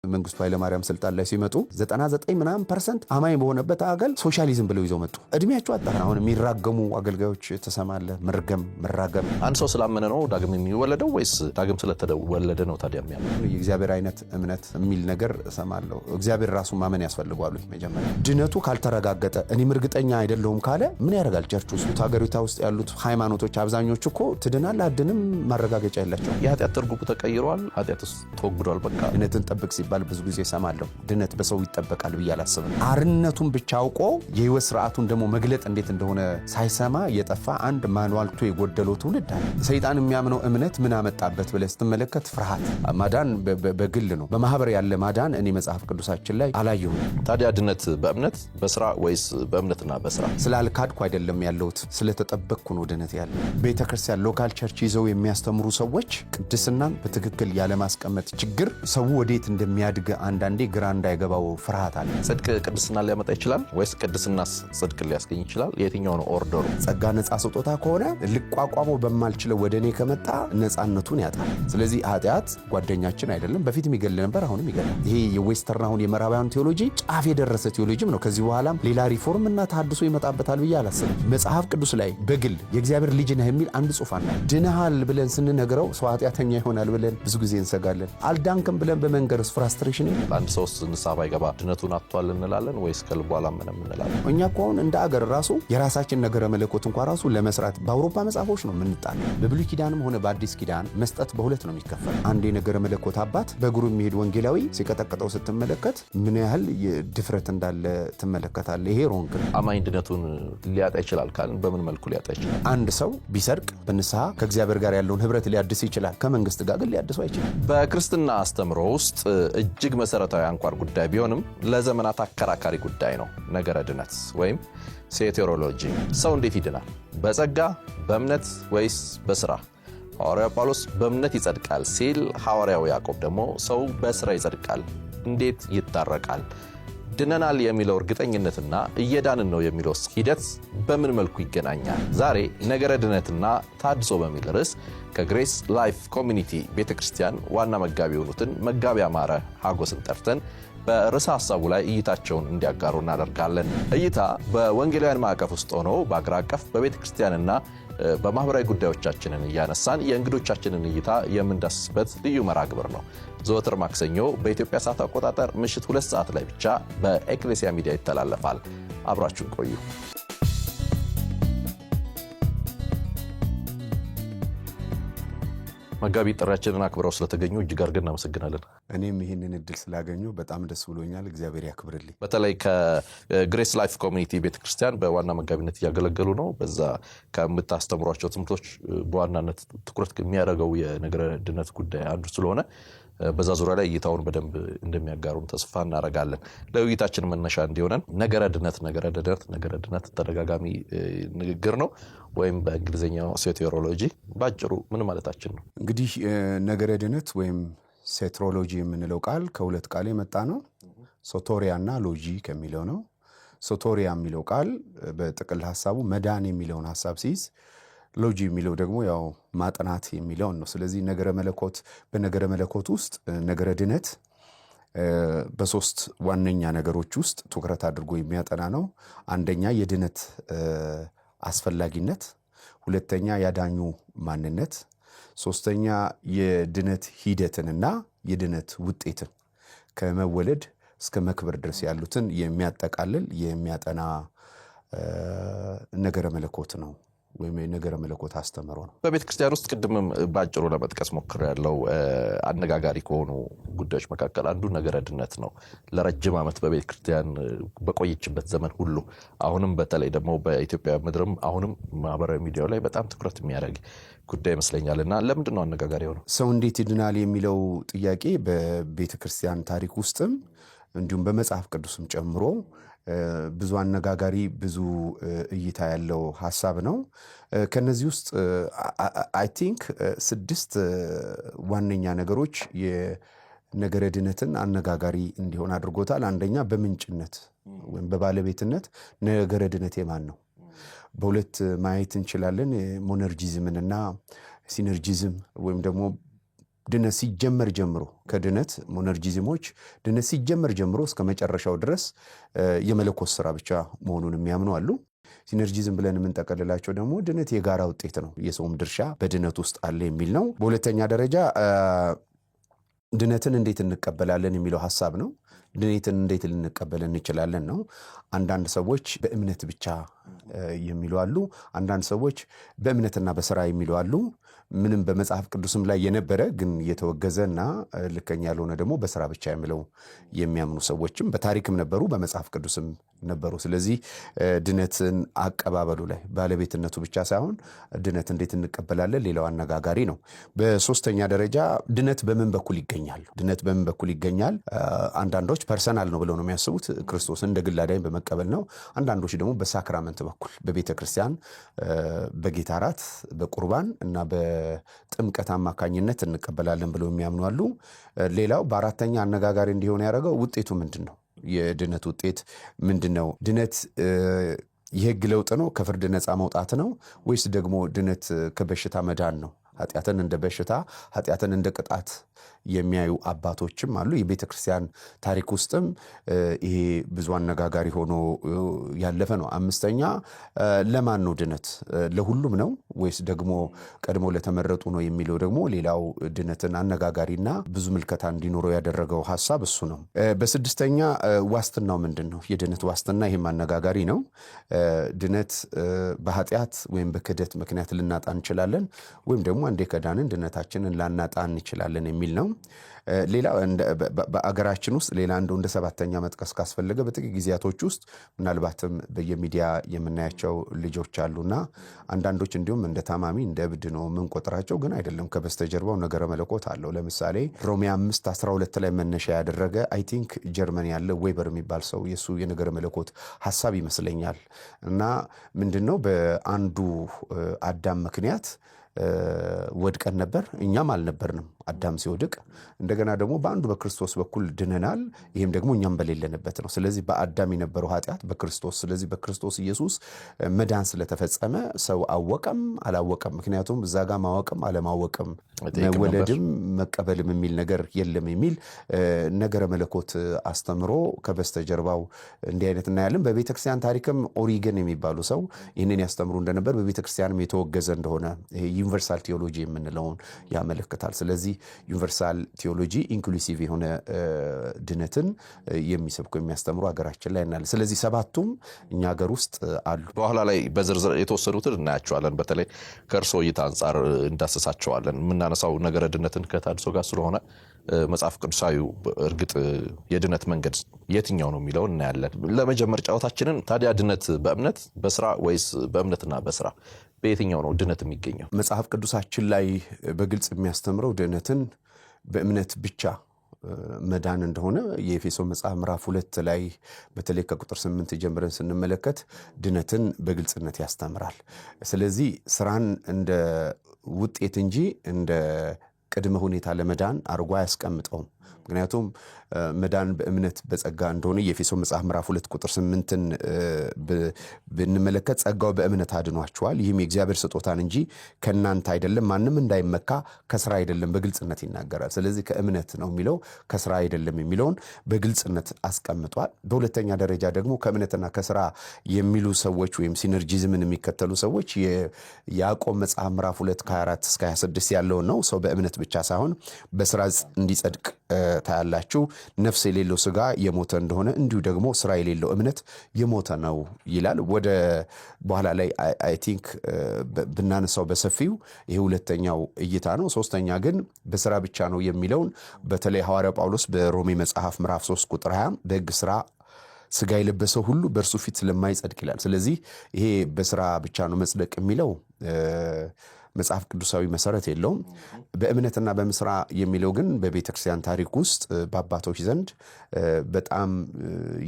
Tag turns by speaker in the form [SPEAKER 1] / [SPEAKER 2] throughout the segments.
[SPEAKER 1] መንግስቱ ኃይለማርያም ስልጣን ላይ ሲመጡ 99 ምናምን percent አማኝ በሆነበት አገር ሶሻሊዝም ብለው ይዘው መጡ። እድሜያቸው አጠረ። አሁን የሚራገሙ አገልጋዮች ትሰማለህ። መርገም፣ መራገም።
[SPEAKER 2] አንድ ሰው ስላመነ ነው ዳግም የሚወለደው ወይስ ዳግም ስለተወለደ ነው ታዲያ የሚያምነው?
[SPEAKER 1] የእግዚአብሔር አይነት እምነት የሚል ነገር እሰማለሁ። እግዚአብሔር ራሱ ማመን ያስፈልገዋል። መጀመሪያ ድነቱ ካልተረጋገጠ፣ እኔም እርግጠኛ አይደለሁም ካለ ምን ያደርጋል? Church ውስጥ፣ ሀገሪቷ ውስጥ ያሉት ሃይማኖቶች አብዛኞቹ እኮ ትድናል አድንም ማረጋገጫ የላቸው።
[SPEAKER 2] የኃጢአት ትርጉሙ ተቀይሯል። ኃጢአት ውስጥ ተወግዷል። በቃ።
[SPEAKER 1] ድነትን ጠብቅ ሲባል ብዙ ጊዜ እሰማለሁ። ድነት በሰው ይጠበቃል ብዬ አላስብም። አርነቱን ብቻ አውቆ የህይወት ስርዓቱን ደግሞ መግለጥ እንዴት እንደሆነ ሳይሰማ የጠፋ አንድ manual ቱ የጎደለው ትውልድ አለ። ሰይጣን የሚያምነው እምነት ምን አመጣበት ብለህ ስትመለከት ፍርሃት። ማዳን በግል ነው። በማህበር ያለ ማዳን እኔ መጽሐፍ ቅዱሳችን ላይ አላየሁም።
[SPEAKER 2] ታዲያ ድነት በእምነት፣ በስራ ወይስ በእምነትና በስራ?
[SPEAKER 1] ስላልካድኩ አይደለም ያለሁት፣ ስለተጠበቅኩ ነው ድነት ያለ። ቤተክርስቲያን local church ይዘው የሚያስተምሩ ሰዎች ቅድስናን በትክክል ያለማስቀመጥ ችግር፣ ሰው ወዴት እንደሚያድግ አንዳንዴ ግራ እንዳይገባው ፍርሃት አለ።
[SPEAKER 2] ጽድቅ ቅድስና ሊያመጣ ይችላል ወይስ ቅድስናስ ጽድቅ ሊያስገኝ ይችላል? የትኛው ነው order ኡ?
[SPEAKER 1] ጸጋ ነፃ ስጦታ ከሆነ ልቋቋመው በማልችለው ወደ እኔ ከመጣ ነፃነቱን ያጣል። ስለዚህ ኃጢአት ጓደኛችን አይደለም። በፊትም ይገል ነበር፣ አሁንም ይገላል። ይሄ የ Western፣ አሁን የምዕራባውያን ቴዎሎጂ ጫፍ የደረሰ ቴዎሎጂም ነው። ከዚህ በኋላም ሌላ ሪፎርም እና ተሐድሶ ይመጣበታል ብዬ አላስብም። መጽሐፍ ቅዱስ ላይ በግል የእግዚአብሔር ልጅ ነህ የሚል አንድ ጽሑፍ አናይም። ድነሃል ብለን ስንነግረው ሰው ኃጢአተኛ ይሆናል ብለን ብዙ ጊዜ እንሰጋለን። አልዳንክም ብለን በመንገርስ frustration የለም።
[SPEAKER 2] አንድ ሰው ንስሐ ባይገባ ድነቱን አጥቷል እንላለን ወይስ ከልቡ አላመነም እንላለን?
[SPEAKER 1] እኛ እኮ አሁን እንደ አገር ራሱ የራሳችን ነገረ መለኮት እንኳ ራሱ ለመስራት በአውሮፓ መጽሐፎች ነው የምንጣለው። በብሉይ ኪዳንም ሆነ በአዲስ ኪዳን መስጠት በሁለት ነው የሚከፈል። አንድ የነገረ መለኮት አባት በእግሩ የሚሄድ ወንጌላዊ ሲቀጠቅጠው ስትመለከት ምን ያህል ድፍረት እንዳለ ትመለከታለህ። ይሄ wrong ነው።
[SPEAKER 2] አማኝ ድነቱን ሊያጣ ይችላል ካልን በምን መልኩ ሊያጣ ይችላል?
[SPEAKER 1] አንድ ሰው ቢሰርቅ በንስሐ ከእግዚአብሔር ጋር ያለውን ህብረት ሊያድስ ይችላል። ከመንግስት ጋር ግን ሊያድሰው አይችልም።
[SPEAKER 2] በክርስትና አስተምሮ ውስጥ እጅግ መሰረታዊ አንኳር ጉዳይ ቢሆንም ለዘመናት አከራካሪ ጉዳይ ነው ነገረ ድነት ወይም soteriology። ሰው እንዴት ይድናል? በጸጋ፣ በእምነት ወይስ በስራ? ሐዋርያው ጳውሎስ በእምነት ይጸድቃል ሲል፣ ሐዋርያው ያዕቆብ ደግሞ ሰው በስራ ይጸድቃል፣ እንዴት ይታረቃል? ድነናል የሚለው እርግጠኝነትና እየዳንን ነው የሚለው ሂደት በምን መልኩ ይገናኛል? ዛሬ ነገረ ድነትና ታድሶ በሚል ርዕስ ከ Grace Life Community ቤተ ክርስቲያን ዋና መጋቢ የሆኑትን መጋቢ አማረ ሀጎስን ጠርተን በርዕሰ ሀሳቡ ላይ እይታቸውን እንዲያጋሩ እናደርጋለን። እይታ በወንጌላውያን ማዕቀፍ ውስጥ ሆኖ በአገር አቀፍ፣ በቤተ ክርስቲያንና በማህበራዊ ጉዳዮቻችንን እያነሳን የእንግዶቻችንን እይታ የምንዳስስበት ልዩ መርሃ ግብር ነው። ዘወትር ማክሰኞ በኢትዮጵያ ሰዓት አቆጣጠር ምሽት 2 ሰዓት ላይ ብቻ በኤክሌሲያ ሚዲያ ይተላለፋል። አብራችሁን ቆዩ። መጋቢ፣ ጥሪያችንን አክብረው ስለተገኙ እጅግ አድርገን እናመሰግናለን።
[SPEAKER 1] እኔም ይህንን እድል ስላገኘሁ በጣም ደስ ብሎኛል። እግዚአብሔር ያክብርልኝ።
[SPEAKER 2] በተለይ ከ Grace Life Community ቤተክርስቲያን በዋና መጋቢነት እያገለገሉ ነው። በዛ ከምታስተምሯቸው ትምህርቶች በዋናነት ትኩረት የሚያደርገው የነገረ ድነት ጉዳይ አንዱ ስለሆነ በዛ ዙሪያ ላይ እይታውን በደንብ እንደሚያጋሩን ተስፋ እናደርጋለን። ለውይይታችን መነሻ እንዲሆነን ነገረ ድነት፣ ነገረ ድነት፣ ነገረ ድነት ተደጋጋሚ ንግግር ነው፣ ወይም በእንግሊዝኛው soteriology ባጭሩ ምን ማለታችን ነው?
[SPEAKER 1] እንግዲህ ነገረ ድነት ወይም soteriology የምንለው ቃል ከሁለት ቃል የመጣ ነው። ሶቶሪያ እና logy ከሚለው ነው። ሶቶሪያ የሚለው ቃል በጥቅል ሀሳቡ መዳን የሚለውን ሀሳብ ሲይዝ፣ logy የሚለው ደግሞ ያው ማጥናት የሚለውን ነው። ስለዚህ ነገረ መለኮት፣ በነገረ መለኮት ውስጥ ነገረ ድነት በሶስት ዋነኛ ነገሮች ውስጥ ትኩረት አድርጎ የሚያጠና ነው። አንደኛ የድነት አስፈላጊነት፣ ሁለተኛ ያዳኙ ማንነት፣ ሶስተኛ የድነት ሂደትንና የድነት ውጤትን ከመወለድ እስከ መክበር ድረስ ያሉትን የሚያጠቃልል፣ የሚያጠና ነገረ መለኮት ነው ወይም የነገረ መለኮት አስተምህሮ ነው።
[SPEAKER 2] በቤተ ክርስቲያን ውስጥ ቅድምም በአጭሩ ለመጥቀስ ሞክሬያለሁ፣ አነጋጋሪ ከሆኑ ጉዳዮች መካከል አንዱ ነገረ ድነት ነው። ለረጅም ዓመት በቤተ ክርስቲያን በቆየችበት ዘመን ሁሉ፣ አሁንም በተለይ ደግሞ በኢትዮጵያ ምድርም አሁንም ማህበራዊ ሚዲያው ላይ በጣም ትኩረት የሚያደርግ ጉዳይ ይመስለኛል። እና ለምንድን ነው አነጋጋሪ የሆነው?
[SPEAKER 1] ሰው እንዴት ይድናል የሚለው ጥያቄ በቤተ ክርስቲያን ታሪክ ውስጥም እንዲሁም በመጽሐፍ ቅዱስም ጨምሮ ብዙ አነጋጋሪ፣ ብዙ እይታ ያለው ሀሳብ ነው። ከነዚህ ውስጥ I think ስድስት ዋነኛ ነገሮች የነገረ ድነትን አነጋጋሪ እንዲሆን አድርጎታል። አንደኛ በምንጭነት ወይም በባለቤትነት ነገረ ድነት የማን ነው? በሁለት ማየት እንችላለን። Monergism ን እና synergism ወይም ደግሞ ድነት ሲጀመር ጀምሮ ከድነት monergism ኦች ድነት ሲጀመር ጀምሮ እስከ መጨረሻው ድረስ የመለኮት ስራ ብቻ መሆኑን የሚያምኑ አሉ። Synergism ብለን የምንጠቀልላቸው ደግሞ ድነት የጋራ ውጤት ነው፣ የሰውም ድርሻ በድነት ውስጥ አለ የሚል ነው። በሁለተኛ ደረጃ ድነትን እንዴት እንቀበላለን የሚለው ሀሳብ ነው። ድነትን እንዴት ልንቀበል እንችላለን ነው። አንዳንድ ሰዎች በእምነት ብቻ የሚሉ አሉ። አንዳንድ ሰዎች በእምነትና በስራ የሚሉ አሉ። ምንም በመጽሐፍ ቅዱስም ላይ የነበረ ግን የተወገዘ እና ልከኛ ያልሆነ ደግሞ በስራ ብቻ የሚለው የሚያምኑ ሰዎችም በታሪክም ነበሩ፣ በመጽሐፍ ቅዱስም ነበሩ። ስለዚህ ድነትን አቀባበሉ ላይ ባለቤትነቱ ብቻ ሳይሆን ድነት እንዴት እንቀበላለን ሌላው አነጋጋሪ ነው። በሶስተኛ ደረጃ ድነት በምን በኩል ይገኛል? ድነት በምን በኩል ይገኛል? አንዳንዶች personal ነው ብለው ነው የሚያስቡት፣ ክርስቶስን እንደ ግል አዳኝ በመቀበል ነው። አንዳንዶች ደግሞ በ sacrament በኩል በቤተ ክርስቲያን በጌታ እራት በቁርባን እና በጥምቀት አማካኝነት እንቀበላለን ብለው የሚያምኑ አሉ። ሌላው በአራተኛ አነጋጋሪ እንዲሆን ያደረገው ውጤቱ ምንድን ነው? የድነት ውጤት ምንድን ነው? ድነት የህግ ለውጥ ነው? ከፍርድ ነፃ መውጣት ነው? ወይስ ደግሞ ድነት ከበሽታ መዳን ነው? ኃጢአትን እንደ በሽታ፣ ኃጢአትን እንደ ቅጣት የሚያዩ አባቶችም አሉ። የቤተ ክርስቲያን ታሪክ ውስጥም ይሄ ብዙ አነጋጋሪ ሆኖ ያለፈ ነው። አምስተኛ ለማን ነው ድነት? ለሁሉም ነው ወይስ ደግሞ ቀድሞ ለተመረጡ ነው የሚለው ደግሞ ሌላው ድነትን አነጋጋሪና ብዙ ምልከታ እንዲኖረው ያደረገው ሀሳብ እሱ ነው። በስድስተኛ ዋስትናው ምንድን ነው? የድነት ዋስትና ይህም አነጋጋሪ ነው። ድነት በኃጢአት ወይም በክህደት ምክንያት ልናጣ እንችላለን፣ ወይም ደግሞ አንዴ ከዳንን ድነታችንን ላናጣ እንችላለን የሚል ነው። ሌላ በአገራችን ውስጥ ሌላ እንደው እንደ ሰባተኛ መጥቀስ ካስፈለገ በጥቂት ጊዜያቶች ውስጥ ምናልባትም በየሚዲያ የምናያቸው ልጆች አሉና አንዳንዶች እንዲሁም እንደ ታማሚ እንደ እብድ ነው የምንቆጥራቸው፣ ግን አይደለም። ከበስተጀርባው ነገረ መለኮት አለው። ለምሳሌ ሮሜ 5:12 ላይ መነሻ ያደረገ I think ጀርመን ያለ ዌበር የሚባል ሰው የሱ የነገረ መለኮት ሀሳብ ይመስለኛል። እና ምንድን ነው፣ በአንዱ አዳም ምክንያት ወድቀን ነበር፣ እኛም አልነበርንም አዳም ሲወድቅ። እንደገና ደግሞ በአንዱ በክርስቶስ በኩል ድነናል። ይህም ደግሞ እኛም በሌለንበት ነው። ስለዚህ በአዳም የነበረው ኃጢአት በክርስቶስ፣ ስለዚህ በክርስቶስ ኢየሱስ መዳን ስለተፈጸመ ሰው አወቀም አላወቀም፣ ምክንያቱም እዛ ጋር ማወቅም አለማወቅም መወለድም መቀበልም የሚል ነገር የለም የሚል ነገረ መለኮት አስተምሮ ከበስተጀርባው እንዲህ አይነት እናያለን። በቤተክርስቲያን ታሪክም ኦሪገን የሚባሉ ሰው ይህንን ያስተምሩ እንደነበር በቤተክርስቲያንም የተወገዘ እንደሆነ universal theology የምንለውን ያመለክታል። ስለዚህ universal theology inclusive የሆነ ድነትን የሚሰብኩ የሚያስተምሩ ሀገራችን ላይ እናያለን። ስለዚህ ሰባቱም እኛ ሀገር ውስጥ አሉ።
[SPEAKER 2] በኋላ ላይ በዝርዝር የተወሰኑትን እናያቸዋለን። በተለይ ከእርሶ እይታ አንጻር እንዳሰሳቸዋለን። የምናነሳው ነገረ ድነትን ከተሃድሶ ጋር ስለሆነ መጽሐፍ ቅዱሳዊ እርግጥ የድነት መንገድ የትኛው ነው የሚለውን እናያለን። ለመጀመር ጨዋታችንን ታዲያ ድነት በእምነት፣ በስራ ወይስ በእምነትና በስራ፣ በየትኛው ነው ድነት የሚገኘው?
[SPEAKER 1] መጽሐፍ ቅዱሳችን ላይ በግልጽ የሚያስተምረው ድነትን በእምነት ብቻ መዳን እንደሆነ የኤፌሶን መጽሐፍ ምዕራፍ 2 ላይ በተለይ ከቁጥር 8 ጀምረን ስንመለከት ድነትን በግልጽነት ያስተምራል። ስለዚህ ስራን እንደ ውጤት እንጂ እንደ ቅድመ ሁኔታ ለመዳን አድርጎ አያስቀምጠውም። ምክንያቱም መዳን በእምነት በጸጋ እንደሆነ የኤፌሶን መጽሐፍ ምዕራፍ 2 ቁጥር 8ን ብንመለከት ጸጋው በእምነት አድኗቸዋል፣ ይህም የእግዚአብሔር ስጦታን እንጂ ከእናንተ አይደለም፣ ማንም እንዳይመካ ከስራ አይደለም በግልጽነት ይናገራል። ስለዚህ ከእምነት ነው የሚለው፣ ከስራ አይደለም የሚለውን በግልጽነት አስቀምጧል። በሁለተኛ ደረጃ ደግሞ ከእምነትና ከስራ የሚሉ ሰዎች ወይም synergism ን የሚከተሉ ሰዎች የያዕቆብ መጽሐፍ ምዕራፍ 2 ከ24 እስከ 26 ያለውን ነው። ሰው በእምነት ብቻ ሳይሆን በስራ እንዲጸድቅ ታያላችሁ። ነፍስ የሌለው ስጋ የሞተ እንደሆነ እንዲሁ ደግሞ ስራ የሌለው እምነት የሞተ ነው ይላል። ወደ በኋላ ላይ I think ብናነሳው በሰፊው ይሄ ሁለተኛው እይታ ነው። ሶስተኛ ግን በስራ ብቻ ነው የሚለውን በተለይ ሐዋርያው ጳውሎስ በሮሜ መጽሐፍ ምዕራፍ 3 ቁጥር 20 በሕግ ስራ ስጋ የለበሰው ሁሉ በእርሱ ፊት ስለማይጸድቅ ይላል። ስለዚህ ይሄ በስራ ብቻ ነው መጽደቅ የሚለው መጽሐፍ ቅዱሳዊ መሰረት የለውም። በእምነትና በምስራ የሚለው ግን በቤተክርስቲያን ታሪክ ውስጥ በአባቶች ዘንድ በጣም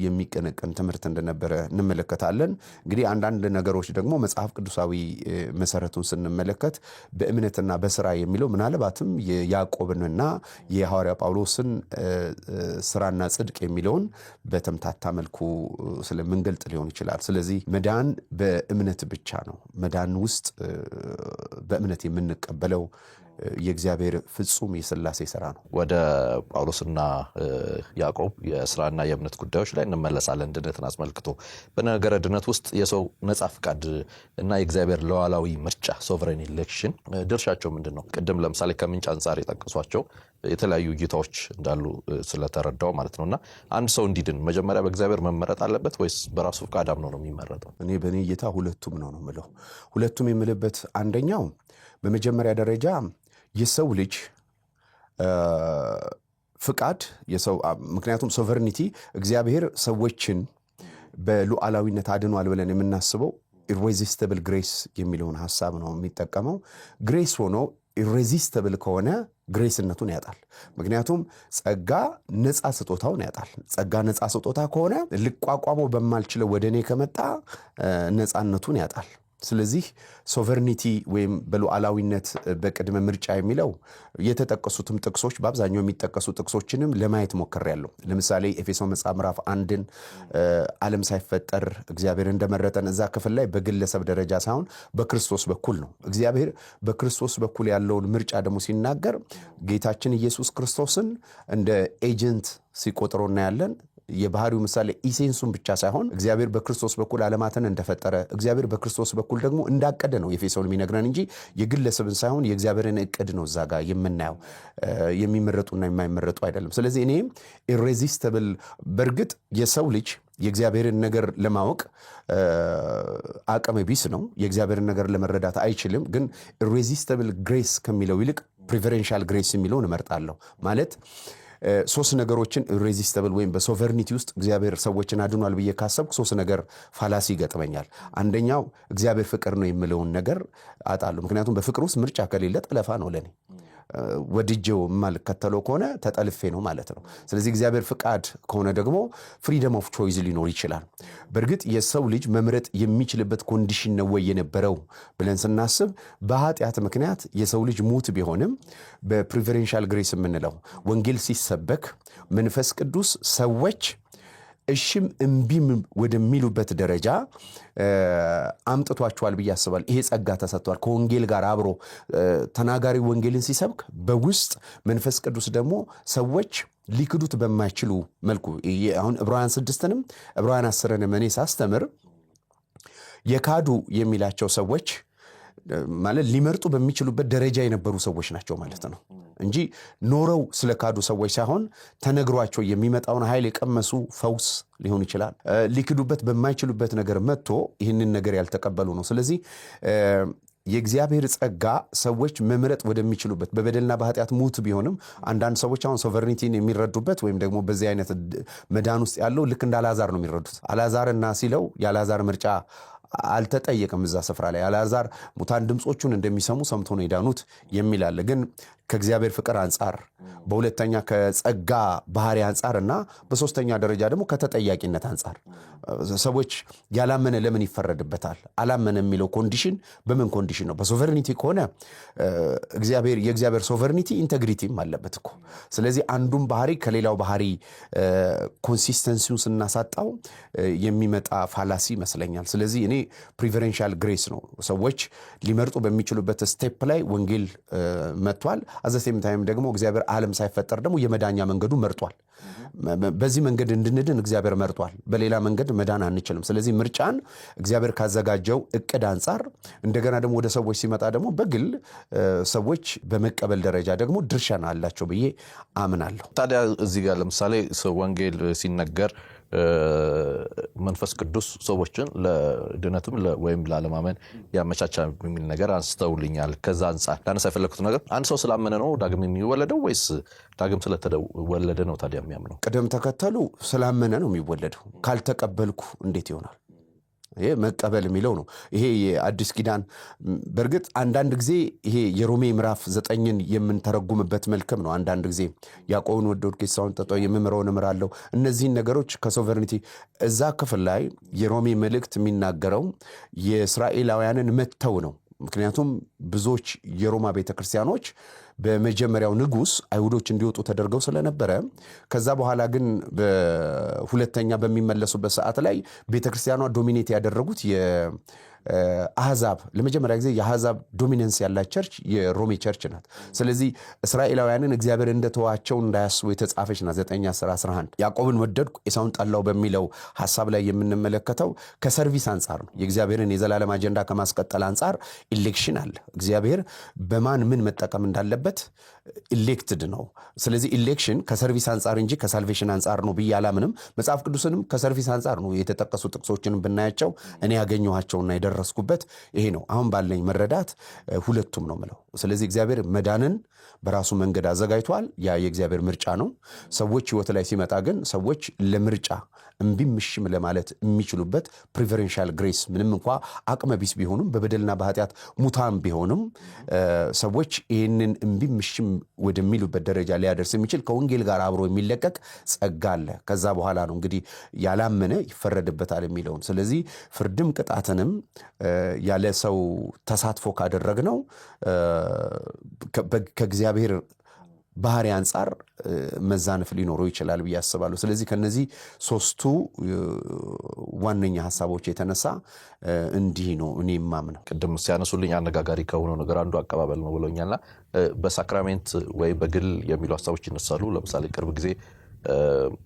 [SPEAKER 1] የሚቀነቀን ትምህርት እንደነበረ እንመለከታለን። እንግዲህ አንዳንድ ነገሮች ደግሞ መጽሐፍ ቅዱሳዊ መሰረቱን ስንመለከት በእምነትና በስራ የሚለው ምናልባትም የያዕቆብንና የሐዋርያ ጳውሎስን ስራና ጽድቅ የሚለውን በተምታታ መልኩ ስለምንገልጥ ሊሆን ይችላል። ስለዚህ መዳን በእምነት ብቻ ነው። መዳን ውስጥ በእምነት የምንቀበለው የእግዚአብሔር ፍጹም የስላሴ ስራ ነው።
[SPEAKER 2] ወደ ጳውሎስና ያዕቆብ የስራና የእምነት ጉዳዮች ላይ እንመለሳለን። ድነትን አስመልክቶ በነገረ ድነት ውስጥ የሰው ነጻ ፍቃድ እና የእግዚአብሔር ሉዓላዊ ምርጫ sovereign election ድርሻቸው ምንድን ነው? ቅድም ለምሳሌ ከምንጭ አንጻር የጠቀሷቸው የተለያዩ እይታዎች እንዳሉ ስለተረዳው ማለት ነው። እና አንድ ሰው እንዲድን መጀመሪያ በእግዚአብሔር መመረጥ አለበት ወይስ በራሱ ፍቃድ አምኖ ነው የሚመረጠው?
[SPEAKER 1] እኔ በእኔ እይታ ሁለቱም ነው የምለው። ሁለቱም የምልበት አንደኛው በመጀመሪያ ደረጃ የሰው ልጅ ፍቃድ የሰው፣ ምክንያቱም sovereignty እግዚአብሔር ሰዎችን በሉዓላዊነት አድኗል ብለን የምናስበው irresistible grace የሚለውን ሀሳብ ነው የሚጠቀመው። Grace ሆኖ irresistible ከሆነ grace ነቱን ያጣል። ምክንያቱም ጸጋ ነፃ ስጦታውን ያጣል። ጸጋ ነፃ ስጦታ ከሆነ ልቋቋመው በማልችለው ወደ እኔ ከመጣ ነፃነቱን ያጣል። ስለዚህ sovereignty ወይም በሉዓላዊነት በቅድመ ምርጫ የሚለው የተጠቀሱትም ጥቅሶች፣ በአብዛኛው የሚጠቀሱ ጥቅሶችንም ለማየት ሞክሬያለሁ። ለምሳሌ ኤፌሶን መጽሐፍ ምዕራፍ 1ን ዓለም ሳይፈጠር እግዚአብሔር እንደመረጠን እዛ ክፍል ላይ በግለሰብ ደረጃ ሳይሆን በክርስቶስ በኩል ነው። እግዚአብሔር በክርስቶስ በኩል ያለውን ምርጫ ደግሞ ሲናገር ጌታችን ኢየሱስ ክርስቶስን እንደ agent ሲቆጥረው እናያለን። የባህሪው ምሳሌ essence ኡን ብቻ ሳይሆን እግዚአብሔር በክርስቶስ በኩል ዓለማትን እንደፈጠረ፣ እግዚአብሔር በክርስቶስ በኩል ደግሞ እንዳቀደ ነው ኤፌሶን የሚነግረን እንጂ የግለሰብን ሳይሆን የእግዚአብሔርን እቅድ ነው እዛ ጋር የምናየው። የሚመረጡና የማይመረጡ አይደለም። ስለዚህ እኔ irresistible፣ በእርግጥ የሰው ልጅ የእግዚአብሔርን ነገር ለማወቅ አቅመ ቢስ ነው። የእግዚአብሔርን ነገር ለመረዳት አይችልም። ግን irresistible grace ከሚለው ይልቅ preferential grace የሚለውን እመርጣለሁ። ማለት ሶስት ነገሮችን irresistible ወይም በ sovereignty ውስጥ እግዚአብሔር ሰዎችን አድኗል ብዬ ካሰብኩ ሶስት ነገር fallacy ይገጥመኛል። አንደኛው እግዚአብሔር ፍቅር ነው የምለውን ነገር አጣለሁ። ምክንያቱም በፍቅር ውስጥ ምርጫ ከሌለ ጠለፋ ነው ለኔ። ወድጄው የማልከተለው ከሆነ ተጠልፌ ነው ማለት ነው። ስለዚህ እግዚአብሔር ፍቃድ ከሆነ ደግሞ freedom of choice ሊኖር ይችላል። በእርግጥ የሰው ልጅ መምረጥ የሚችልበት condition ነው ወይ የነበረው ብለን ስናስብ በኃጢአት ምክንያት የሰው ልጅ ሙት ቢሆንም በ preferential grace የምንለው ወንጌል ሲሰበክ መንፈስ ቅዱስ ሰዎች እሺም እምቢም ወደሚሉበት ደረጃ አምጥቷቸዋል ብዬ አስባለሁ። ይሄ ጸጋ ተሰጥቷል። ከወንጌል ጋር አብሮ ተናጋሪ ወንጌልን ሲሰብክ በውስጥ መንፈስ ቅዱስ ደግሞ ሰዎች ሊክዱት በማይችሉ መልኩ፣ አሁን ዕብራውያን 6ንም ዕብራውያን 10ንም እኔ ሳስተምር የካዱ የሚላቸው ሰዎች ማለት ሊመርጡ በሚችሉበት ደረጃ የነበሩ ሰዎች ናቸው ማለት ነው እንጂ ኖረው ስለ ካዱ ሰዎች ሳይሆን ተነግሯቸው የሚመጣውን ኃይል የቀመሱ፣ ፈውስ ሊሆን ይችላል፣ ሊክዱበት በማይችሉበት ነገር መጥቶ ይህንን ነገር ያልተቀበሉ ነው። ስለዚህ የእግዚአብሔር ጸጋ ሰዎች መምረጥ ወደሚችሉበት፣ በበደልና በኃጢአት ሙት ቢሆንም፣ አንዳንድ ሰዎች አሁን sovereignty ን የሚረዱበት ወይም ደግሞ በዚህ አይነት መዳን ውስጥ ያለው ልክ እንደ አልዓዛር ነው የሚረዱት። አልዓዛር ና ሲለው የአልዓዛር ምርጫ አልተጠየቅም እዛ ስፍራ ላይ። አልዓዛር ሙታን ድምፆቹን እንደሚሰሙ ሰምቶ ነው የዳኑት የሚል አለ። ግን ከእግዚአብሔር ፍቅር አንጻር፣ በሁለተኛ ከጸጋ ባህሪ አንጻር እና በሶስተኛ ደረጃ ደግሞ ከተጠያቂነት አንጻር ሰዎች ያላመነ ለምን ይፈረድበታል? አላመነ የሚለው condition በምን condition ነው? በ sovereignty ከሆነ እግዚአብሔር የእግዚአብሔር sovereignty integrity ም አለበት እኮ። ስለዚህ አንዱን ባህሪ ከሌላው ባህሪ consistency ውን ስናሳጣው የሚመጣ fallacy ይመስለኛል። ስለዚህ እኔ preferential grace ነው። ሰዎች ሊመርጡ በሚችሉበት step ላይ ወንጌል መጥቷል። At the same time ደግሞ እግዚአብሔር ዓለም ሳይፈጠር ደግሞ የመዳኛ መንገዱ መርጧል። በዚህ መንገድ እንድንድን እግዚአብሔር መርጧል። በሌላ መንገድ መዳን አንችልም። ስለዚህ ምርጫን እግዚአብሔር ካዘጋጀው እቅድ አንጻር፣ እንደገና ደግሞ ወደ ሰዎች ሲመጣ ደግሞ በግል ሰዎች በመቀበል ደረጃ ደግሞ ድርሻን አላቸው ብዬ አምናለሁ።
[SPEAKER 2] ታዲያ እዚህ ጋር ለምሳሌ ወንጌል ሲነገር መንፈስ ቅዱስ ሰዎችን ለድነትም ወይም ላለማመን ያመቻቻል የሚል ነገር አንስተውልኛል። ከዛ አንጻር ላነሳ የፈለግኩት ነገር አንድ ሰው ስላመነ ነው ዳግም የሚወለደው ወይስ ዳግም ስለተወለደ ነው ታዲያ የሚያምነው?
[SPEAKER 1] ቅደም ተከተሉ ስላመነ ነው የሚወለደው። ካልተቀበልኩ እንዴት ይሆናል? ይሄ መቀበል የሚለው ነው። ይሄ የአዲስ ኪዳን፣ በእርግጥ አንዳንድ ጊዜ ይሄ የሮሜ ምዕራፍ 9ን የምንተረጉምበት መልክም ነው። አንዳንድ ጊዜ ያዕቆብን ወደድኩ ኤሳውን ጠላሁ፣ የምምረውን እምራለሁ። እነዚህን ነገሮች ከ sovereignty እዛ ክፍል ላይ የሮሜ መልእክት የሚናገረው የእስራኤላውያንን መተው ነው። ምክንያቱም ብዙዎች የሮማ ቤተክርስቲያኖች በመጀመሪያው ንጉሥ አይሁዶች እንዲወጡ ተደርገው ስለነበረ ከዛ በኋላ ግን በሁለተኛ በሚመለሱበት ሰዓት ላይ ቤተክርስቲያኗ dominate ያደረጉት አሕዛብ ለመጀመሪያ ጊዜ የአሕዛብ dominance ያላት church የሮሜ church ናት። ስለዚህ እስራኤላውያንን እግዚአብሔር እንደተዋቸው እንዳያስቡ የተጻፈች ናት። 9፣ 10፣ 11 ያዕቆብን ወደድኩ ኤሳውን ጠላው በሚለው ሀሳብ ላይ የምንመለከተው ከ service አንጻር ነው። የእግዚአብሔርን የዘላለም አጀንዳ ከማስቀጠል አንጻር election አለ። እግዚአብሔር በማን ምን መጠቀም እንዳለበት elected ነው። ስለዚህ election ከ service አንጻር እንጂ ከ salvation አንጻር ነው ብዬ አላምንም። መጽሐፍ ቅዱስንም ከ service አንጻር ነው የተጠቀሱ ጥቅሶችንም ብናያቸው እኔ ያገኘኋቸውና የደረስኩበት ይሄ ነው። አሁን ባለኝ መረዳት ሁለቱም ነው ምለው። ስለዚህ እግዚአብሔር መዳንን በራሱ መንገድ አዘጋጅቷል። ያ የእግዚአብሔር ምርጫ ነው። ሰዎች ህይወት ላይ ሲመጣ ግን ሰዎች ለምርጫ እምቢም እሺም ለማለት የሚችሉበት preferential grace፣ ምንም እንኳ አቅመ ቢስ ቢሆኑም፣ በበደልና በኃጢአት ሙታን ቢሆኑም፣ ሰዎች ይህንን እምቢም እሺም ወደሚሉበት ደረጃ ሊያደርስ የሚችል ከወንጌል ጋር አብሮ የሚለቀቅ ጸጋ አለ። ከዛ በኋላ ነው እንግዲህ ያላመነ ይፈረድበታል የሚለውን። ስለዚህ ፍርድም ቅጣትንም ያለ ሰው ተሳትፎ ካደረግነው ከእግዚአብሔር ባህሪ አንጻር መዛነፍ ሊኖረው ይችላል ብዬ አስባለሁ። ስለዚህ ከነዚህ ሶስቱ ዋነኛ ሀሳቦች የተነሳ እንዲህ ነው እኔ የማምነው።
[SPEAKER 2] ቅድም ሲያነሱልኝ አነጋጋሪ ከሆነው ነገር አንዱ አቀባበል ነው ብለውኛልና በ sacrament ወይ በግል የሚሉ ሀሳቦች ይነሳሉ። ለምሳሌ ቅርብ ጊዜ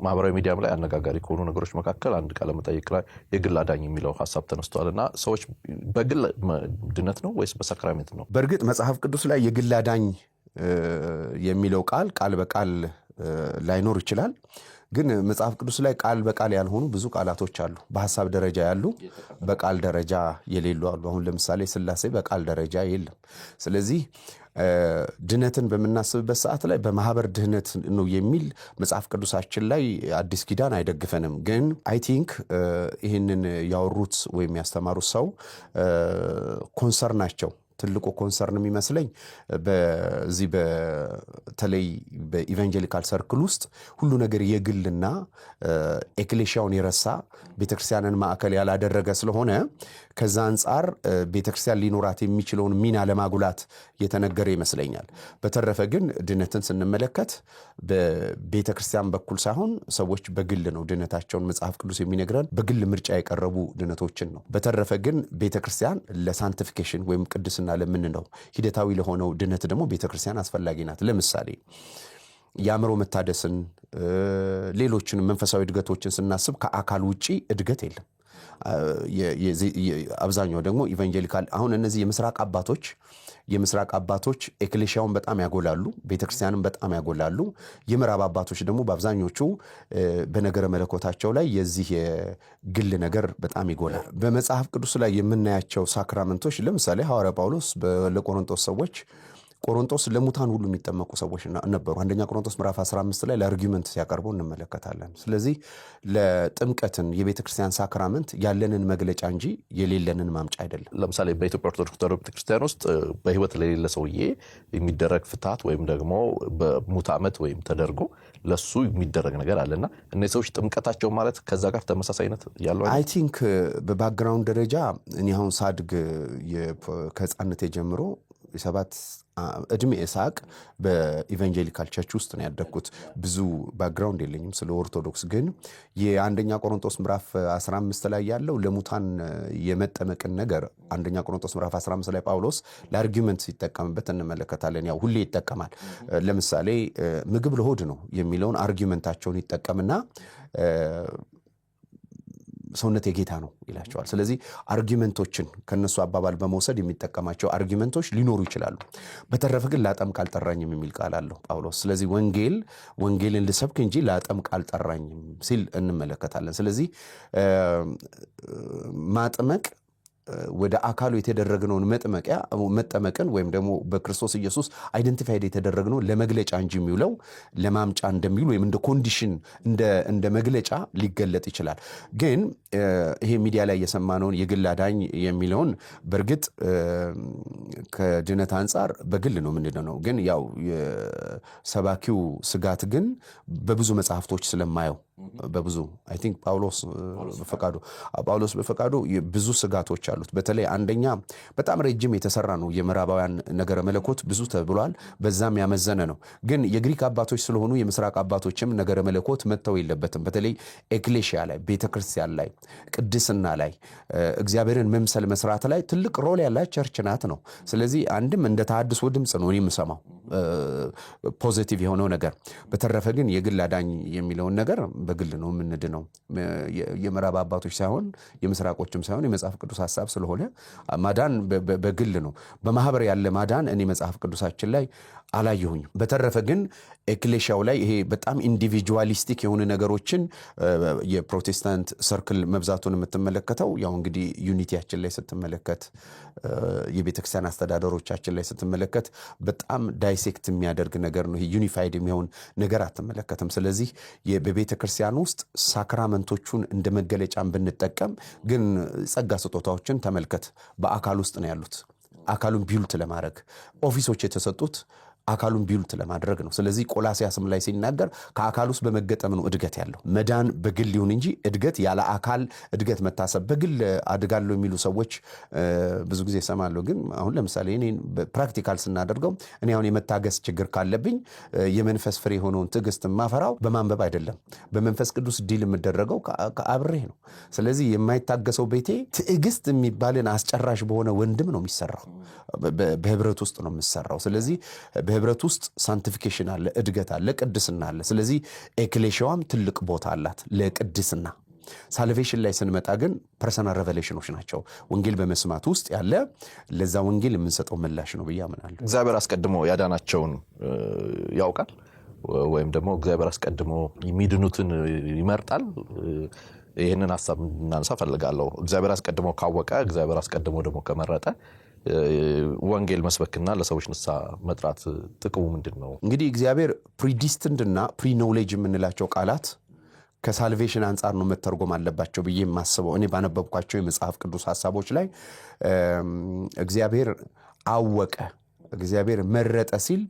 [SPEAKER 2] ማህበራዊ ሚዲያም ላይ አነጋጋሪ ከሆኑ ነገሮች መካከል አንድ ቃለ መጠይቅ ላይ የግል አዳኝ የሚለው ሀሳብ ተነስቷል እና ሰዎች በግል ድነት ነው ወይስ በ sacrament ነው?
[SPEAKER 1] በእርግጥ መጽሐፍ ቅዱስ ላይ የግል አዳኝ የሚለው ቃል ቃል በቃል ላይኖር ይችላል። ግን መጽሐፍ ቅዱስ ላይ ቃል በቃል ያልሆኑ ብዙ ቃላቶች አሉ። በሀሳብ ደረጃ ያሉ፣ በቃል ደረጃ የሌሉ አሉ። አሁን ለምሳሌ ስላሴ በቃል ደረጃ የለም። ስለዚህ ድነትን በምናስብበት ሰዓት ላይ በማህበር ድህነት ነው የሚል መጽሐፍ ቅዱሳችን ላይ አዲስ ኪዳን አይደግፈንም። ግን I think ይህንን ያወሩት ወይም ያስተማሩት ሰው concern ናቸው፣ ትልቁ concern የሚመስለኝ በዚህ በተለይ በ evangelical circle ውስጥ ሁሉ ነገር የግልና ኤክሌሽያውን የረሳ፣ ቤተክርስቲያንን ማዕከል ያላደረገ ስለሆነ ከዛ አንጻር ቤተክርስቲያን ሊኖራት የሚችለውን ሚና ለማጉላት የተነገረ ይመስለኛል። በተረፈ ግን ድነትን ስንመለከት በቤተክርስቲያን በኩል ሳይሆን ሰዎች በግል ነው ድነታቸውን፣ መጽሐፍ ቅዱስ የሚነግረን በግል ምርጫ የቀረቡ ድነቶችን ነው። በተረፈ ግን ቤተክርስቲያን ለ sanctification ወይም ቅድስና ለምንለው ሂደታዊ ለሆነው ድነት ደግሞ ቤተክርስቲያን አስፈላጊ ናት። ለምሳሌ የአእምሮ መታደስን፣ ሌሎችን መንፈሳዊ እድገቶችን ስናስብ ከአካል ውጪ እድገት የለም። አብዛኛው ደግሞ evangelical አሁን እነዚህ የምስራቅ አባቶች ኤክሌሽያውን በጣም ያጎላሉ፣ ቤተክርስቲያንን በጣም ያጎላሉ። የምዕራብ አባቶች ደግሞ በአብዛኞቹ በነገረ መለኮታቸው ላይ የዚህ የግል ነገር በጣም ይጎላል። በመጽሐፍ ቅዱስ ላይ የምናያቸው sacrament ኦች፣ ለምሳሌ ሐዋርያ ጳውሎስ ለቆሮንቶስ ሰዎች፣ ቆሮንቶስ ለሙታን ሁሉ የሚጠመቁ ሰዎች ነበሩ። አንደኛ ቆሮንቶስ ምዕራፍ 15 ላይ ለ argument ሲያቀርበው እንመለከታለን። ስለዚህ ለጥምቀትን የቤተ ክርስቲያን sacrament ያለንን መግለጫ እንጂ የሌለንን ማምጫ አይደለም።
[SPEAKER 2] ለምሳሌ በኢትዮጵያ ኦርቶዶክስ ተዋሕዶ ቤተክርስቲያን ውስጥ በሕይወት ለሌለ ሰውዬ የሚደረግ ፍትሐት ወይም ደግሞ በሙት ዓመት ወይም ተደርጎ ለሱ የሚደረግ ነገር አለና እነዚህ ሰዎች ጥምቀታቸው ማለት ከዛ ጋር ተመሳሳይነት ያለው?
[SPEAKER 1] I think በ background ደረጃ እኔ አሁን ሳድግ ከህፃንነቴ ጀምሮ የ7 እድሜ ሳቅ በ evangelical church ውስጥ ነው ያደግኩት። ብዙ background የለኝም ስለ ኦርቶዶክስ። ግን የአንደኛ ቆሮንቶስ ምዕራፍ 15 ላይ ያለው ለሙታን የመጠመቅን ነገር አንደኛ ቆሮንቶስ ምዕራፍ 15 ላይ ጳውሎስ ለ argument ሲጠቀምበት እንመለከታለን። ያው ሁሌ ይጠቀማል። ለምሳሌ ምግብ ለሆድ ነው የሚለውን argument ኣቸውን ይጠቀምና ሰውነት የጌታ ነው ይላቸዋል። ስለዚህ argument ኦችን ከነሱ አባባል በመውሰድ የሚጠቀማቸው argument ኦች ሊኖሩ ይችላሉ። በተረፈ ግን ላጠምቅ አልጠራኝም የሚል ቃል አለው ጳውሎስ። ስለዚህ ወንጌልን ልሰብክ እንጂ ላጠምቅ አልጠራኝም ሲል እንመለከታለን። ስለዚህ ማጥመቅ ወደ አካሉ የተደረግነውን መጥመቂያ መጠመቅን ወይም ደግሞ በክርስቶስ ኢየሱስ identified የተደረግነውን ለመግለጫ እንጂ የሚውለው ለማምጫ እንደሚውል ወይም እንደ condition እንደ መግለጫ ሊገለጥ ይችላል። ግን ይሄ ሚዲያ ላይ የሰማነውን የግል አዳኝ የሚለውን በእርግጥ ከድነት አንጻር በግል ነው የምንድነው። ግን ያው የሰባኪው ስጋት ግን በብዙ መጽሐፍቶች ስለማየው በብዙ I think ጳውሎስ በፈቃዱ ብዙ ስጋቶች አሉት። በተለይ አንደኛ በጣም ረጅም የተሰራ ነው የምዕራባውያን ነገረ መለኮት፣ ብዙ ተብሏል። በዛም ያመዘነ ነው። ግን የግሪክ አባቶች ስለሆኑ የምስራቅ አባቶችም ነገረ መለኮት መተው የለበትም። በተለይ ኤክሌሽያ ላይ፣ ቤተክርስቲያን ላይ፣ ቅድስና ላይ፣ እግዚአብሔርን መምሰል መስራት ላይ ትልቅ role ያላት church ናት ነው። ስለዚህ አንድም እንደ ተሐድሶ ድምፅ ነው እኔ የምሰማው positive የሆነው ነገር። በተረፈ ግን የግል አዳኝ የሚለውን ነገር በግል ነው የምንድነው። የምዕራብ አባቶች ሳይሆን፣ የምስራቆችም ሳይሆን፣ የመጽሐፍ ቅዱስ ሀሳብ ስለሆነ ማዳን በግል ነው። በማህበር ያለ ማዳን እኔ መጽሐፍ ቅዱሳችን ላይ አላየሁኝም። በተረፈ ግን ኤክሌሽያው ላይ ይሄ በጣም individualistic የሆኑ ነገሮችን የፕሮቴስታንት circle መብዛቱን የምትመለከተው ያው እንግዲህ unity ያችን ላይ ስትመለከት፣ የቤተክርስቲያን አስተዳደሮቻችን ላይ ስትመለከት በጣም dissect የሚያደርግ ነገር ነው። ይሄ unified የሚሆን ነገር አትመለከትም። ስለዚህ በቤተ ክርስቲያን ውስጥ sacrament ኦቹን እንደ መገለጫን ብንጠቀም ግን ጸጋ ስጦታዎችን ተመልከት፣ በአካል ውስጥ ነው ያሉት። አካሉን build ለማድረግ office ኦች የተሰጡት አካሉን build ለማድረግ ነው። ስለዚህ ቆላስያስም ላይ ሲናገር ከአካል ውስጥ በመገጠም ነው እድገት ያለው። መዳን በግል ይሁን እንጂ እድገት ያለ አካል እድገት መታሰብ፣ በግል አድጋለሁ የሚሉ ሰዎች ብዙ ጊዜ እሰማለሁ። ግን አሁን ለምሳሌ እኔ practical ስናደርገው እኔ አሁን የመታገስ ችግር ካለብኝ የመንፈስ ፍሬ የሆነውን ትዕግስት የማፈራው በማንበብ አይደለም። በመንፈስ ቅዱስ deal የምደረገው አብሬ ነው። ስለዚህ የማይታገሰው ቤቴ ትዕግስት የሚባልን አስጨራሽ በሆነ ወንድም ነው የሚሰራው። በህብረት ውስጥ ነው የሚሰራው። ስለዚህ በህብረት ውስጥ sanctification አለ፣ እድገት አለ፣ ቅድስና አለ። ስለዚህ ኤክሌሽያዋም ትልቅ ቦታ አላት ለቅድስና። Salvation ላይ ስንመጣ ግን personal revelation ኖች ናቸው። ወንጌል በመስማት ውስጥ ያለ ለዛ ወንጌል የምንሰጠው ምላሽ ነው ብዬ አምናለሁ።
[SPEAKER 2] እግዚአብሔር አስቀድሞ ያዳናቸውን ያውቃል ወይም ደግሞ እግዚአብሔር አስቀድሞ የሚድኑትን ይመርጣል። ይህንን ሀሳብ እንድናነሳ ፈልጋለሁ። እግዚአብሔር አስቀድሞ ካወቀ፣ እግዚአብሔር አስቀድሞ ደግሞ ከመረጠ ወንጌል መስበክና ለሰዎች ንስሐ መጥራት ጥቅሙ ምንድን ነው?
[SPEAKER 1] እንግዲህ እግዚአብሔር predestined እና pre-knowledge የምንላቸው ቃላት ከ salvation አንጻር ነው መተርጎም አለባቸው ብዬ የማስበው። እኔ ባነበብኳቸው የመጽሐፍ ቅዱስ ሀሳቦች ላይ እግዚአብሔር አወቀ፣ እግዚአብሔር መረጠ ሲል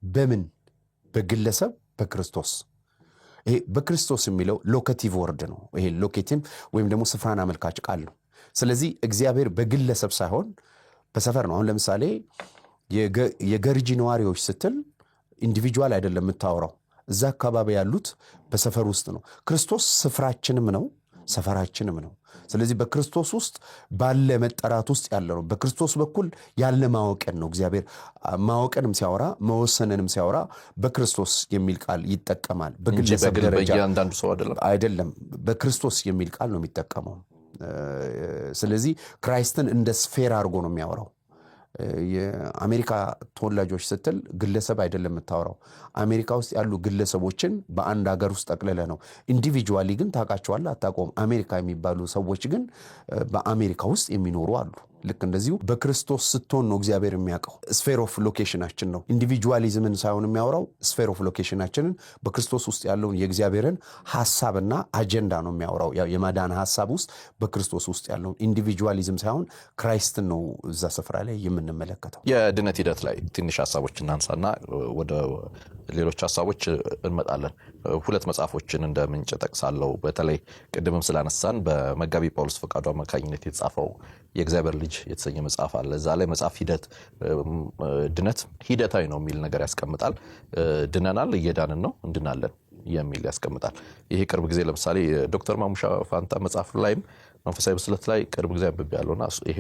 [SPEAKER 1] በምን? በግለሰብ፣ በክርስቶስ። ይሄ በክርስቶስ የሚለው locative word ነው። ይሄ locative ወይም ደግሞ ስፍራን አመልካች ቃል ነው። ስለዚህ እግዚአብሔር በግለሰብ ሳይሆን በሰፈር ነው። አሁን ለምሳሌ የገርጂ ነዋሪዎች ስትል individual አይደለም የምታወራው፣ እዛ አካባቢ ያሉት በሰፈር ውስጥ ነው። ክርስቶስ ስፍራችንም ነው፣ ሰፈራችንም ነው። ስለዚህ በክርስቶስ ውስጥ ባለ መጠራት ውስጥ ያለ ነው። በክርስቶስ በኩል ያለ ማወቅን ነው። እግዚአብሔር ማወቅንም ሲያወራ መወሰንንም ሲያወራ በክርስቶስ የሚል ቃል ይጠቀማል።
[SPEAKER 2] በግለሰብ ደረጃ በእያንዳንዱ ሰው አይደለም።
[SPEAKER 1] አይደለም፣ በክርስቶስ የሚል ቃል ነው የሚጠቀመው። ስለዚህ Christ ን እንደ sphere አድርጎ ነው የሚያወራው። የአሜሪካ ተወላጆች ስትል ግለሰብ አይደለም የምታወራው። አሜሪካ ውስጥ ያሉ ግለሰቦችን በአንድ ሀገር ውስጥ ጠቅልለህ ነው። Individually ግን ታውቃቸዋለህ፣ አታውቀውም። አሜሪካ የሚባሉ ሰዎች ግን በአሜሪካ ውስጥ የሚኖሩ አሉ። ልክ እንደዚሁ በክርስቶስ ስትሆን ነው እግዚአብሔር የሚያውቀው። Sphere of location ኣችን ነው። Individualism ን ሳይሆን የሚያወራው sphere of location ኣችንን፣ በክርስቶስ ውስጥ ያለውን የእግዚአብሔርን ሀሳብና አጀንዳ ነው የሚያወራው። የማዳን ሀሳብ ውስጥ በክርስቶስ ውስጥ ያለውን individualism ሳይሆን Christ ን ነው እዛ ስፍራ ላይ የምንመለከተው።
[SPEAKER 2] የድነት ሂደት ላይ ትንሽ ሀሳቦች እናንሳና ወደ ሌሎች ሀሳቦች እንመጣለን። ሁለት መጽሐፎችን እንደ ምንጭ ጠቅሳለሁ። በተለይ ቅድምም ስላነሳን በመጋቢ ጳውሎስ ፈቃዱ አማካኝነት የተጻፈው የእግዚአብሔር ልጅ የተሰኘ መጽሐፍ አለ። እዛ ላይ መጽሐፍ ሂደት ድነት ሂደታዊ ነው የሚል ነገር ያስቀምጣል። ድነናል፣ እየዳንን ነው፣ እንድናለን የሚል ያስቀምጣል። ይሄ ቅርብ ጊዜ ለምሳሌ ዶክተር ማሙሻ ፋንታ መጽሐፍ ላይም መንፈሳዊ ብስለት ላይ ቅርብ ጊዜ አንብቤያለሁና ይሄ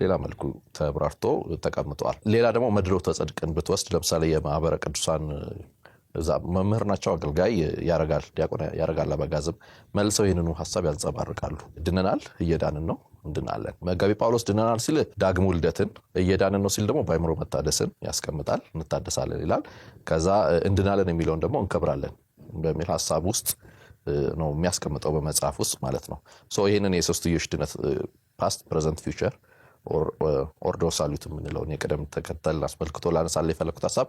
[SPEAKER 2] ሌላ መልኩ ተብራርቶ ተቀምጧል። ሌላ ደግሞ መድሎተ ጽድቅን ብትወስድ ለምሳሌ የማህበረ ቅዱሳን እዛ መምህር ናቸው፣ አገልጋይ ያረጋል፣ ዲያቆን ያረጋል አበጋዝም መልሰው ይህንኑ ሀሳብ ያንጸባርቃሉ። ድነናል፣ እየዳንን ነው፣ እንድናለን። መጋቢ ጳውሎስ ድነናል ሲል ዳግም ውልደትን፣ እየዳንን ነው ሲል ደግሞ በአእምሮ መታደስን ያስቀምጣል። እንታደሳለን ይላል። ከዛ እንድናለን የሚለውን ደግሞ እንከብራለን በሚል ሀሳብ ውስጥ ነው የሚያስቀምጠው በመጽሐፍ ውስጥ ማለት ነው። ይህንን የሶስትዮሽ ድነት past፣ present፣ future፣ ordo salutis የምንለውን የቅደም ተከተል አስመልክቶ ላነሳለ የፈለኩት ሀሳብ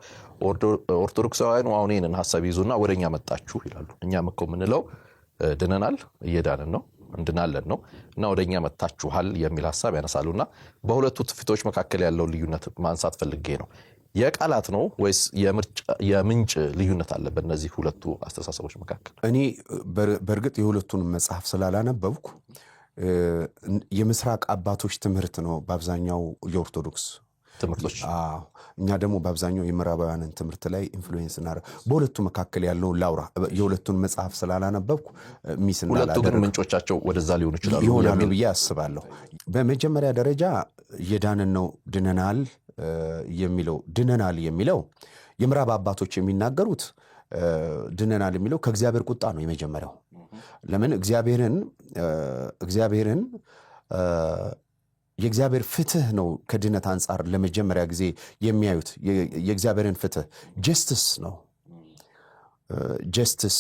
[SPEAKER 2] ኦርቶዶክሳውያኑ አሁን ይህንን ሀሳብ ይዙና ወደ እኛ መጣችሁ ይላሉ። እኛም እኮ የምንለው ድነናል፣ እየዳንን ነው፣ እንድናለን ነው እና ወደ እኛ መጥታችኋል የሚል ሀሳብ ያነሳሉ። እና በሁለቱ ትውፊቶች መካከል ያለው ልዩነት ማንሳት ፈልጌ ነው። የቃላት ነው ወይስ የምንጭ ልዩነት አለ በእነዚህ ሁለቱ አስተሳሰቦች መካከል?
[SPEAKER 1] እኔ በእርግጥ የሁለቱን መጽሐፍ ስላላነበብኩ የምስራቅ አባቶች ትምህርት ነው በአብዛኛው የኦርቶዶክስ
[SPEAKER 2] ትምህርቶች።
[SPEAKER 1] እኛ ደግሞ በአብዛኛው የምዕራባውያንን ትምህርት ላይ influence እናደርግ። በሁለቱ መካከል ያለውን ላውራ። የሁለቱን መጽሐፍ ስላላነበብኩ miss
[SPEAKER 2] ሁለቱ ግን ምንጮቻቸው ወደዛ ሊሆኑ ይችላሉ
[SPEAKER 1] ይሆናሉ ብዬ አስባለሁ። በመጀመሪያ ደረጃ የዳንን ነው ድነናል የሚለው፣ ድነናል የሚለው የምዕራብ አባቶች የሚናገሩት ድነናል የሚለው ከእግዚአብሔር ቁጣ ነው የመጀመሪያው። ለምን እግዚአብሔርን የእግዚአብሔር ፍትህ ነው ከድነት አንጻር ለመጀመሪያ ጊዜ የሚያዩት። የእግዚአብሔርን ፍትህ justice ነው። Justice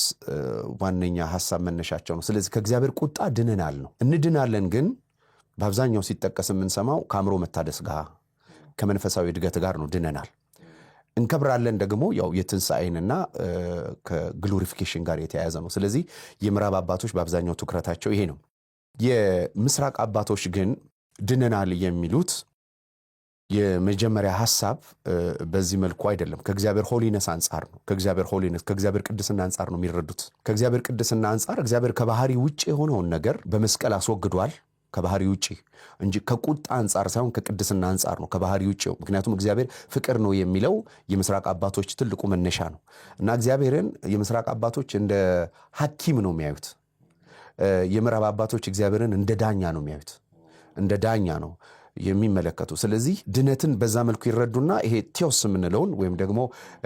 [SPEAKER 1] ዋነኛ ሀሳብ መነሻቸው ነው። ስለዚህ ከእግዚአብሔር ቁጣ ድነናል ነው። እንድናለን ግን በአብዛኛው ሲጠቀስ የምንሰማው ከአእምሮ መታደስ ጋር፣ ከመንፈሳዊ እድገት ጋር ነው ድነናል። እንከብራለን ደግሞ ያው የትንሣኤንና ከ glorification ጋር የተያያዘ ነው። ስለዚህ የምዕራብ አባቶች በአብዛኛው ትኩረታቸው ይሄ ነው። የምስራቅ አባቶች ግን ድነናል የሚሉት የመጀመሪያ ሀሳብ በዚህ መልኩ አይደለም። ከእግዚአብሔር holiness አንጻር ነው። ከእግዚአብሔር holiness፣ ከእግዚአብሔር ቅድስና አንጻር ነው የሚረዱት። ከእግዚአብሔር ቅድስና አንጻር እግዚአብሔር ከባህሪ ውጭ የሆነውን ነገር በመስቀል አስወግዷል። ከባህሪ ውጭ እንጂ ከቁጣ አንጻር ሳይሆን ከቅድስና አንጻር ነው። ከባህሪ ውጭ፣ ምክንያቱም እግዚአብሔር ፍቅር ነው የሚለው የምስራቅ አባቶች ትልቁ መነሻ ነው እና እግዚአብሔርን የምስራቅ አባቶች እንደ ሐኪም ነው የሚያዩት። የምዕራብ አባቶች እግዚአብሔርን እንደ ዳኛ ነው የሚያዩት። እንደ ዳኛ ነው የሚመለከቱ። ስለዚህ ድነትን በዛ መልኩ ይረዱና ይሄ theos የምንለውን ወይም ደግሞ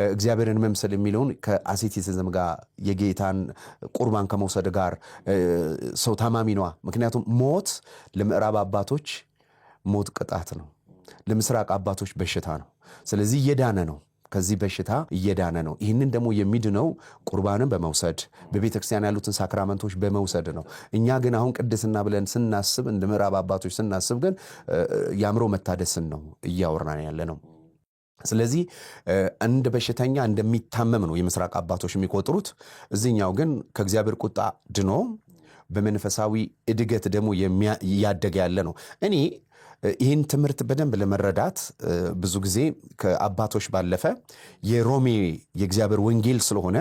[SPEAKER 1] እግዚአብሔርን መምሰል የሚለውን ከ asceticism ጋር፣ የጌታን ቁርባን ከመውሰድ ጋር፣ ሰው ታማሚ ነዋ። ምክንያቱም ሞት ለምዕራብ አባቶች ሞት ቅጣት ነው፣ ለምስራቅ አባቶች በሽታ ነው። ስለዚህ እየዳነ ነው፣ ከዚህ በሽታ እየዳነ ነው። ይህንን ደግሞ የሚድነው ቁርባንን በመውሰድ፣ በቤተ ክርስቲያን ያሉትን sacrament ኦች በመውሰድ ነው። እኛ ግን አሁን ቅድስና ብለን ስናስብ፣ እንደ ምዕራብ አባቶች ስናስብ ግን የአእምሮ መታደስን ነው እያወራን ያለ ነው። ስለዚህ እንደ በሽተኛ እንደሚታመም ነው የምስራቅ አባቶች የሚቆጥሩት። እዚህኛው ግን ከእግዚአብሔር ቁጣ ድኖ በመንፈሳዊ እድገት ደግሞ እያደገ ያለ ነው። እኔ ይህን ትምህርት በደንብ ለመረዳት ብዙ ጊዜ ከአባቶች ባለፈ የሮሜ የእግዚአብሔር ወንጌል ስለሆነ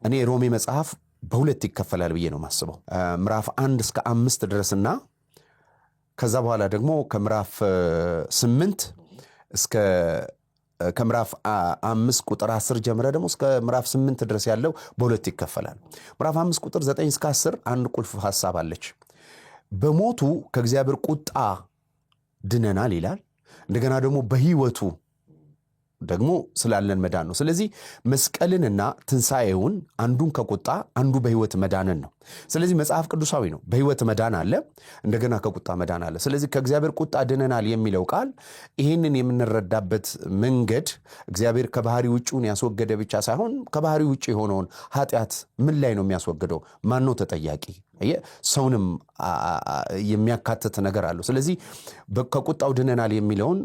[SPEAKER 1] እኔ የሮሜ መጽሐፍ በሁለት ይከፈላል ብዬ ነው የማስበው። ምዕራፍ 1 እስከ 5 ድረስና ከዛ በኋላ ደግሞ ከምዕራፍ 8 እስከ ከምዕራፍ 5 ቁጥር 10 ጀምረ ደግሞ እስከ ምዕራፍ 8 ድረስ ያለው በሁለት ይከፈላል። ምዕራፍ 5 ቁጥር 9 እስከ 10 አንድ ቁልፍ ሀሳብ አለች። በሞቱ ከእግዚአብሔር ቁጣ ድነናል ይላል። እንደገና ደግሞ በህይወቱ ደግሞ ስላለን መዳን ነው። ስለዚህ መስቀልንና ትንሣኤውን አንዱን ከቁጣ አንዱ በህይወት መዳንን ነው። ስለዚህ መጽሐፍ ቅዱሳዊ ነው። በህይወት መዳን አለ፣ እንደገና ከቁጣ መዳን አለ። ስለዚህ ከእግዚአብሔር ቁጣ ድነናል የሚለው ቃል ይህንን የምንረዳበት መንገድ እግዚአብሔር ከባህሪ ውጭውን ያስወገደ ብቻ ሳይሆን ከባህሪ ውጭ የሆነውን ኃጢአት ምን ላይ ነው የሚያስወግደው? ማን ነው ተጠያቂ? ሰውንም የሚያካትት ነገር አለው። ስለዚህ ከቁጣው ድነናል የሚለውን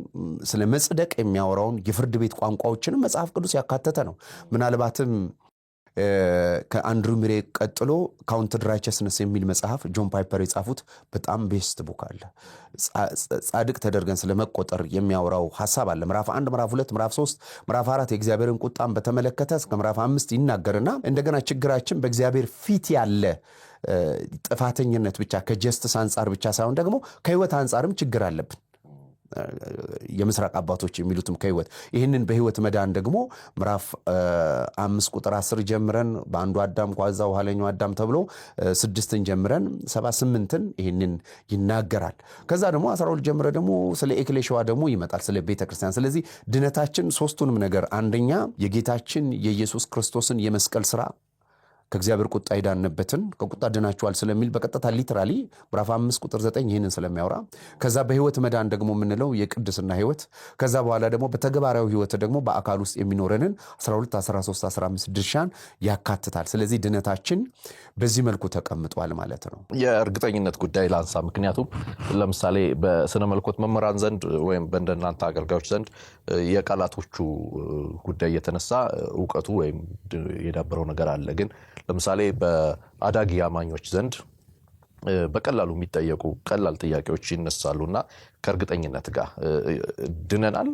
[SPEAKER 1] ስለ መጽደቅ የሚያወራውን የፍርድ ቤት ቋንቋዎችንም መጽሐፍ ቅዱስ ያካተተ ነው። ምናልባትም ከአንድሩ ሙሬ ቀጥሎ Counted Righteousness የሚል መጽሐፍ ጆን ፓይፐር የጻፉት በጣም best book አለ። ጻድቅ ተደርገን ስለመቆጠር የሚያወራው ሀሳብ አለ። ምዕራፍ 1፣ ምዕራፍ 2፣ ምዕራፍ 3፣ ምዕራፍ 4 የእግዚአብሔርን ቁጣን በተመለከተ እስከ ምዕራፍ 5 ይናገርና እንደገና ችግራችን በእግዚአብሔር ፊት ያለ ጥፋተኝነት ብቻ ከ justice አንጻር ብቻ ሳይሆን ደግሞ ከህይወት አንጻርም ችግር አለብን። የምስራቅ አባቶች የሚሉትም ከህይወት ይህንን በህይወት መዳን ደግሞ ምዕራፍ 5 ቁጥር 10 ጀምረን በአንዱ አዳም ኳዛ ኋለኛው አዳም ተብሎ 6ን ጀምረን 7፣ 8ን ይህንን ይናገራል። ከዛ ደግሞ 12 ጀምረ ደግሞ ስለ ኤክሌሽዋ ደግሞ ይመጣል፣ ስለ ቤተ ክርስቲያን። ስለዚህ ድነታችን ሶስቱንም ነገር፣ አንደኛ የጌታችን የኢየሱስ ክርስቶስን የመስቀል ስራ ከእግዚአብሔር ቁጣ የዳንበትን፣ ከቁጣ ድናችኋል ስለሚል በቀጥታ literally ምዕራፍ 5 ቁጥር 9 ይህንን ስለሚያወራ፣ ከዛ በህይወት መዳን ደግሞ የምንለው የቅድስና ህይወት፣ ከዛ በኋላ ደግሞ በተግባራዊ ህይወት ደግሞ በአካል ውስጥ የሚኖረንን 12፣ 13፣ 15 ድርሻን ያካትታል። ስለዚህ ድነታችን በዚህ መልኩ ተቀምጧል ማለት ነው።
[SPEAKER 2] የእርግጠኝነት ጉዳይ ላንሳ። ምክንያቱም ለምሳሌ በስነ መለኮት መምህራን ዘንድ ወይም በእንደናንተ አገልጋዮች ዘንድ የቃላቶቹ ጉዳይ የተነሳ እውቀቱ ወይም የዳበረው ነገር አለ። ግን ለምሳሌ በአዳጊ አማኞች ዘንድ በቀላሉ የሚጠየቁ ቀላል ጥያቄዎች ይነሳሉ እና ከእርግጠኝነት ጋር ድነናል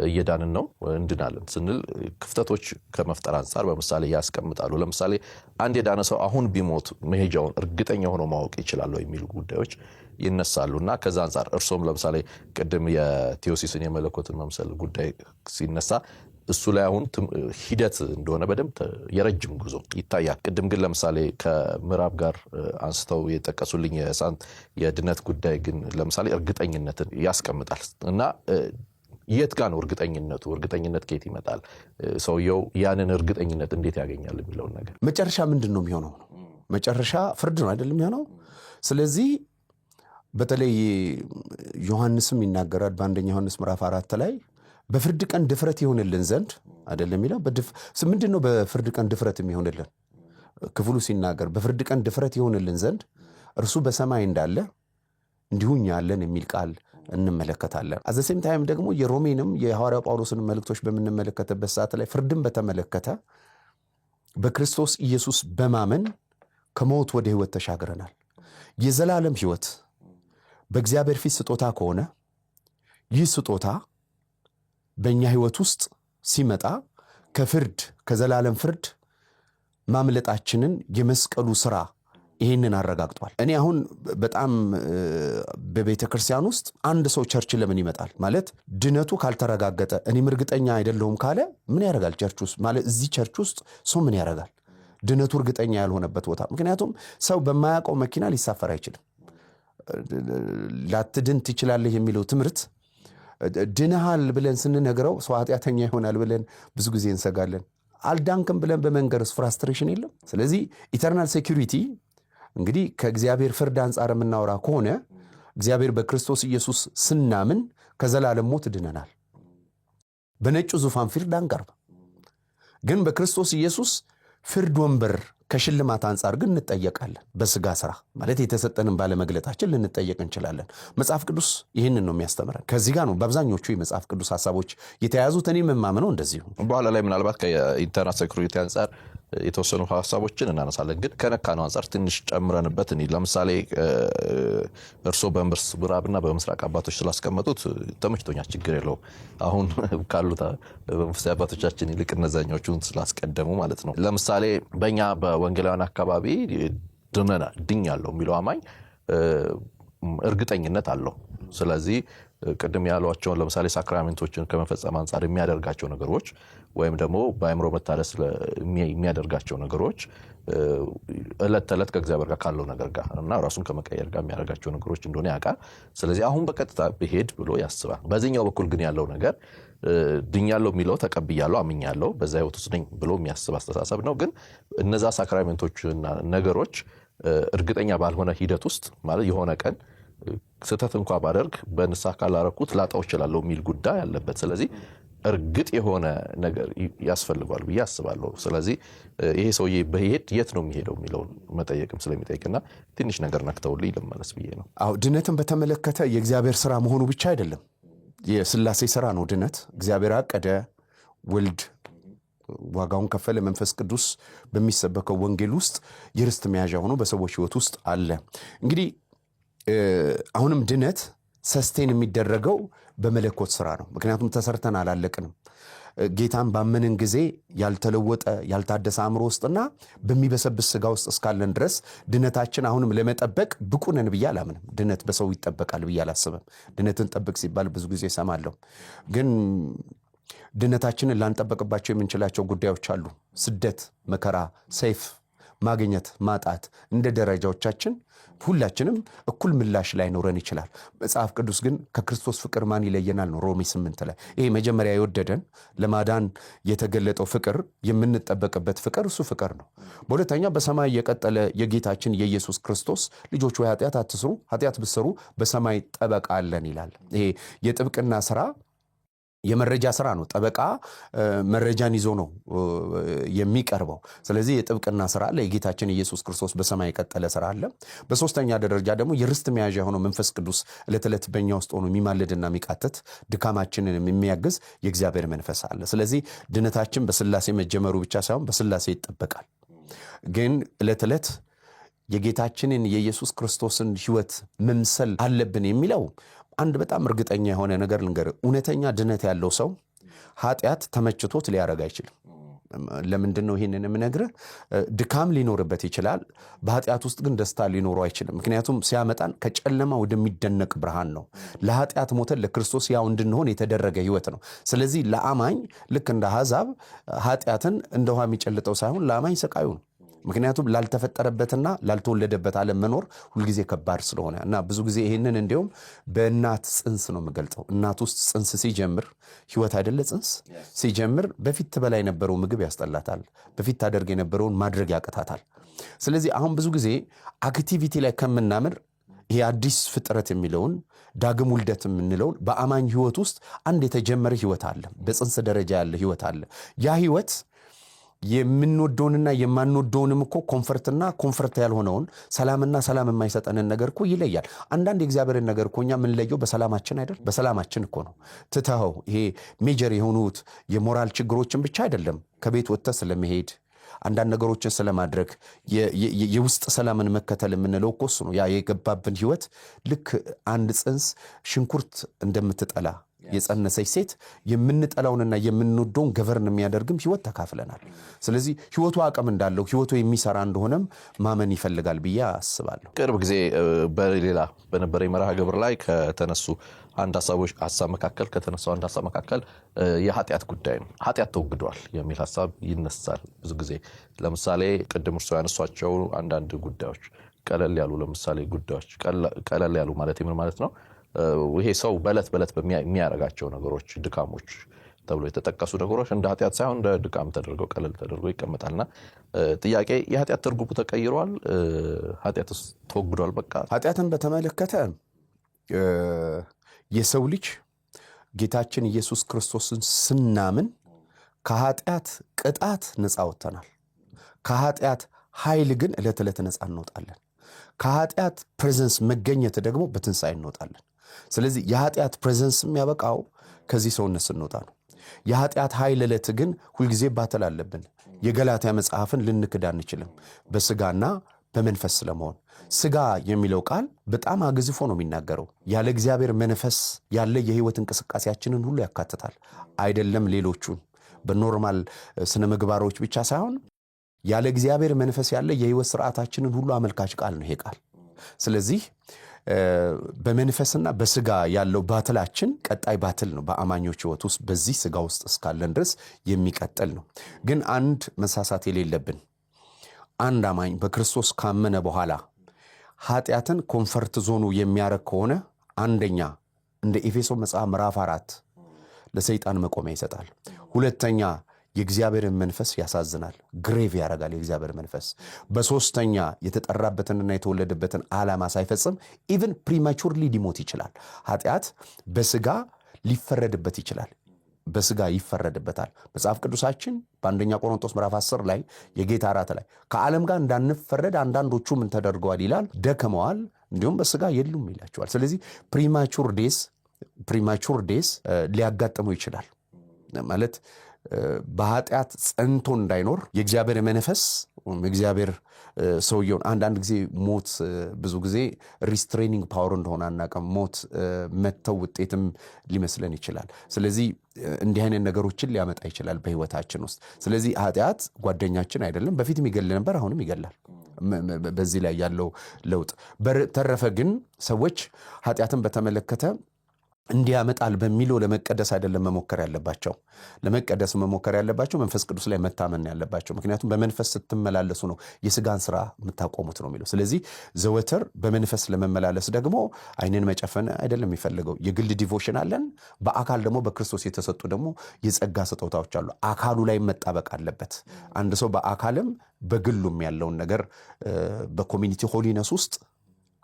[SPEAKER 2] እየዳንን ነው እንድናለን ስንል ክፍተቶች ከመፍጠር አንጻር በምሳሌ ያስቀምጣሉ። ለምሳሌ አንድ የዳነ ሰው አሁን ቢሞት መሄጃውን እርግጠኛ ሆኖ ማወቅ ይችላል የሚሉ ጉዳዮች ይነሳሉ። እና ከዛ አንጻር እርሶም ለምሳሌ ቅድም የ theosis ን የመለኮትን መምሰል ጉዳይ ሲነሳ እሱ ላይ አሁን ሂደት እንደሆነ በደንብ የረጅም ጉዞ ይታያል። ቅድም ግን ለምሳሌ ከምዕራብ ጋር አንስተው የጠቀሱልኝ የድነት ጉዳይ ግን ለምሳሌ እርግጠኝነትን ያስቀምጣል። እና የት ጋ ነው እርግጠኝነቱ? እርግጠኝነት ከየት ይመጣል? ሰውየው ያንን እርግጠኝነት እንዴት ያገኛል የሚለውን ነገር።
[SPEAKER 1] መጨረሻ ምንድን ነው የሚሆነው? መጨረሻ ፍርድ ነው አይደለም የሚሆነው? ስለዚህ በተለይ ዮሐንስም ይናገራል፣ በአንደኛ ዮሐንስ ምዕራፍ 4 ላይ በፍርድ ቀን ድፍረት ይሆንልን ዘንድ አይደለም የሚለው? ምንድን ነው በፍርድ ቀን ድፍረት የሚሆንልን? ክፍሉ ሲናገር በፍርድ ቀን ድፍረት ይሆንልን ዘንድ እርሱ በሰማይ እንዳለ እንዲሁ እኛ አለን የሚል ቃል እንመለከታለን። At the same time ደግሞ የሮሜንም የሐዋርያው ጳውሎስን መልእክቶች በምንመለከትበት ሰዓት ላይ ፍርድን በተመለከተ በክርስቶስ ኢየሱስ በማመን ከሞት ወደ ሕይወት ተሻግረናል። የዘላለም ሕይወት በእግዚአብሔር ፊት ስጦታ ከሆነ፣ ይህ ስጦታ በእኛ ሕይወት ውስጥ ሲመጣ ከፍርድ፣ ከዘላለም ፍርድ ማምለጣችንን የመስቀሉ ስራ ይህንን አረጋግጧል። እኔ አሁን በጣም በቤተ ክርስቲያን ውስጥ አንድ ሰው church ለምን ይመጣል? ማለት ድነቱ ካልተረጋገጠ፣ እኔም እርግጠኛ አይደለሁም ካለ ምን ያደርጋል church ውስጥ? ማለት እዚህ church ውስጥ ሰው ምን ያደርጋል? ድነቱ እርግጠኛ ያልሆነበት ቦታ። ምክንያቱም ሰው በማያውቀው መኪና ሊሳፈር አይችልም። ላትድን ትችላለህ የሚለው ትምህርት፣ ድነሃል ብለን ስንነግረው ሰው ኃጢአተኛ ይሆናል ብለን ብዙ ጊዜ እንሰጋለን። አልዳንክም ብለን በመንገርስ frustration የለም። ስለዚህ eternal security እንግዲህ ከእግዚአብሔር ፍርድ አንጻር የምናወራ ከሆነ እግዚአብሔር በክርስቶስ ኢየሱስ ስናምን ከዘላለም ሞት ድነናል። በነጩ ዙፋን ፍርድ አንቀርብ፣ ግን በክርስቶስ ኢየሱስ ፍርድ ወንበር ከሽልማት አንጻር ግን እንጠየቃለን። በስጋ ስራ ማለት የተሰጠንን ባለመግለጣችን ልንጠየቅ እንችላለን። መጽሐፍ ቅዱስ ይህንን ነው የሚያስተምረን። ከዚህ ጋር ነው በአብዛኞቹ የመጽሐፍ ቅዱስ ሀሳቦች የተያያዙት። እኔ የማምነው እንደዚሁ።
[SPEAKER 2] በኋላ ላይ ምናልባት ከ eternal security አንጻር የተወሰኑ ሀሳቦችን እናነሳለን። ግን ከነካነው አንጻር ትንሽ ጨምረንበት እንሂድ። ለምሳሌ እርስዎ በምዕራብና በምስራቅ አባቶች ስላስቀመጡት ተመችቶኛል፣ ችግር የለውም። አሁን ካሉት መንፈሳዊ አባቶቻችን ይልቅ እነዛኛዎቹን ስላስቀደሙ ማለት ነው። ለምሳሌ በእኛ በወንጌላውያን አካባቢ ድኛለሁ የሚለው አማኝ እርግጠኝነት አለው። ስለዚህ ቅድም ያሏቸውን ለምሳሌ sacrament ኦችን ከመፈጸም አንጻር የሚያደርጋቸው ነገሮች ወይም ደግሞ በአእምሮ መታደስ የሚያደርጋቸው ነገሮች እለት ተዕለት ከእግዚአብሔር ጋር ካለው ነገር ጋር እና ራሱን ከመቀየር ጋር የሚያደርጋቸው ነገሮች እንደሆነ ያውቃል። ስለዚህ አሁን በቀጥታ ብሄድ ብሎ ያስባል። በዚህኛው በኩል ግን ያለው ነገር ድኛለሁ የሚለው ተቀብያለሁ፣ አምኛለሁ፣ በዛ ህይወት ውስጥ ነኝ ብሎ የሚያስብ አስተሳሰብ ነው። ግን እነዛ sacrament ኦችና ነገሮች እርግጠኛ ባልሆነ ሂደት ውስጥ፣ ማለት የሆነ ቀን ስህተት እንኳ ባደርግ በንስሐ ካላረኩት ላጣው እችላለሁ የሚል ጉዳይ አለበት። ስለዚህ እርግጥ የሆነ ነገር ያስፈልገዋል ብዬ አስባለሁ። ስለዚህ ይሄ ሰውዬ በሄድ የት ነው የሚሄደው የሚለውን መጠየቅም ስለሚጠይቅና ትንሽ ነገር ነክተውልኝ ልመለስ ብዬ ነው።
[SPEAKER 1] አዎ፣ ድነትን በተመለከተ የእግዚአብሔር ስራ መሆኑ ብቻ አይደለም፣ የስላሴ ስራ ነው። ድነት እግዚአብሔር አቀደ፣ ወልድ ዋጋውን ከፈለ፣ መንፈስ ቅዱስ በሚሰበከው ወንጌል ውስጥ የርስት መያዣ ሆኖ በሰዎች ህይወት ውስጥ አለ። እንግዲህ አሁንም ድነት sustain የሚደረገው በመለኮት ስራ ነው። ምክንያቱም ተሰርተን አላለቅንም። ጌታን ባመንን ጊዜ ያልተለወጠ ያልታደሰ አእምሮ ውስጥና በሚበሰብስ ስጋ ውስጥ እስካለን ድረስ ድነታችን አሁንም ለመጠበቅ ብቁ ነን ብዬ አላምንም። ድነት በሰው ይጠበቃል ብዬ አላስብም። ድነትን ጠብቅ ሲባል ብዙ ጊዜ እሰማለሁ። ግን ድነታችንን ላንጠበቅባቸው የምንችላቸው ጉዳዮች አሉ። ስደት፣ መከራ፣ ሰይፍ ማግኘት፣ ማጣት፣ እንደ ደረጃዎቻችን ሁላችንም እኩል ምላሽ ላይኖረን ይችላል። መጽሐፍ ቅዱስ ግን ከክርስቶስ ፍቅር ማን ይለየናል ነው ሮሜ 8 ላይ። ይሄ መጀመሪያ የወደደን ለማዳን የተገለጠው ፍቅር፣ የምንጠበቅበት ፍቅር እሱ ፍቅር ነው። በሁለተኛ በሰማይ የቀጠለ የጌታችን የኢየሱስ ክርስቶስ ልጆች ወይ ኃጢአት አትስሩ፣ ኃጢአት ብትሰሩ በሰማይ ጠበቃ አለን ይላል። ይሄ የጥብቅና ስራ የመረጃ ስራ ነው። ጠበቃ መረጃን ይዞ ነው የሚቀርበው። ስለዚህ የጥብቅና ስራ አለ። የጌታችን ኢየሱስ ክርስቶስ በሰማይ የቀጠለ ስራ አለ። በሶስተኛ ደረጃ ደግሞ የርስት መያዣ የሆነው መንፈስ ቅዱስ ዕለት ዕለት በእኛ ውስጥ ሆኖ የሚማልድና የሚቃትት፣ ድካማችንን የሚያግዝ የእግዚአብሔር መንፈስ አለ። ስለዚህ ድነታችን በስላሴ መጀመሩ ብቻ ሳይሆን በስላሴ ይጠበቃል። ግን ዕለት ዕለት የጌታችንን የኢየሱስ ክርስቶስን ሕይወት መምሰል አለብን የሚለው አንድ በጣም እርግጠኛ የሆነ ነገር ልንገርህ፣ እውነተኛ ድነት ያለው ሰው ኃጢአት ተመችቶት ሊያደርግ አይችልም። ለምንድን ነው ይህንን የምነግርህ? ድካም ሊኖርበት ይችላል። በኃጢአት ውስጥ ግን ደስታ ሊኖረው አይችልም። ምክንያቱም ሲያመጣን ከጨለማ ወደሚደነቅ ብርሃን ነው። ለኃጢአት ሞተን ለክርስቶስ ያው እንድንሆን የተደረገ ህይወት ነው። ስለዚህ ለአማኝ ልክ እንደ አሕዛብ ኃጢአትን እንደ ውሃ የሚጨልጠው ሳይሆን ለአማኝ ስቃዩ ነው። ምክንያቱም ላልተፈጠረበትና ላልተወለደበት ዓለም መኖር ሁልጊዜ ከባድ ስለሆነ እና ብዙ ጊዜ ይህንን እንዲሁም በእናት ጽንስ ነው የምገልጸው። እናት ውስጥ ጽንስ ሲጀምር፣ ህይወት አይደለ፣ ጽንስ ሲጀምር በፊት ትበላ የነበረው ምግብ ያስጠላታል። በፊት ታደርግ የነበረውን ማድረግ ያቅታታል። ስለዚህ አሁን ብዙ ጊዜ activity ላይ ከምናምር ይሄ አዲስ ፍጥረት የሚለውን፣ ዳግም ውልደት የምንለውን፣ በአማኝ ህይወት ውስጥ አንድ የተጀመረ ህይወት አለ። በጽንስ ደረጃ ያለ ህይወት አለ። ያ ህይወት የምንወደውንና የማንወደውንም እኮ comfort ና comfort ያልሆነውን፣ ሰላምና ሰላም የማይሰጠንን ነገር እኮ ይለያል። አንዳንድ የእግዚአብሔርን ነገር እኮ እኛ የምንለየው በሰላማችን አይደል? በሰላማችን እኮ ነው። ትተኸው ይሄ major የሆኑት የሞራል ችግሮችን ብቻ አይደለም፣ ከቤት ወጥተህ ስለመሄድ፣ አንዳንድ ነገሮችን ስለማድረግ፣ የውስጥ ሰላምን መከተል የምንለው እኮ እሱ ነው። ያ የገባብን ህይወት ልክ አንድ ጽንስ ሽንኩርት እንደምትጠላ የጸነሰች ሴት የምንጠላውንና የምንወደውን govern የሚያደርግም ህይወት ተካፍለናል። ስለዚህ ህይወቱ አቅም እንዳለው፣ ህይወቱ የሚሰራ እንደሆነም ማመን ይፈልጋል ብዬ አስባለሁ።
[SPEAKER 2] ቅርብ ጊዜ በሌላ በነበረ መርሃ ግብር ላይ ከተነሱ አንድ ሀሳቦች ሀሳብ መካከል ከተነሳው አንድ ሀሳብ መካከል የኃጢአት ጉዳይ ነው። ኃጢአት ተወግዷል የሚል ሀሳብ ይነሳል ብዙ ጊዜ። ለምሳሌ ቅድም እርስዎ ያነሷቸው አንዳንድ ጉዳዮች፣ ቀለል ያሉ ለምሳሌ ጉዳዮች፣ ቀለል ያሉ ማለት ምን ማለት ነው? ይሄ ሰው በዕለት በዕለት የሚያደርጋቸው ነገሮች፣ ድካሞች ተብሎ የተጠቀሱ ነገሮች እንደ ኃጢአት ሳይሆን እንደ ድካም ተደርገው ቀለል ተደርጎ ይቀመጣልና ጥያቄ የኃጢአት ትርጉሙ ተቀይሯል? ኃጢአትስ ተወግዷል? በቃ።
[SPEAKER 1] ኃጢአትን በተመለከተ የሰው ልጅ ጌታችን ኢየሱስ ክርስቶስን ስናምን ከኃጢአት ቅጣት ነፃ ወጥተናል። ከኃጢአት ኃይል ግን ዕለት ዕለት ነፃ እንወጣለን። ከኃጢአት presence መገኘት ደግሞ በትንሣኤ እንወጣለን። ስለዚህ የኃጢአት presence የሚያበቃው ከዚህ ሰውነት ስንወጣ ነው። የኃጢአት ኃይል ዕለት ግን ሁልጊዜ battle አለብን። የገላትያ መጽሐፍን ልንክድ አንችልም። በስጋና በመንፈስ ስለመሆን ስጋ የሚለው ቃል በጣም አግዝፎ ነው የሚናገረው። ያለ እግዚአብሔር መንፈስ ያለ የህይወት እንቅስቃሴያችንን ሁሉ ያካትታል። አይደለም ሌሎቹን በ normal ስነ ምግባሮች ብቻ ሳይሆን ያለ እግዚአብሔር መንፈስ ያለ የህይወት ስርዓታችንን ሁሉ አመልካች ቃል ነው ይሄ ቃል። ስለዚህ በመንፈስና በስጋ ያለው battle ኣችን ቀጣይ battle ነው። በአማኞች ህይወት ውስጥ በዚህ ስጋ ውስጥ እስካለን ድረስ የሚቀጥል ነው። ግን አንድ መሳሳት የሌለብን፣ አንድ አማኝ በክርስቶስ ካመነ በኋላ ኃጢአትን comfort zone ኑ የሚያደርግ ከሆነ አንደኛ እንደ ኤፌሶን መጽሐፍ ምዕራፍ 4 ለሰይጣን መቆሚያ ይሰጣል። ሁለተኛ የእግዚአብሔርን መንፈስ ያሳዝናል፣ grieve ያደርጋል የእግዚአብሔር መንፈስ። በሶስተኛ የተጠራበትንና የተወለደበትን ዓላማ ሳይፈጽም even prematurely ሊሞት ይችላል። ኃጢአት በስጋ ሊፈረድበት ይችላል። በስጋ ይፈረድበታል። መጽሐፍ ቅዱሳችን በአንደኛ ቆሮንቶስ ምዕራፍ 10 ላይ የጌታ እራት ላይ ከዓለም ጋር እንዳንፈረድ አንዳንዶቹ ምን ተደርገዋል ይላል፣ ደክመዋል፣ እንዲሁም በስጋ የሉም ይላቸዋል። ስለዚህ premature death ሊያጋጥመው ይችላል፣ ማለት በኃጢአት ጸንቶ እንዳይኖር የእግዚአብሔር መንፈስ እግዚአብሔር ሰውየውን አንዳንድ ጊዜ ሞት ብዙ ጊዜ restraining power እንደሆነ አናውቅም። ሞት መተው ውጤትም ሊመስለን ይችላል። ስለዚህ እንዲህ አይነት ነገሮችን ሊያመጣ ይችላል በህይወታችን ውስጥ። ስለዚህ ኃጢአት ጓደኛችን አይደለም። በፊትም ይገል ነበር፣ አሁንም ይገላል። በዚህ ላይ ያለው ለውጥ በተረፈ ግን ሰዎች ኃጢአትን በተመለከተ እንዲያመጣል በሚለው ለመቀደስ አይደለም መሞከር ያለባቸው። ለመቀደስ መሞከር ያለባቸው መንፈስ ቅዱስ ላይ መታመን ያለባቸው። ምክንያቱም በመንፈስ ስትመላለሱ ነው የስጋን ስራ የምታቆሙት ነው የሚለው። ስለዚህ ዘወትር በመንፈስ ለመመላለስ ደግሞ አይንን መጨፈን አይደለም የሚፈልገው። የግል devotion አለን። በአካል ደግሞ በክርስቶስ የተሰጡ ደግሞ የጸጋ ስጦታዎች አሉ። አካሉ ላይ መጣበቅ አለበት። አንድ ሰው በአካልም በግሉም ያለውን ነገር በ community holiness ውስጥ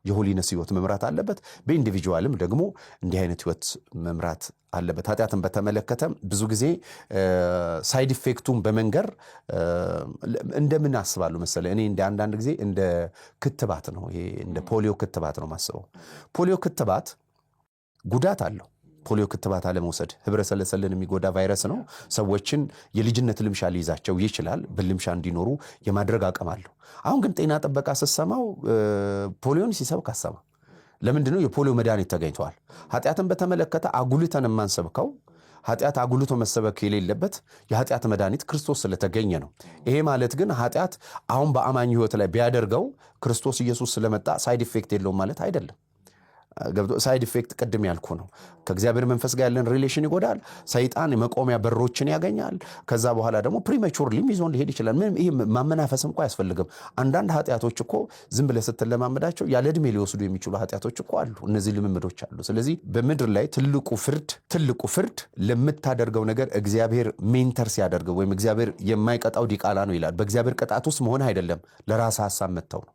[SPEAKER 1] የ holiness ህይወት መምራት አለበት። በ individual ም ደግሞ እንዲህ አይነት ህይወት መምራት አለበት። ኃጢአትን በተመለከተ ብዙ ጊዜ side effect ኡን በመንገር እንደምን አስባለሁ መሰለህ፣ እኔ እንደ አንዳንድ ጊዜ እንደ ክትባት ነው፣ ይሄ እንደ ፖሊዮ ክትባት ነው ማስበው። ፖሊዮ ክትባት ጉዳት አለው። ፖሊዮ ክትባት አለመውሰድ ህብረ ሰለሰልን የሚጎዳ ቫይረስ ነው። ሰዎችን የልጅነት ልምሻ ሊይዛቸው ይችላል። በልምሻ እንዲኖሩ የማድረግ አቅም አለው። አሁን ግን ጤና ጥበቃ ስትሰማው ፖሊዮን ሲሰብክ አሰማ። ለምንድነው? የፖሊዮ መድኃኒት ተገኝተዋል። ኃጢአትን በተመለከተ አጉልተን የማንሰብከው፣ ኃጢአት አጉልቶ መሰበክ የሌለበት የኃጢአት መድኃኒት ክርስቶስ ስለተገኘ ነው። ይሄ ማለት ግን ኃጢአት አሁን በአማኝ ሕይወት ላይ ቢያደርገው ክርስቶስ ኢየሱስ ስለመጣ side effect የለውም ማለት አይደለም። ገብቶ side effect ቅድም ያልኩ ነው። ከእግዚአብሔር መንፈስ ጋር ያለን relation ይጎዳል። ሰይጣን የመቆሚያ በሮችን ያገኛል። ከዛ በኋላ ደግሞ prematurely ም ይዞን ሊሄድ ይችላል። ምንም ይሄ ማመናፈስም እኮ አያስፈልግም። አንዳንድ ኃጢአቶች እኮ ዝም ብለህ ስትለማመዳቸው ያለ ዕድሜ ሊወስዱ የሚችሉ ኃጢአቶች እኮ አሉ። እነዚህ ልምምዶች አሉ። ስለዚህ በምድር ላይ ትልቁ ፍርድ ለምታደርገው ነገር እግዚአብሔር mentor ሲያደርገው ወይም እግዚአብሔር የማይቀጣው ዲቃላ ነው ይላል። በእግዚአብሔር ቅጣት ውስጥ መሆን አይደለም፣ ለራስ ሀሳብ መተው ነው።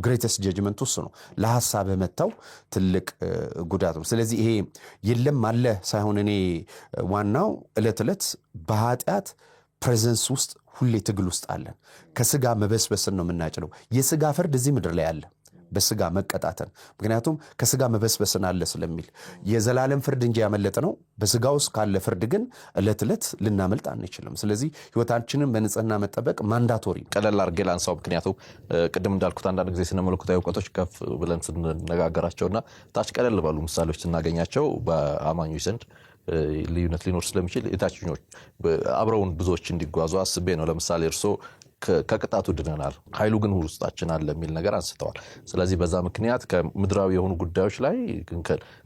[SPEAKER 1] Greatest judgment ውስጥ ነው። ለሀሳብ መተው ትልቅ ጉዳት ነው። ስለዚህ ይሄ የለም አለ ሳይሆን እኔ ዋናው ዕለት ዕለት በኃጢአት presence ውስጥ ሁሌ ትግል ውስጥ አለን። ከስጋ መበስበስን ነው የምናጭደው። የስጋ ፍርድ እዚህ ምድር ላይ አለ፣ በስጋ መቀጣትን። ምክንያቱም ከስጋ መበስበስን አለ ስለሚል የዘላለም ፍርድ እንጂ ያመለጥ ነው። በስጋ ውስጥ ካለ ፍርድ ግን ዕለት ዕለት ልናመልጥ አንችልም። ስለዚህ ህይወታችንን በንጽህና መጠበቅ mandatory ነው።
[SPEAKER 2] ቀለል አድርጌ ላንሳው። ምክንያቱም ቅድም እንዳልኩት አንዳንድ ጊዜ ስነ መለኮታዊ እውቀቶች ከፍ ብለን ስንነጋገራቸውና ታች ቀለል ባሉ ምሳሌዎች ስናገኛቸው በአማኞች ዘንድ ልዩነት ሊኖር ስለሚችል የታችኞች አብረውን ብዙዎች እንዲጓዙ አስቤ ነው። ለምሳሌ እርስዎ ከቅጣቱ ድነናል፣ ኃይሉ ግን ውስጣችን አለ የሚል ነገር አንስተዋል። ስለዚህ በዛ ምክንያት ከምድራዊ የሆኑ ጉዳዮች ላይ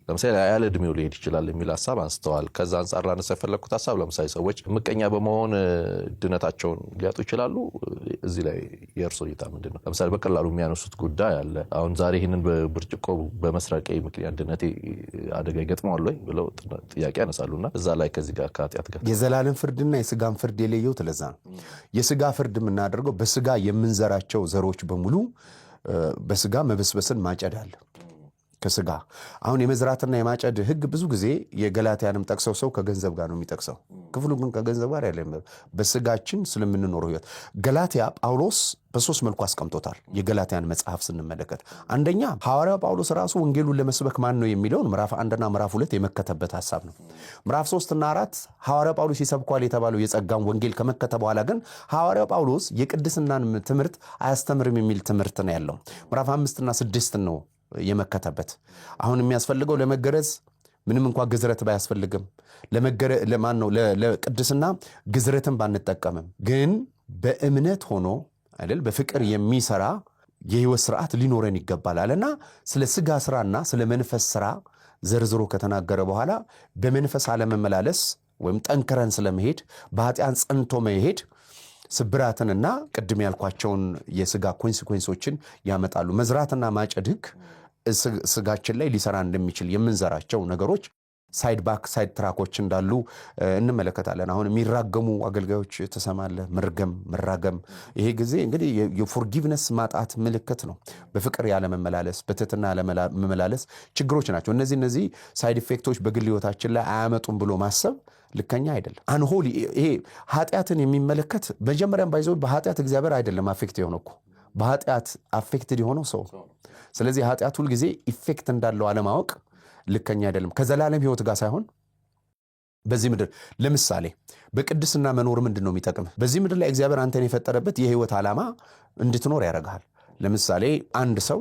[SPEAKER 2] ለምሳሌ ያለ እድሜው ሊሄድ ይችላል የሚል ሀሳብ አንስተዋል። ከዛ አንጻር ላነሳ የፈለግኩት ሀሳብ ለምሳሌ ሰዎች ምቀኛ በመሆን ድነታቸውን ሊያጡ ይችላሉ። እዚህ ላይ የእርሶ እይታ ምንድን ነው? ለምሳሌ በቀላሉ የሚያነሱት ጉዳይ አለ። አሁን ዛሬ ይህንን በብርጭቆ በመስረቄ ምክንያት ድነቴ አደጋ ይገጥመዋል ወይ ብለው ጥያቄ ያነሳሉና እዛ ላይ ከዚህ ጋር ከኃጢአት ጋር
[SPEAKER 1] የዘላለም ፍርድና የስጋን ፍርድ የለየሁት ለዛ ነው። የስጋ ፍርድ የምናደርገው በስጋ የምንዘራቸው ዘሮች በሙሉ በስጋ መበስበስን ማጨድ አለ። ከስጋ አሁን የመዝራትና የማጨድ ሕግ ብዙ ጊዜ የገላትያንም ጠቅሰው ሰው ከገንዘብ ጋር ነው የሚጠቅሰው። ክፍሉ ግን ከገንዘብ ጋር ያለ በስጋችን ስለምንኖረው ሕይወት ገላትያ ጳውሎስ በሶስት መልኩ አስቀምጦታል። የገላትያን መጽሐፍ ስንመለከት አንደኛ ሐዋርያው ጳውሎስ ራሱ ወንጌሉን ለመስበክ ማን ነው የሚለውን ምዕራፍ 1ና ምዕራፍ 2 የመከተበት ሀሳብ ነው። ምዕራፍ 3ና 4 ሐዋርያው ጳውሎስ ይሰብኳል የተባለው የጸጋን ወንጌል ከመከተ በኋላ ግን ሐዋርያው ጳውሎስ የቅድስናን ትምህርት አያስተምርም የሚል ትምህርት ነው ያለው። ምዕራፍ 5ና 6 ነው የመከተበት። አሁን የሚያስፈልገው ለመገረዝ ምንም እንኳ ግዝረት ባያስፈልግም፣ ለማን ነው ለቅድስና ግዝረትን ባንጠቀምም ግን በእምነት ሆኖ አይደል በፍቅር የሚሰራ የህይወት ስርዓት ሊኖረን ይገባል አለና ስለ ስጋ ስራና ስለ መንፈስ ስራ ዘርዝሮ ከተናገረ በኋላ በመንፈስ አለመመላለስ ወይም ጠንክረን ስለመሄድ፣ በኃጢአት ጸንቶ መሄድ ስብራትንና ቅድም ያልኳቸውን የስጋ consequence ኦችን ያመጣሉ። መዝራትና ማጨድ ህግ ስጋችን ላይ ሊሰራ እንደሚችል የምንዘራቸው ነገሮች side back side track ኦች እንዳሉ እንመለከታለን። አሁን የሚራገሙ አገልጋዮች ትሰማለህ። መርገም፣ መራገም። ይሄ ጊዜ እንግዲህ የ forgiveness ማጣት ምልክት ነው። በፍቅር ያለመመላለስ፣ በትህትና ያለመመላለስ ችግሮች ናቸው። እነዚህ side effect ኦች በግል ህይወታችን ላይ አያመጡም ብሎ ማሰብ ልከኛ አይደለም። Unholy ይሄ ኃጢአትን የሚመለከት መጀመሪያም by the way በኃጢአት እግዚአብሔር አይደለም affect የሆነው እኮ፣ በኃጢአት affected የሆነው ሰው። ስለዚህ ኃጢአት ሁልጊዜ effect እንዳለው አለማወቅ ልከኛ አይደለም። ከዘላለም ህይወት ጋር ሳይሆን በዚህ ምድር ለምሳሌ በቅድስና መኖር ምንድን ነው የሚጠቅምህ? በዚህ ምድር ላይ እግዚአብሔር አንተን የፈጠረበት የህይወት ዓላማ እንድትኖር ያደርግሃል። ለምሳሌ አንድ ሰው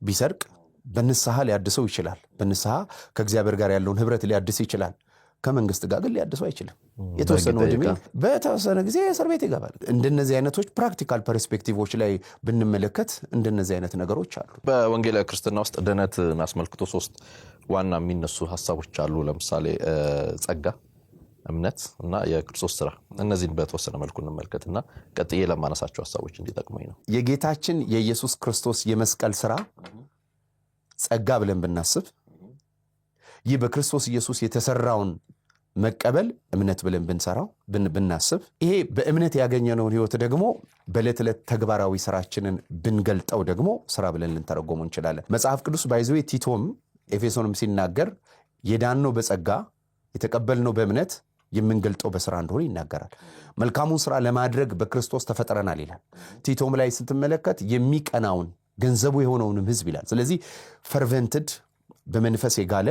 [SPEAKER 1] ቢሰርቅ በንስሐ ሊያድሰው ይችላል። በንስሐ ከእግዚአብሔር ጋር ያለውን ህብረት ሊያድስ ይችላል። ከመንግስት ጋር ግን ሊያድሰው አይችልም። የተወሰነ ዕድሜ በተወሰነ ጊዜ እስር ቤት ይገባል። እንደነዚህ አይነቶች practical perspective ኦች ላይ ብንመለከት እንደነዚህ አይነት ነገሮች አሉ።
[SPEAKER 2] በወንጌላዊ ክርስትና ውስጥ ድነትን አስመልክቶ ሶስት ዋና የሚነሱ ሀሳቦች አሉ። ለምሳሌ ጸጋ፣ እምነት እና የክርስቶስ ስራ። እነዚህን በተወሰነ መልኩ እንመልከት እና ቀጥዬ ለማነሳቸው ሀሳቦች እንዲጠቅሙኝ ነው።
[SPEAKER 1] የጌታችን የኢየሱስ ክርስቶስ የመስቀል ስራ ጸጋ ብለን ብናስብ፣ ይህ በክርስቶስ ኢየሱስ የተሰራውን መቀበል እምነት ብለን ብንሰራው ብናስብ፣ ይሄ በእምነት ያገኘነውን ህይወት ደግሞ በዕለት ዕለት ተግባራዊ ስራችንን ብንገልጠው ደግሞ ስራ ብለን ልንተረጎሙ እንችላለን። መጽሐፍ ቅዱስ by the way ቲቶም ኤፌሶንም ሲናገር የዳነው በጸጋ፣ የተቀበልነው በእምነት፣ የምንገልጠው በስራ እንደሆነ ይናገራል። መልካሙን ስራ ለማድረግ በክርስቶስ ተፈጥረናል ይላል። ቲቶም ላይ ስትመለከት የሚቀናውን ገንዘቡ የሆነውንም ህዝብ ይላል። ስለዚህ fervented በመንፈስ የጋለ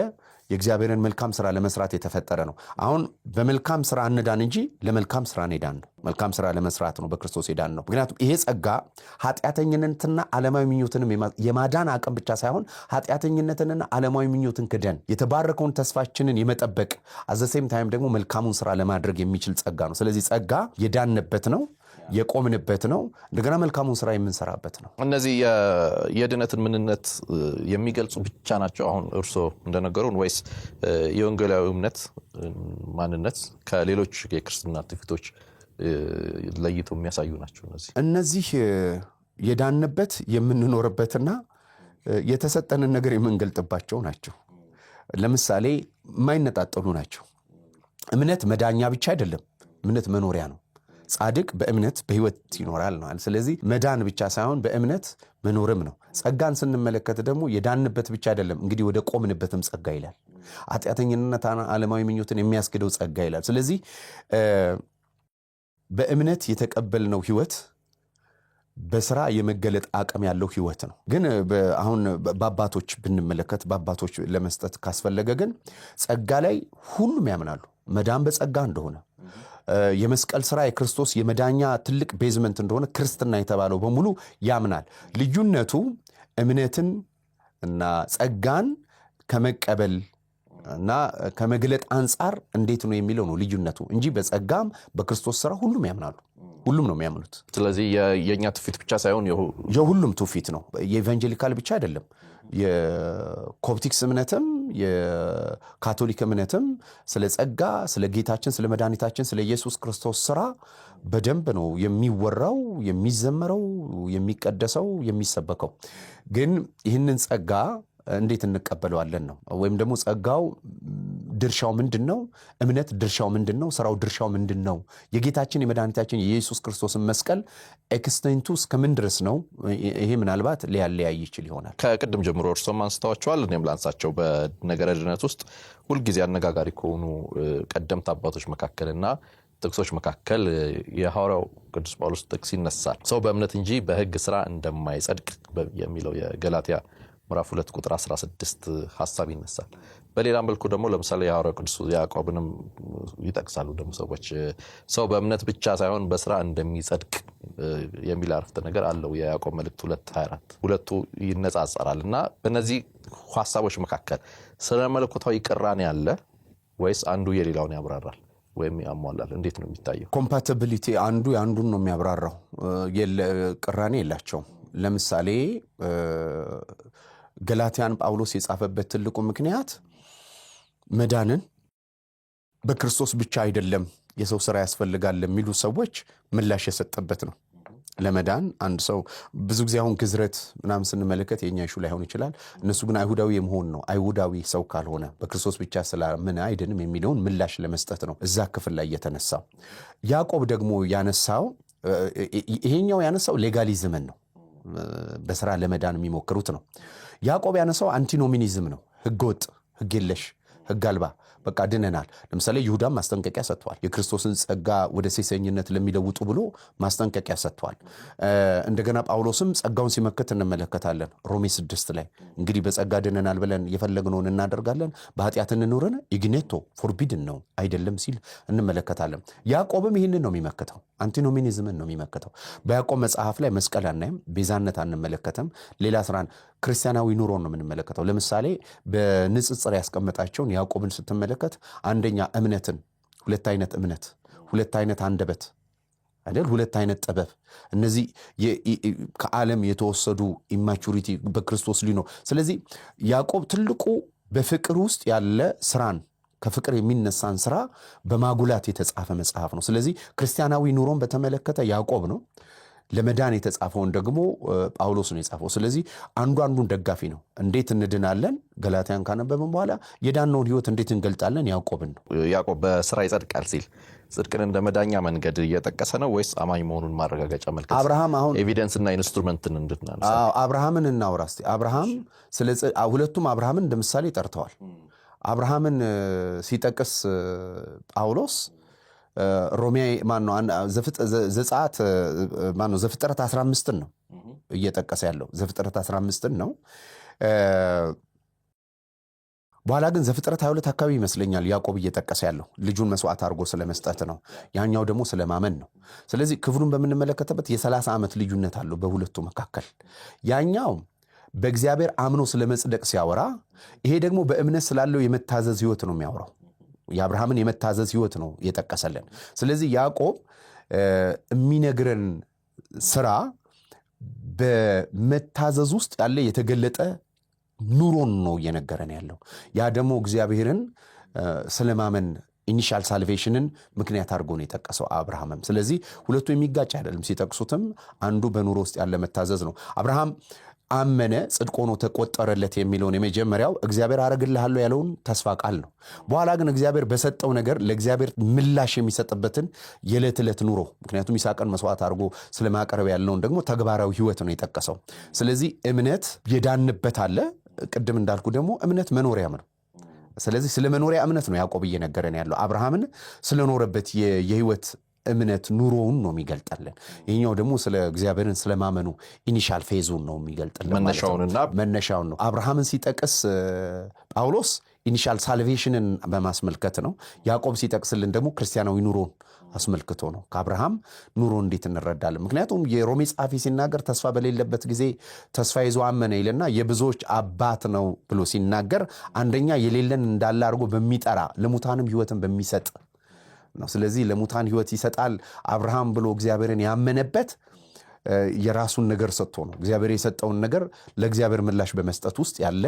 [SPEAKER 1] የእግዚአብሔርን መልካም ስራ ለመስራት የተፈጠረ ነው። አሁን በመልካም ስራ እንዳን እንጂ ለመልካም ስራ ሄዳን ነው። መልካም ስራ ለመስራት ነው በክርስቶስ ሄዳን ነው። ምክንያቱም ይሄ ጸጋ ኃጢአተኝነትና ዓለማዊ ምኞትንም የማዳን አቅም ብቻ ሳይሆን ኃጢአተኝነትንና ዓለማዊ ምኞትን ክደን የተባረከውን ተስፋችንን የመጠበቅ at the same time ደግሞ መልካሙን ስራ ለማድረግ የሚችል ጸጋ ነው። ስለዚህ ጸጋ የዳንበት ነው፣ የቆምንበት ነው። እንደገና መልካሙን ስራ የምንሰራበት ነው።
[SPEAKER 2] እነዚህ የድነትን ምንነት የሚገልጹ ብቻ ናቸው አሁን እርስዎ እንደነገሩን፣ ወይስ የወንጌላዊ እምነት ማንነት ከሌሎች የክርስትና ትውፊቶች ለይተው የሚያሳዩ ናቸው?
[SPEAKER 1] እነዚህ የዳንበት፣ የምንኖርበትና የተሰጠንን ነገር የምንገልጥባቸው ናቸው። ለምሳሌ የማይነጣጠሉ ናቸው። እምነት መዳኛ ብቻ አይደለም፣ እምነት መኖሪያ ነው። ጻድቅ በእምነት በሕይወት ይኖራል ነው። ስለዚህ መዳን ብቻ ሳይሆን በእምነት መኖርም ነው። ጸጋን ስንመለከት ደግሞ የዳንበት ብቻ አይደለም፣ እንግዲህ ወደ ቆምንበትም ጸጋ ይላል። ኃጢአተኝነት ዓለማዊ ምኞትን የሚያስክደው ጸጋ ይላል። ስለዚህ በእምነት የተቀበልነው ሕይወት በስራ የመገለጥ አቅም ያለው ሕይወት ነው። ግን አሁን በአባቶች ብንመለከት፣ በአባቶች ለመስጠት ካስፈለገ ግን ጸጋ ላይ ሁሉም ያምናሉ። መዳን በጸጋ እንደሆነ፣ የመስቀል ስራ የክርስቶስ የመዳኛ ትልቅ basement እንደሆነ ክርስትና የተባለው በሙሉ ያምናል። ልዩነቱ እምነትን እና ጸጋን ከመቀበል እና ከመግለጥ አንጻር እንዴት ነው የሚለው ነው ልዩነቱ እንጂ በጸጋም በክርስቶስ ስራ ሁሉም ያምናሉ። ሁሉም ነው የሚያምኑት።
[SPEAKER 2] ስለዚህ የእኛ ትውፊት ብቻ ሳይሆን
[SPEAKER 1] የሁሉም ትውፊት ነው። የ evangelical ብቻ አይደለም። የኮፕቲክስ እምነትም የካቶሊክ እምነትም ስለ ጸጋ፣ ስለ ጌታችን፣ ስለ መድኃኒታችን፣ ስለ ኢየሱስ ክርስቶስ ስራ በደንብ ነው የሚወራው፣ የሚዘመረው፣ የሚቀደሰው፣ የሚሰበከው። ግን ይህንን ጸጋ እንዴት እንቀበለዋለን ነው። ወይም ደግሞ ጸጋው ድርሻው ምንድን ነው? እምነት ድርሻው ምንድን ነው? ስራው ድርሻው ምንድን ነው? የጌታችን የመድኃኒታችን የኢየሱስ ክርስቶስን መስቀል extent ኡ እስከምን ድረስ ነው? ይሄ ምናልባት ሊያለያይ ይችል ይሆናል።
[SPEAKER 2] ከቅድም ጀምሮ እርሶም አንስተዋቸዋል፣ እኔም ላንሳቸው። በነገረ ድነት ውስጥ ሁልጊዜ አነጋጋሪ ከሆኑ ቀደምት አባቶች መካከልና ጥቅሶች መካከል የሐዋርያው ቅዱስ ጳውሎስ ጥቅስ ይነሳል። ሰው በእምነት እንጂ በሕግ ስራ እንደማይጸድቅ የሚለው የገላትያ ምዕራፍ 2 ቁጥር 16 ሀሳብ ይነሳል። በሌላ መልኩ ደግሞ ለምሳሌ የሐዋርያው ቅዱስ ያዕቆብንም ይጠቅሳሉ ደግሞ ሰዎች። ሰው በእምነት ብቻ ሳይሆን በስራ እንደሚጸድቅ የሚል አረፍተ ነገር አለው የያዕቆብ መልእክት 2:24። ሁለቱ ይነጻጸራል። እና በእነዚህ ሀሳቦች መካከል ስለ መለኮታዊ ቅራኔ አለ ወይስ አንዱ የሌላውን ያብራራል ወይም ያሟላል? እንዴት ነው የሚታየው?
[SPEAKER 1] Compatibility፣ አንዱ የአንዱን ነው የሚያብራራው። ቅራኔ የላቸውም። ለምሳሌ ገላትያን ጳውሎስ የጻፈበት ትልቁ ምክንያት መዳንን በክርስቶስ ብቻ አይደለም፣ የሰው ስራ ያስፈልጋል ለሚሉ ሰዎች ምላሽ የሰጠበት ነው። ለመዳን አንድ ሰው ብዙ ጊዜ አሁን ግዝረት ምናምን ስንመለከት የእኛ issue ላይሆን ይችላል። እነሱ ግን አይሁዳዊ የመሆን ነው። አይሁዳዊ ሰው ካልሆነ በክርስቶስ ብቻ ስላመነ አይድንም የሚለውን ምላሽ ለመስጠት ነው እዛ ክፍል ላይ የተነሳው። ያዕቆብ ደግሞ ያነሳው፣ ይሄኛው ያነሳው legalism ን ነው። በስራ ለመዳን የሚሞክሩት ነው። ያዕቆብ ያነሳው antinomianism ነው። ህገወጥ፣ ህግ የለሽ፣ ህግ አልባ፣ በቃ ድነናል። ለምሳሌ ይሁዳም ማስጠንቀቂያ ሰጥቷል። የክርስቶስን ጸጋ ወደ ሴሰኝነት ለሚለውጡ ብሎ ማስጠንቀቂያ ሰጥቷል። እንደገና ጳውሎስም ጸጋውን ሲመክት እንመለከታለን። ሮሜ 6 ላይ እንግዲህ በጸጋ ድነናል ብለን የፈለግነውን እናደርጋለን፣ በኃጢአት እንኑርን ኢግኔቶ forbidden ነው አይደለም ሲል እንመለከታለን። ያዕቆብም ይህንን ነው የሚመክተው፣ antinomianism ን ነው የሚመክተው። በያዕቆብ መጽሐፍ ላይ መስቀል አናይም፣ ቤዛነት አንመለከትም፣ ሌላ ስራን፣ ክርስቲያናዊ ኑሮን ነው የምንመለከተው። ለምሳሌ በንጽጽር ያስቀመጣቸውን ያዕቆብን ስትመለከት አንደኛ እምነትን፣ ሁለት አይነት እምነት፣ ሁለት አይነት አንደበት አይደል? ሁለት አይነት ጥበብ፣ እነዚህ ከዓለም የተወሰዱ immaturity በክርስቶስ ሊኖር። ስለዚህ ያዕቆብ ትልቁ በፍቅር ውስጥ ያለ ስራን፣ ከፍቅር የሚነሳን ስራ በማጉላት የተጻፈ መጽሐፍ ነው። ስለዚህ ክርስቲያናዊ ኑሮን በተመለከተ ያዕቆብ ነው። ለመዳን የተጻፈውን ደግሞ ጳውሎስ ነው የጻፈው። ስለዚህ አንዱ አንዱን ደጋፊ ነው። እንዴት እንድናለን? ገላትያን ካነበብን በኋላ የዳነውን ህይወት እንዴት እንገልጣለን? ያዕቆብን ነው።
[SPEAKER 2] ያዕቆብ በስራ ይጸድቃል ሲል ጽድቅን እንደ መዳኛ መንገድ እየጠቀሰ ነው ወይስ አማኝ መሆኑን ማረጋገጫ መልከት?
[SPEAKER 1] አብርሃም አሁን
[SPEAKER 2] evidence እና instrument ን እንድናነሳ።
[SPEAKER 1] አዎ፣ አብርሃምን እናውራ እስቲ። አብርሃም ስለ ሁለቱም አብርሃምን እንደ ምሳሌ ጠርተዋል። አብርሃምን ሲጠቅስ ጳውሎስ ሮሜ ማነው ዘጸአት ማነው ዘፍጥረት 15ን ነው እየጠቀሰ ያለው፣ ዘፍጥረት 15ን ነው። በኋላ ግን ዘፍጥረት 22 አካባቢ ይመስለኛል ያዕቆብ እየጠቀሰ ያለው ልጁን መስዋዕት አድርጎ ስለመስጠት ነው። ያኛው ደግሞ ስለማመን ነው። ስለዚህ ክፍሉን በምንመለከትበት የ30 ዓመት ልዩነት አለው በሁለቱ መካከል። ያኛው በእግዚአብሔር አምኖ ስለመጽደቅ ሲያወራ፣ ይሄ ደግሞ በእምነት ስላለው የመታዘዝ ህይወት ነው የሚያወራው። የአብርሃምን የመታዘዝ ህይወት ነው የጠቀሰልን። ስለዚህ ያዕቆብ የሚነግረን ስራ በመታዘዝ ውስጥ ያለ የተገለጠ ኑሮን ነው እየነገረን ያለው። ያ ደግሞ እግዚአብሔርን ስለማመን initial salvation ን ምክንያት አድርጎ ነው የጠቀሰው አብርሃምም። ስለዚህ ሁለቱ የሚጋጭ አይደለም። ሲጠቅሱትም አንዱ በኑሮ ውስጥ ያለ መታዘዝ ነው። አብርሃም አመነ ጽድቅ ሆኖ ተቆጠረለት የሚለውን የመጀመሪያው እግዚአብሔር አረግልሃለሁ ያለውን ተስፋ ቃል ነው። በኋላ ግን እግዚአብሔር በሰጠው ነገር ለእግዚአብሔር ምላሽ የሚሰጥበትን የዕለት ዕለት ኑሮ፣ ምክንያቱም ይስሐቅን መስዋዕት አድርጎ ስለማቅረብ ያለውን ደግሞ ተግባራዊ ሕይወት ነው የጠቀሰው። ስለዚህ እምነት የዳንበት አለ። ቅድም እንዳልኩ ደግሞ እምነት መኖሪያም ነው። ስለዚህ ስለ መኖሪያ እምነት ነው ያዕቆብ እየነገረን ያለው። አብርሃምን ስለኖረበት የህይወት እምነት ኑሮውን ነው የሚገልጠልን። ይህኛው ደግሞ ስለ እግዚአብሔርን ስለማመኑ initial phase ኡን ነው የሚገልጥልን ማለት ነው።
[SPEAKER 2] መነሻውንና
[SPEAKER 1] መነሻውን ነው። አብርሃምን ሲጠቅስ ጳውሎስ initial salvation ን በማስመልከት ነው። ያዕቆብ ሲጠቅስልን ደግሞ ክርስቲያናዊ ኑሮን አስመልክቶ ነው። ከአብርሃም ኑሮ እንዴት እንረዳለን? ምክንያቱም የሮሜ ጸሐፊ ሲናገር ተስፋ በሌለበት ጊዜ ተስፋ ይዞ አመነ ይልና የብዙዎች አባት ነው ብሎ ሲናገር አንደኛ የሌለን እንዳለ አድርጎ በሚጠራ፣ ለሙታንም ሕይወትን በሚሰጥ ነው። ስለዚህ ለሙታን ሕይወት ይሰጣል አብርሃም ብሎ እግዚአብሔርን ያመነበት የራሱን ነገር ሰጥቶ ነው። እግዚአብሔር የሰጠውን ነገር ለእግዚአብሔር ምላሽ በመስጠት ውስጥ ያለ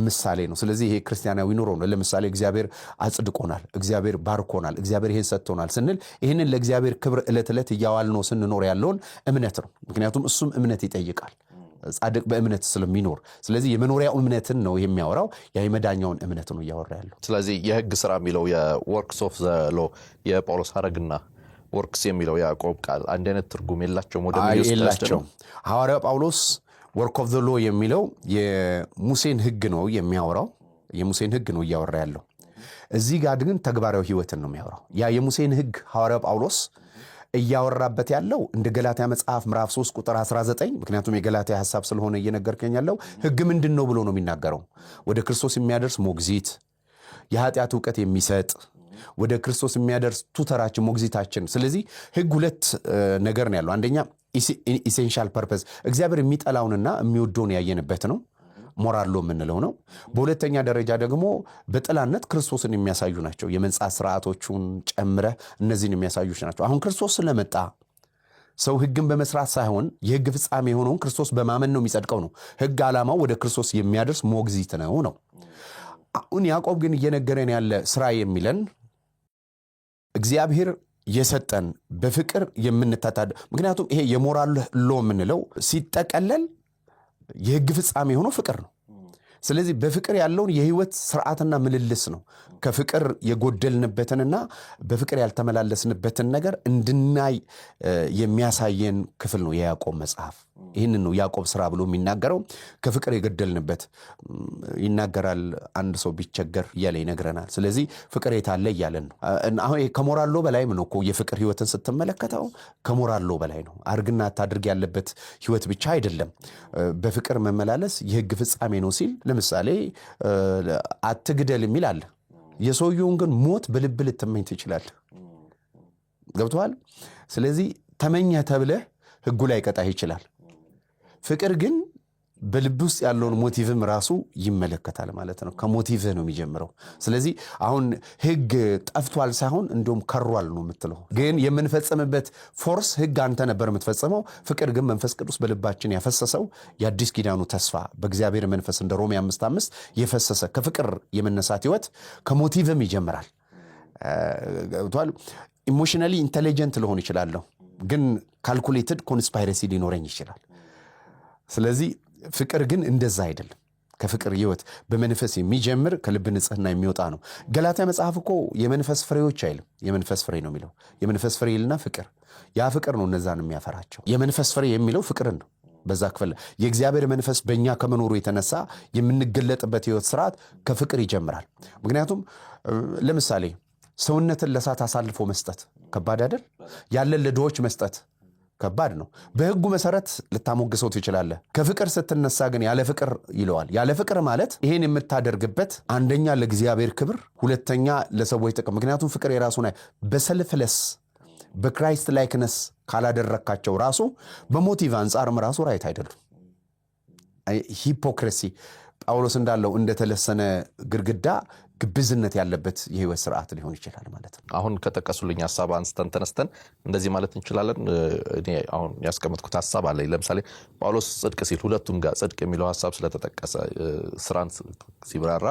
[SPEAKER 1] ምሳሌ ነው። ስለዚህ ይሄ ክርስቲያናዊ ኑሮ ነው። ለምሳሌ እግዚአብሔር አጽድቆናል፣ እግዚአብሔር ባርኮናል፣ እግዚአብሔር ይሄን ሰጥቶናል ስንል ይህንን ለእግዚአብሔር ክብር ዕለት ዕለት እያዋልነው ስንኖር ያለውን እምነት ነው። ምክንያቱም እሱም እምነት ይጠይቃል። ጻድቅ በእምነት ስለሚኖር፣ ስለዚህ የመኖሪያው እምነትን ነው የሚያወራው፣ ያ የመዳኛውን እምነት ነው እያወራ ያለው።
[SPEAKER 2] ስለዚህ የህግ ስራ የሚለው የ works of the law የጳውሎስ ሀረግና works የሚለው የያዕቆብ ቃል አንድ አይነት ትርጉም የላቸውም ወደ
[SPEAKER 1] አይ፣ የላቸውም። ሐዋርያው ጳውሎስ work of the law የሚለው የሙሴን ህግ ነው የሚያወራው። የሙሴን ህግ ነው እያወራ ያለው። እዚህ ጋር ግን ተግባራዊ ህይወትን ነው የሚያወራው። ያ የሙሴን ህግ ሐዋርያው ጳውሎስ እያወራበት ያለው እንደ ገላትያ መጽሐፍ ምዕራፍ 3 ቁጥር 19፣ ምክንያቱም የገላትያ ሐሳብ ስለሆነ እየነገርከኝ ያለው፣ ህግ ምንድን ነው ብሎ ነው የሚናገረው። ወደ ክርስቶስ የሚያደርስ ሞግዚት፣ የኃጢአት እውቀት የሚሰጥ፣ ወደ ክርስቶስ የሚያደርስ tutor ኣችን፣ ሞግዚታችን። ስለዚህ ህግ ሁለት ነገር ነው ያለው። አንደኛ essential purpose እግዚአብሔር የሚጠላውንና የሚወደውን ያየንበት ነው። Moral law የምንለው ነው። በሁለተኛ ደረጃ ደግሞ በጥላነት ክርስቶስን የሚያሳዩ ናቸው። የመንጻት ስርዓቶቹን ጨምረ እነዚህን የሚያሳዩ ናቸው። አሁን ክርስቶስ ስለመጣ ሰው ህግን በመስራት ሳይሆን የህግ ፍጻሜ የሆነውን ክርስቶስ በማመን ነው የሚጸድቀው ነው። ህግ ዓላማው ወደ ክርስቶስ የሚያደርስ ሞግዚት ነው ነው። አሁን ያዕቆብ ግን እየነገረን ያለ ስራ የሚለን እግዚአብሔር የሰጠን በፍቅር የምንታታደ፣ ምክንያቱም ይሄ የ moral law የምንለው ሲጠቀለል የህግ ፍጻሜ የሆነው ፍቅር ነው። ስለዚህ በፍቅር ያለውን የህይወት ስርዓትና ምልልስ ነው። ከፍቅር የጎደልንበትንና በፍቅር ያልተመላለስንበትን ነገር እንድናይ የሚያሳየን ክፍል ነው የያዕቆብ መጽሐፍ። ይህንን ነው ያዕቆብ ስራ ብሎ የሚናገረው። ከፍቅር የጎደልንበት ይናገራል። አንድ ሰው ቢቸገር እያለ ይነግረናል። ስለዚህ ፍቅር የታለ እያለን ነው። አሁን ከ moral law በላይም ነው እኮ። የፍቅር ህይወትን ስትመለከተው ከ moral law በላይ ነው። አርግና አታድርግ ያለበት ህይወት ብቻ አይደለም። በፍቅር መመላለስ የህግ ፍጻሜ ነው ሲል ለምሳሌ አትግደል የሚል አለ። የሰውየውን ግን ሞት በልብ ልትመኝ ትችላለህ። ገብቶሃል? ስለዚህ ተመኘህ ተብለህ ህጉ ላይ ቀጣህ ይችላል። ፍቅር ግን በልብ ውስጥ ያለውን motive ም ራሱ ይመለከታል ማለት ነው። ከ motive ህ ነው የሚጀምረው። ስለዚህ አሁን ህግ ጠፍቷል ሳይሆን እንዲሁም ከሯል ነው የምትለው። ግን የምንፈጽምበት force ህግ አንተ ነበር የምትፈጽመው። ፍቅር ግን መንፈስ ቅዱስ በልባችን ያፈሰሰው የአዲስ ኪዳኑ ተስፋ በእግዚአብሔር መንፈስ እንደ ሮሜ 5:5 የፈሰሰ ከፍቅር የመነሳት ህይወት ከ motive ም ይጀምራል። ገብቶሃል? Emotionally intelligent ልሆን ይችላለሁ፣ ግን calculated conspiracy ሊኖረኝ ይችላል። ስለዚህ ፍቅር ግን እንደዛ አይደለም። ከፍቅር ህይወት በመንፈስ የሚጀምር፣ ከልብ ንጽህና የሚወጣ ነው። ገላትያ መጽሐፍ እኮ የመንፈስ ፍሬዎች አይልም፣ የመንፈስ ፍሬ ነው የሚለው። የመንፈስ ፍሬ ይልና ፍቅር፣ ያ ፍቅር ነው እነዛን የሚያፈራቸው። የመንፈስ ፍሬ የሚለው ፍቅርን ነው። በዛ ክፍል የእግዚአብሔር መንፈስ በእኛ ከመኖሩ የተነሳ የምንገለጥበት ህይወት ስርዓት ከፍቅር ይጀምራል። ምክንያቱም ለምሳሌ ሰውነትን ለእሳት አሳልፎ መስጠት ከባድ አይደል? ያለን ለድሆች መስጠት ከባድ አይደል? ከባድ ነው። በህጉ መሰረት ልታሞግሰው ትችላለህ። ከፍቅር ስትነሳ ግን ያለ ፍቅር ይለዋል። ያለ ፍቅር ማለት ይሄን የምታደርግበት አንደኛ ለእግዚአብሔር ክብር፣ ሁለተኛ ለሰዎች ጥቅም። ምክንያቱም ፍቅር የራሱን በ selfless በ Christ likeness ካላደረግካቸው ራሱ በ motive አንጻርም ራሱ right አይደሉም። Hypocrisy ጳውሎስ እንዳለው እንደተለሰነ ግድግዳ ግብዝነት ያለበት የህይወት ስርዓት ሊሆን ይችላል ማለት ነው።
[SPEAKER 2] አሁን ከጠቀሱልኝ ሀሳብ አንስተን ተነስተን እንደዚህ ማለት እንችላለን። እኔ አሁን ያስቀመጥኩት ሀሳብ አለኝ። ለምሳሌ ጳውሎስ ጽድቅ ሲል ሁለቱም ጋር ጽድቅ የሚለው ሀሳብ ስለተጠቀሰ ስራን ሲብራራ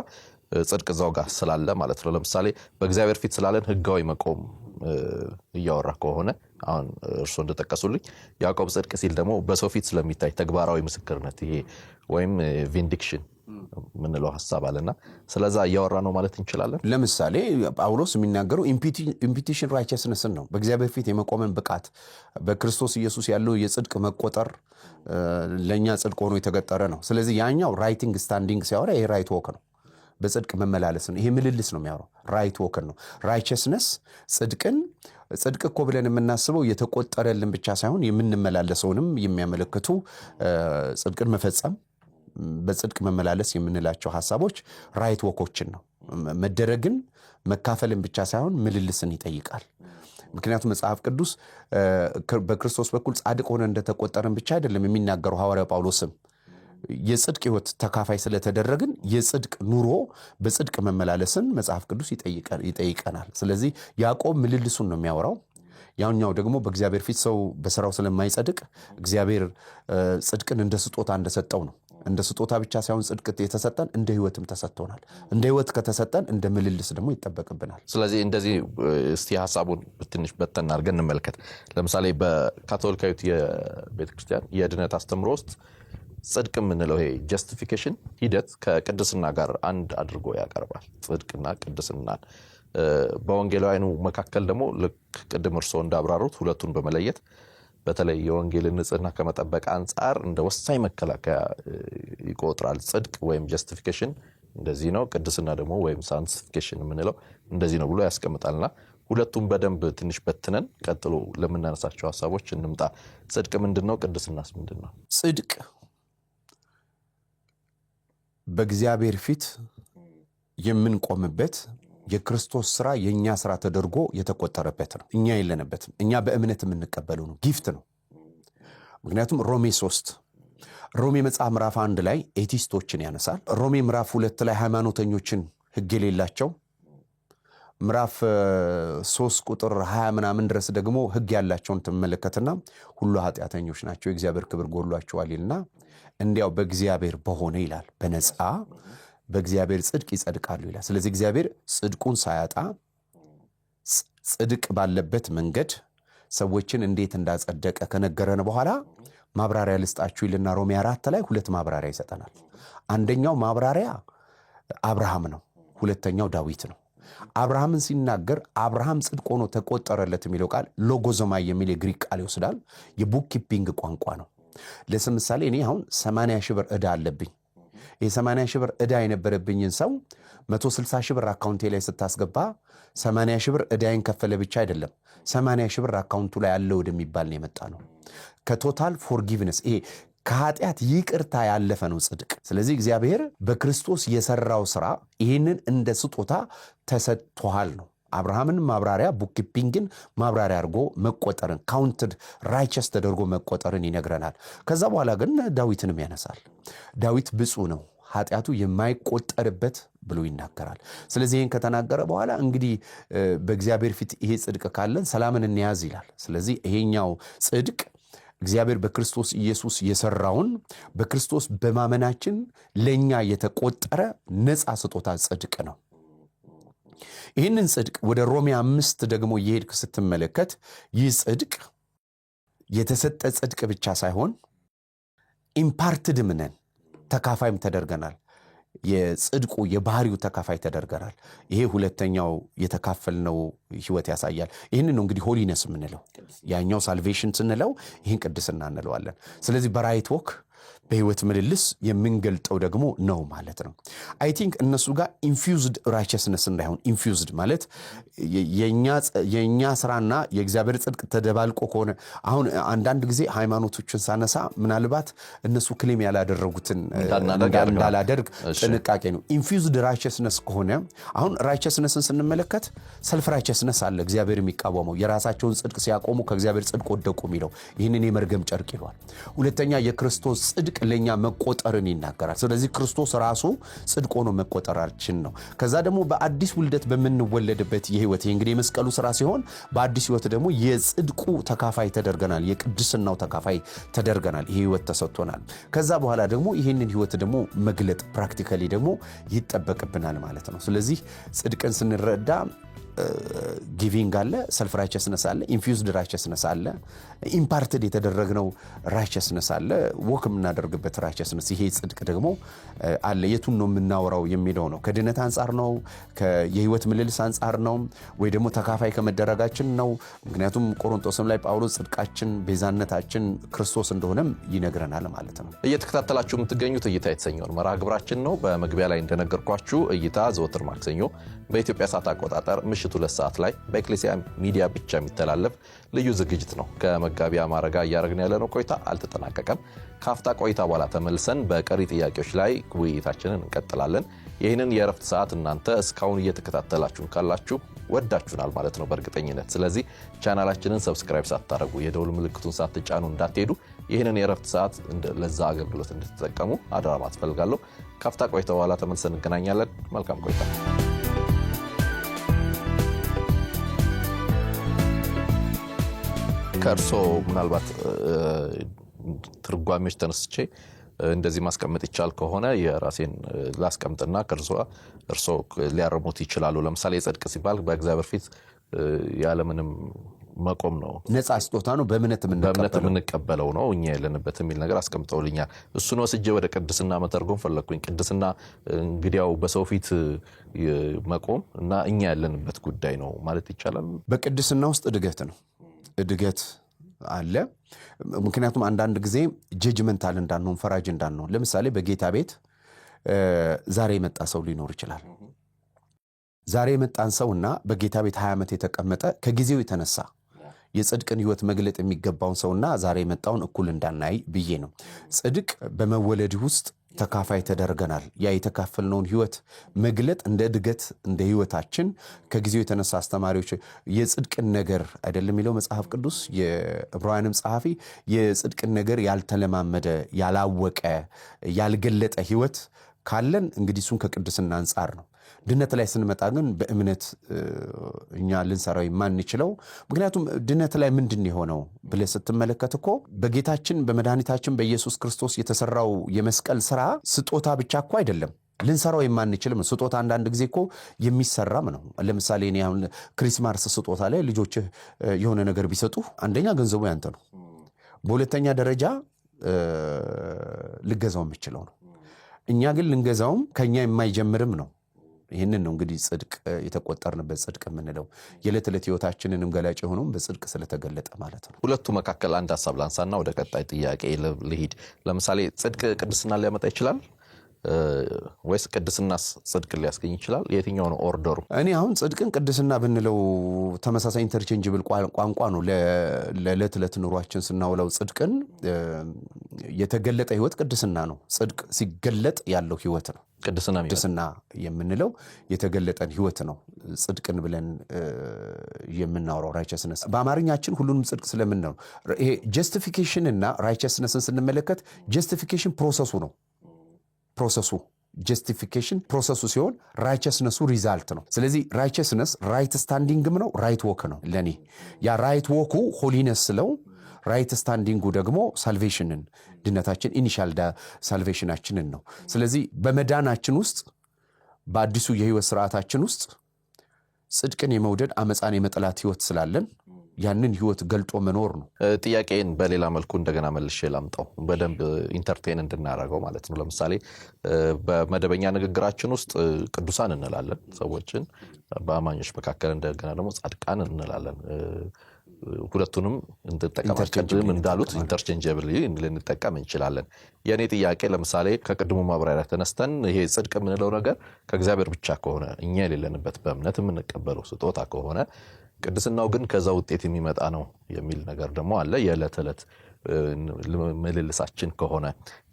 [SPEAKER 2] ጽድቅ እዛው ጋር ስላለ ማለት ነው። ለምሳሌ በእግዚአብሔር ፊት ስላለን ህጋዊ መቆም እያወራ ከሆነ አሁን እርስዎ እንደጠቀሱልኝ ያዕቆብ ጽድቅ ሲል ደግሞ በሰው ፊት ስለሚታይ ተግባራዊ ምስክርነት ይሄ ወይም vindication የምንለው ሀሳብ አለና ስለዛ እያወራ ነው ማለት እንችላለን።
[SPEAKER 1] ለምሳሌ ጳውሎስ የሚናገረው imputation righteousness ን ነው። በእግዚአብሔር ፊት የመቆምን ብቃት በክርስቶስ ኢየሱስ ያለው የጽድቅ መቆጠር ለእኛ ጽድቅ ሆኖ የተቆጠረ ነው። ስለዚህ ያኛው right standing ሲያወራ ይሄ right walk ነው፣ በጽድቅ መመላለስ ነው። ይሄ ምልልስ ነው የሚያወራው right walk ን ነው። Righteousness ጽድቅን ጽድቅ እኮ ብለን የምናስበው የተቆጠረልን ብቻ ሳይሆን የምንመላለሰውንም የሚያመለክቱ ጽድቅን መፈጸም በጽድቅ መመላለስ የምንላቸው ሀሳቦች right walk ኦችን ነው። መደረግን መካፈልን ብቻ ሳይሆን ምልልስን ይጠይቃል። ምክንያቱም መጽሐፍ ቅዱስ በክርስቶስ በኩል ጻድቅ ሆነ እንደተቆጠርን ብቻ አይደለም የሚናገረው። ሐዋርያው ጳውሎስም የጽድቅ ሕይወት ተካፋይ ስለተደረግን የጽድቅ ኑሮ በጽድቅ መመላለስን መጽሐፍ ቅዱስ ይጠይቀናል። ስለዚህ ያዕቆብ ምልልሱን ነው የሚያወራው። ያኛው ደግሞ በእግዚአብሔር ፊት ሰው በስራው ስለማይጸድቅ እግዚአብሔር ጽድቅን እንደ ስጦታ እንደሰጠው ነው። እንደ ስጦታ ብቻ ሳይሆን ጽድቅ የተሰጠን እንደ ሕይወትም ተሰጥቶናል። እንደ ሕይወት ከተሰጠን እንደ ምልልስ ደግሞ ይጠበቅብናል።
[SPEAKER 2] ስለዚህ እንደዚህ እስቲ ሀሳቡን ትንሽ በተን አድርገን እንመልከት። ለምሳሌ በካቶሊካዊት የቤተክርስቲያን የድነት አስተምሮ ውስጥ ጽድቅ የምንለው ይሄ justification ሂደት ከቅድስና ጋር አንድ አድርጎ ያቀርባል። ጽድቅና ቅድስናን በወንጌላውያኑ መካከል ደግሞ ልክ ቅድም እርስዎ እንዳብራሩት ሁለቱን በመለየት በተለይ የወንጌልን ንጽሕና ከመጠበቅ አንጻር እንደ ወሳኝ መከላከያ ይቆጥራል። ጽድቅ ወይም justification እንደዚህ ነው፣ ቅድስና ደግሞ ወይም sanctification የምንለው እንደዚህ ነው ብሎ ያስቀምጣልና ሁለቱም በደንብ ትንሽ በትነን ቀጥሎ ለምናነሳቸው ሀሳቦች እንምጣ። ጽድቅ ምንድን ነው? ቅድስናስ ምንድን ነው?
[SPEAKER 1] ጽድቅ በእግዚአብሔር ፊት የምንቆምበት የክርስቶስ ስራ የእኛ ስራ ተደርጎ የተቆጠረበት ነው። እኛ የለንበትም። እኛ በእምነት የምንቀበለው ነው፣ gift ነው። ምክንያቱም ሮሜ 3 ሮሜ መጽሐፍ ምዕራፍ 1 ላይ atheist ኦችን ያነሳል። ሮሜ ምዕራፍ 2 ላይ ሃይማኖተኞችን፣ ህግ የሌላቸው፣ ምዕራፍ 3 ቁጥር 20 ምናምን ድረስ ደግሞ ህግ ያላቸውን ትመለከትና ሁሉ ኃጢአተኞች ናቸው የእግዚአብሔር ክብር ጎድሏቸዋል ይልና እንዲያው በእግዚአብሔር በሆነ ይላል በነፃ በእግዚአብሔር ጽድቅ ይጸድቃሉ ይላል። ስለዚህ እግዚአብሔር ጽድቁን ሳያጣ ጽድቅ ባለበት መንገድ ሰዎችን እንዴት እንዳጸደቀ ከነገረን በኋላ ማብራሪያ ልስጣችሁ ይልና ሮሜ 4 ላይ ሁለት ማብራሪያ ይሰጠናል። አንደኛው ማብራሪያ አብርሃም ነው፣ ሁለተኛው ዳዊት ነው። አብርሃምን ሲናገር አብርሃም ጽድቅ ሆኖ ተቆጠረለት የሚለው ቃል ሎጎዞማይ የሚል የግሪክ ቃል ይወስዳል። የ book keeping ቋንቋ ነው። ለምሳሌ እኔ አሁን 80 ሺህ ብር ዕዳ አለብኝ። ይህ 80 ሺህ ብር ዕዳ የነበረብኝን ሰው 160 ሺህ ብር account ኤ ላይ ስታስገባ 80 ሺህ ብር ዕዳዬን ከፈለ ብቻ አይደለም፣ 80 ሺህ ብር account ኡ ላይ አለ ወደሚባል ነው የመጣ ነው። ከ total forgiveness ይሄ ከኃጢአት ይቅርታ ያለፈ ነው ጽድቅ። ስለዚህ እግዚአብሔር በክርስቶስ የሰራው ስራ ይህንን እንደ ስጦታ ተሰጥቶሃል ነው። አብርሃምን ማብራሪያ bookkeeping ን ማብራሪያ አድርጎ መቆጠርን counted righteous ተደርጎ መቆጠርን ይነግረናል። ከዛ በኋላ ግን ዳዊትንም ያነሳል። ዳዊት ብፁዕ ነው ኃጢአቱ የማይቆጠርበት ብሎ ይናገራል። ስለዚህ ይህን ከተናገረ በኋላ እንግዲህ በእግዚአብሔር ፊት ይሄ ጽድቅ ካለን ሰላምን እንያዝ ይላል። ስለዚህ ይሄኛው ጽድቅ እግዚአብሔር በክርስቶስ ኢየሱስ የሰራውን በክርስቶስ በማመናችን ለእኛ የተቆጠረ ነፃ ስጦታ ጽድቅ ነው። ይህንን ጽድቅ ወደ ሮሜ 5 ደግሞ እየሄድክ ስትመለከት ይህ ጽድቅ የተሰጠ ጽድቅ ብቻ ሳይሆን imparted ም ነን፣ ተካፋይም ተደርገናል። የጽድቁ የባህሪው ተካፋይ ተደርገናል። ይሄ ሁለተኛው የተካፈልነው ህይወት ያሳያል። ይህንን ነው እንግዲህ holiness የምንለው። ያኛው salvation ስንለው ይህን ቅድስና እንለዋለን። ስለዚህ በ right walk በህይወት ምልልስ የምንገልጠው ደግሞ ነው ማለት ነው። I think እነሱ ጋር infused righteousness እንዳይሆን፣ infused ማለት የእኛ ስራና የእግዚአብሔር ጽድቅ ተደባልቆ ከሆነ፣ አሁን አንዳንድ ጊዜ ሃይማኖቶችን ሳነሳ ምናልባት እነሱ claim ያላደረጉትን እንዳላደርግ ጥንቃቄ ነው። Infused righteousness ከሆነ፣ አሁን righteousness ን ስንመለከት self righteousness አለ፣ እግዚአብሔር የሚቃወመው፣ የራሳቸውን ጽድቅ ሲያቆሙ ከእግዚአብሔር ጽድቅ ወደቁ የሚለው፣ ይህንን የመርገም ጨርቅ ይለዋል። ሁለተኛ የክርስቶስ ጽድቅ ለእኛ መቆጠርን ይናገራል። ስለዚህ ክርስቶስ ራሱ ጽድቅ ሆኖ መቆጠራችን ነው። ከዛ ደግሞ በአዲስ ውልደት በምንወለድበት የህይወት፣ ይህ እንግዲህ የመስቀሉ ስራ ሲሆን፣ በአዲስ ህይወት ደግሞ የጽድቁ ተካፋይ ተደርገናል። የቅድስናው ተካፋይ ተደርገናል። ይህ ህይወት ተሰጥቶናል። ከዛ በኋላ ደግሞ ይህንን ህይወት ደግሞ መግለጥ practically ደግሞ ይጠበቅብናል ማለት ነው። ስለዚህ ጽድቅን ስንረዳ giving አለ፣ self righteousness አለ፣ infused righteousness አለ፣ imparted የተደረግነው righteousness አለ፣ walk የምናደርግበት righteousness፣ ይሄ ጽድቅ ደግሞ አለ። የቱን ነው የምናወራው የሚለው ነው። ከድነት አንጻር ነው፣ የህይወት ምልልስ አንጻር ነው፣ ወይ ደግሞ ተካፋይ ከመደረጋችን ነው? ምክንያቱም ቆሮንቶስም ላይ ጳውሎስ ጽድቃችን፣ ቤዛነታችን ክርስቶስ እንደሆነም ይነግረናል ማለት ነው።
[SPEAKER 2] እየተከታተላችሁ የምትገኙት እይታ የተሰኘውን መርሃ ግብራችን ነው። በመግቢያ ላይ እንደነገርኳችሁ እይታ ዘወትር ማክሰኞ በኢትዮጵያ ሰዓት አቆጣጠር ምሽት 2 ሰዓት ላይ በኤክሌሲያ ሚዲያ ብቻ የሚተላለፍ ልዩ ዝግጅት ነው። ከመጋቢ አማረ ጋር እያደረግን ያለነው ቆይታ አልተጠናቀቀም። ከአፍታ ቆይታ በኋላ ተመልሰን በቀሪ ጥያቄዎች ላይ ውይይታችንን እንቀጥላለን። ይህንን የእረፍት ሰዓት እናንተ እስካሁን እየተከታተላችሁን ካላችሁ ወዳችሁናል ማለት ነው በእርግጠኝነት። ስለዚህ ቻናላችንን subscribe ሳታደርጉ፣ የደውል ምልክቱን ሳትጫኑ እንዳትሄዱ። ይህንን የእረፍት ሰዓት ለዛ አገልግሎት እንድትጠቀሙ አደራ ማለት እፈልጋለሁ። ከአፍታ ቆይታ በኋላ ተመልሰን እንገናኛለን። መልካም ቆይታ። ከእርሶ ምናልባት ትርጓሜዎች ተነስቼ እንደዚህ ማስቀመጥ ይቻል ከሆነ የራሴን ላስቀምጥና ከእርሶ እርሶ ሊያርሙት ይችላሉ። ለምሳሌ ጽድቅ ሲባል በእግዚአብሔር ፊት ያለምንም መቆም ነው።
[SPEAKER 1] ነፃ ስጦታ ነው፣ በእምነት
[SPEAKER 2] በእምነት የምንቀበለው ነው፣ እኛ የለንበት የሚል ነገር አስቀምጠውልኛል። እሱን ወስጄ ወደ ቅድስና መተርጎም ፈለግኩኝ። ቅድስና እንግዲያው በሰው ፊት መቆም እና እኛ ያለንበት ጉዳይ ነው ማለት ይቻላል።
[SPEAKER 1] በቅድስና ውስጥ እድገት ነው፣ እድገት አለ። ምክንያቱም አንዳንድ ጊዜ judgmental እንዳንሆን፣ ፈራጅ እንዳንሆን። ለምሳሌ በጌታ ቤት ዛሬ የመጣ ሰው ሊኖር ይችላል። ዛሬ የመጣን ሰውና በጌታ ቤት 20 ዓመት የተቀመጠ፣ ከጊዜው የተነሳ የጽድቅን ሕይወት መግለጥ የሚገባውን ሰውና ዛሬ የመጣውን እኩል እንዳናይ ብዬ ነው። ጽድቅ በመወለድ ውስጥ ተካፋይ ተደርገናል። ያ የተካፈልነውን ሕይወት መግለጥ እንደ እድገት፣ እንደ ሕይወታችን ከጊዜው የተነሳ አስተማሪዎች የጽድቅን ነገር አይደለም የሚለው መጽሐፍ ቅዱስ፣ የዕብራውያንም ጸሐፊ፣ የጽድቅን ነገር ያልተለማመደ፣ ያላወቀ፣ ያልገለጠ ሕይወት ካለን እንግዲህ እሱን ከቅድስና አንጻር ነው። ድነት ላይ ስንመጣ ግን በእምነት እኛ ልንሰራው የማንችለው፣ ምክንያቱም ድነት ላይ ምንድን የሆነው ብለህ ስትመለከት እኮ በጌታችን በመድኃኒታችን በኢየሱስ ክርስቶስ የተሰራው የመስቀል ስራ ስጦታ ብቻ እኮ አይደለም። ልንሰራው የማንችልም ነው። ስጦታ አንዳንድ ጊዜ እኮ የሚሰራም ነው። ለምሳሌ እኔ አሁን Christmas ስጦታ ላይ ልጆችህ የሆነ ነገር ቢሰጡ አንደኛ ገንዘቡ ያንተ ነው። በሁለተኛ ደረጃ ልገዛው የምችለው ነው። እኛ ግን ልንገዛውም ከኛ የማይጀምርም ነው። ይህንን ነው እንግዲህ ጽድቅ፣ የተቆጠርንበት ጽድቅ የምንለው፣ የዕለት ዕለት ህይወታችንንም ገላጭ የሆነውም በጽድቅ ስለተገለጠ ማለት ነው።
[SPEAKER 2] ሁለቱ መካከል አንድ ሀሳብ ላንሳና ወደ ቀጣይ ጥያቄ ልሂድ። ለምሳሌ ጽድቅ ቅድስና ሊያመጣ ይችላል ወይስ ቅድስናስ ጽድቅ ሊያስገኝ ይችላል? የትኛው ነው order ኡ?
[SPEAKER 1] እኔ አሁን ጽድቅን ቅድስና ብንለው ተመሳሳይ interchangeable ቋንቋ ነው። ለዕለት ዕለት ኑሯችን ስናውለው ጽድቅን፣ የተገለጠ ህይወት ቅድስና ነው። ጽድቅ ሲገለጥ ያለው ህይወት ነው።
[SPEAKER 2] ቅድስና
[SPEAKER 1] ቅድስና የምንለው የተገለጠን ህይወት ነው። ጽድቅን ብለን የምናወራው righteousness በአማርኛችን ሁሉንም ጽድቅ ስለምንለው፣ ይሄ justification እና righteousness ን ስንመለከት justification process ኡ ነው። Process ኡ justification process ኡ ሲሆን righteousness ኡ result ነው። ስለዚህ righteousness right standing ም ነው፣ right walk ነው። ለእኔ ያ right walk ኡ holiness ስለው right standing ኡ ደግሞ salvation ን፣ ድነታችን፣ initial salvation ኣችንን ነው። ስለዚህ በመዳናችን ውስጥ፣ በአዲሱ የህይወት ስርዓታችን ውስጥ ጽድቅን የመውደድ፣ አመፃን የመጥላት ህይወት ስላለን ያንን ህይወት ገልጦ መኖር ነው።
[SPEAKER 2] ጥያቄን በሌላ መልኩ እንደገና መልሼ ላምጣው፣ በደንብ entertain እንድናደርገው ማለት ነው። ለምሳሌ በመደበኛ ንግግራችን ውስጥ ቅዱሳን እንላለን ሰዎችን በአማኞች መካከል፣ እንደገና ደግሞ ጻድቃን እንላለን። ሁለቱንም እንጠቀማለን። ቅድም እንዳሉት interchangeably ልንጠቀም እንችላለን። የእኔ ጥያቄ ለምሳሌ ከቅድሙ ማብራሪያ ተነስተን ይሄ ጽድቅ የምንለው ነገር ከእግዚአብሔር ብቻ ከሆነ፣ እኛ የሌለንበት በእምነት የምንቀበለው ስጦታ ከሆነ፣ ቅድስናው ግን ከዛ ውጤት የሚመጣ ነው የሚል ነገር ደግሞ አለ። የዕለት ዕለት ምልልሳችን ከሆነ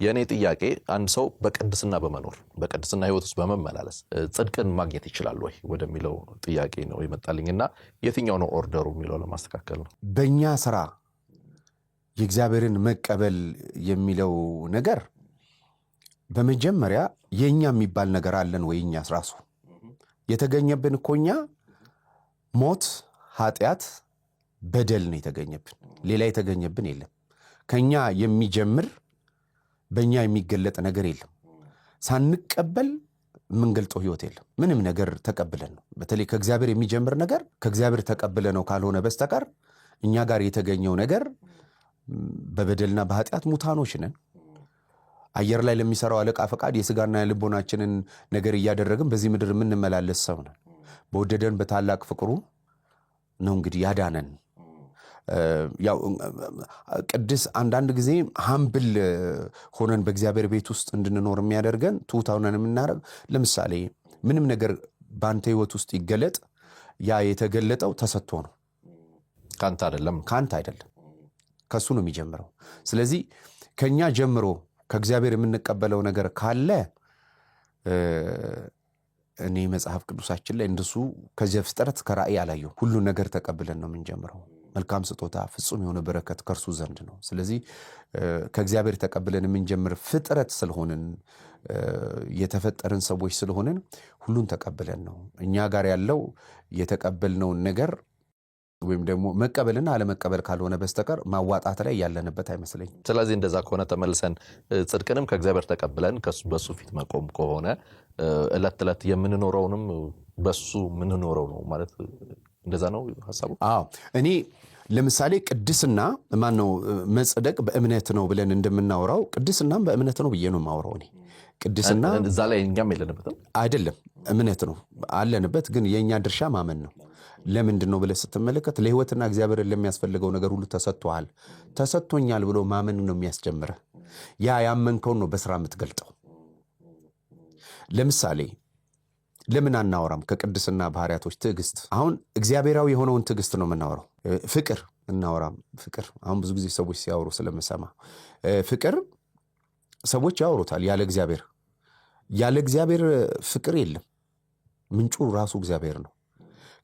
[SPEAKER 2] የእኔ ጥያቄ አንድ ሰው በቅድስና በመኖር፣ በቅድስና ሕይወት ውስጥ በመመላለስ ጽድቅን ማግኘት ይችላል ወይ ወደሚለው ጥያቄ ነው የመጣልኝና የትኛው ነው order ኡ የሚለው ለማስተካከል ነው።
[SPEAKER 1] በእኛ ስራ የእግዚአብሔርን መቀበል የሚለው ነገር በመጀመሪያ የእኛ የሚባል ነገር አለን ወይ? እኛ ራሱ የተገኘብን እኮ እኛ ሞት፣ ኃጢአት፣ በደል ነው የተገኘብን። ሌላ የተገኘብን የለም። ከኛ የሚጀምር በእኛ የሚገለጥ ነገር የለም። ሳንቀበል የምንገልጠው ህይወት የለም። ምንም ነገር ተቀብለን ነው። በተለይ ከእግዚአብሔር የሚጀምር ነገር ከእግዚአብሔር ተቀብለ ነው ካልሆነ በስተቀር እኛ ጋር የተገኘው ነገር በበደልና በኃጢአት ሙታኖች ነን። አየር ላይ ለሚሰራው አለቃ ፈቃድ የስጋና የልቦናችንን ነገር እያደረግን በዚህ ምድር የምንመላለስ ሰው ነን። በወደደን በታላቅ ፍቅሩ ነው እንግዲህ ያዳነን። ያው ቅድስ አንዳንድ ጊዜ humble ሆነን በእግዚአብሔር ቤት ውስጥ እንድንኖር የሚያደርገን፣ ትሁት ሆነን የምናደርግ፣ ለምሳሌ ምንም ነገር በአንተ ህይወት ውስጥ ይገለጥ፣ ያ የተገለጠው ተሰጥቶ ነው።
[SPEAKER 2] ከአንተ አይደለም።
[SPEAKER 1] ከአንተ አይደለም፣ ከእሱ ነው የሚጀምረው። ስለዚህ ከኛ ጀምሮ ከእግዚአብሔር የምንቀበለው ነገር ካለ እኔ መጽሐፍ ቅዱሳችን ላይ እንደሱ ከዘፍጥረት ከራእይ አላየሁም። ሁሉን ነገር ተቀብለን ነው የምንጀምረው። መልካም ስጦታ፣ ፍጹም የሆነ በረከት ከእርሱ ዘንድ ነው። ስለዚህ ከእግዚአብሔር ተቀብለን የምንጀምር ፍጥረት ስለሆንን፣ የተፈጠርን ሰዎች ስለሆንን ሁሉን ተቀብለን ነው። እኛ ጋር ያለው የተቀበልነውን ነገር ወይም ደግሞ መቀበልና አለመቀበል ካልሆነ በስተቀር ማዋጣት ላይ ያለንበት አይመስለኝም።
[SPEAKER 2] ስለዚህ እንደዛ ከሆነ ተመልሰን ጽድቅንም ከእግዚአብሔር ተቀብለን በሱ ፊት መቆም ከሆነ እለት ዕለት የምንኖረውንም በሱ የምንኖረው ነው ማለት፣ እንደዛ ነው ሀሳቡ።
[SPEAKER 1] አዎ፣ እኔ ለምሳሌ ቅድስና ማነው መጽደቅ በእምነት ነው ብለን እንደምናወራው ቅድስናም በእምነት ነው ብዬ ነው የማወራው። እኔ ቅድስና
[SPEAKER 2] እዛ ላይ እኛም የለንበትም።
[SPEAKER 1] አይደለም፣ እምነት ነው አለንበት፣ ግን የእኛ ድርሻ ማመን ነው። ለምንድን ነው ብለህ ስትመለከት ለሕይወትና እግዚአብሔርን ለሚያስፈልገው ነገር ሁሉ ተሰጥቶሃል፣ ተሰጥቶኛል ብሎ ማመን ነው የሚያስጀምረህ። ያ ያመንከውን ነው በስራ የምትገልጠው። ለምሳሌ ለምን አናወራም ከቅድስና ባህሪያቶች ትዕግስት? አሁን እግዚአብሔራዊ የሆነውን ትዕግስት ነው የምናወራው። ፍቅር እናወራም። ፍቅር አሁን ብዙ ጊዜ ሰዎች ሲያወሩ ስለምሰማ ፍቅር ሰዎች ያወሩታል። ያለ እግዚአብሔር ፍቅር የለም። ምንጩ ራሱ እግዚአብሔር ነው።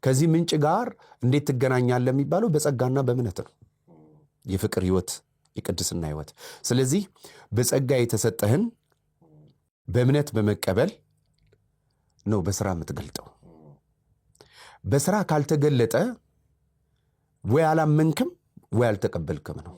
[SPEAKER 1] ከዚህ ምንጭ ጋር እንዴት ትገናኛለህ የሚባለው በጸጋና በእምነት ነው። የፍቅር ህይወት፣ የቅድስና ህይወት። ስለዚህ በጸጋ የተሰጠህን በእምነት በመቀበል ነው በስራ የምትገልጠው። በስራ ካልተገለጠ ወይ አላመንክም ወይ አልተቀበልክም ነው።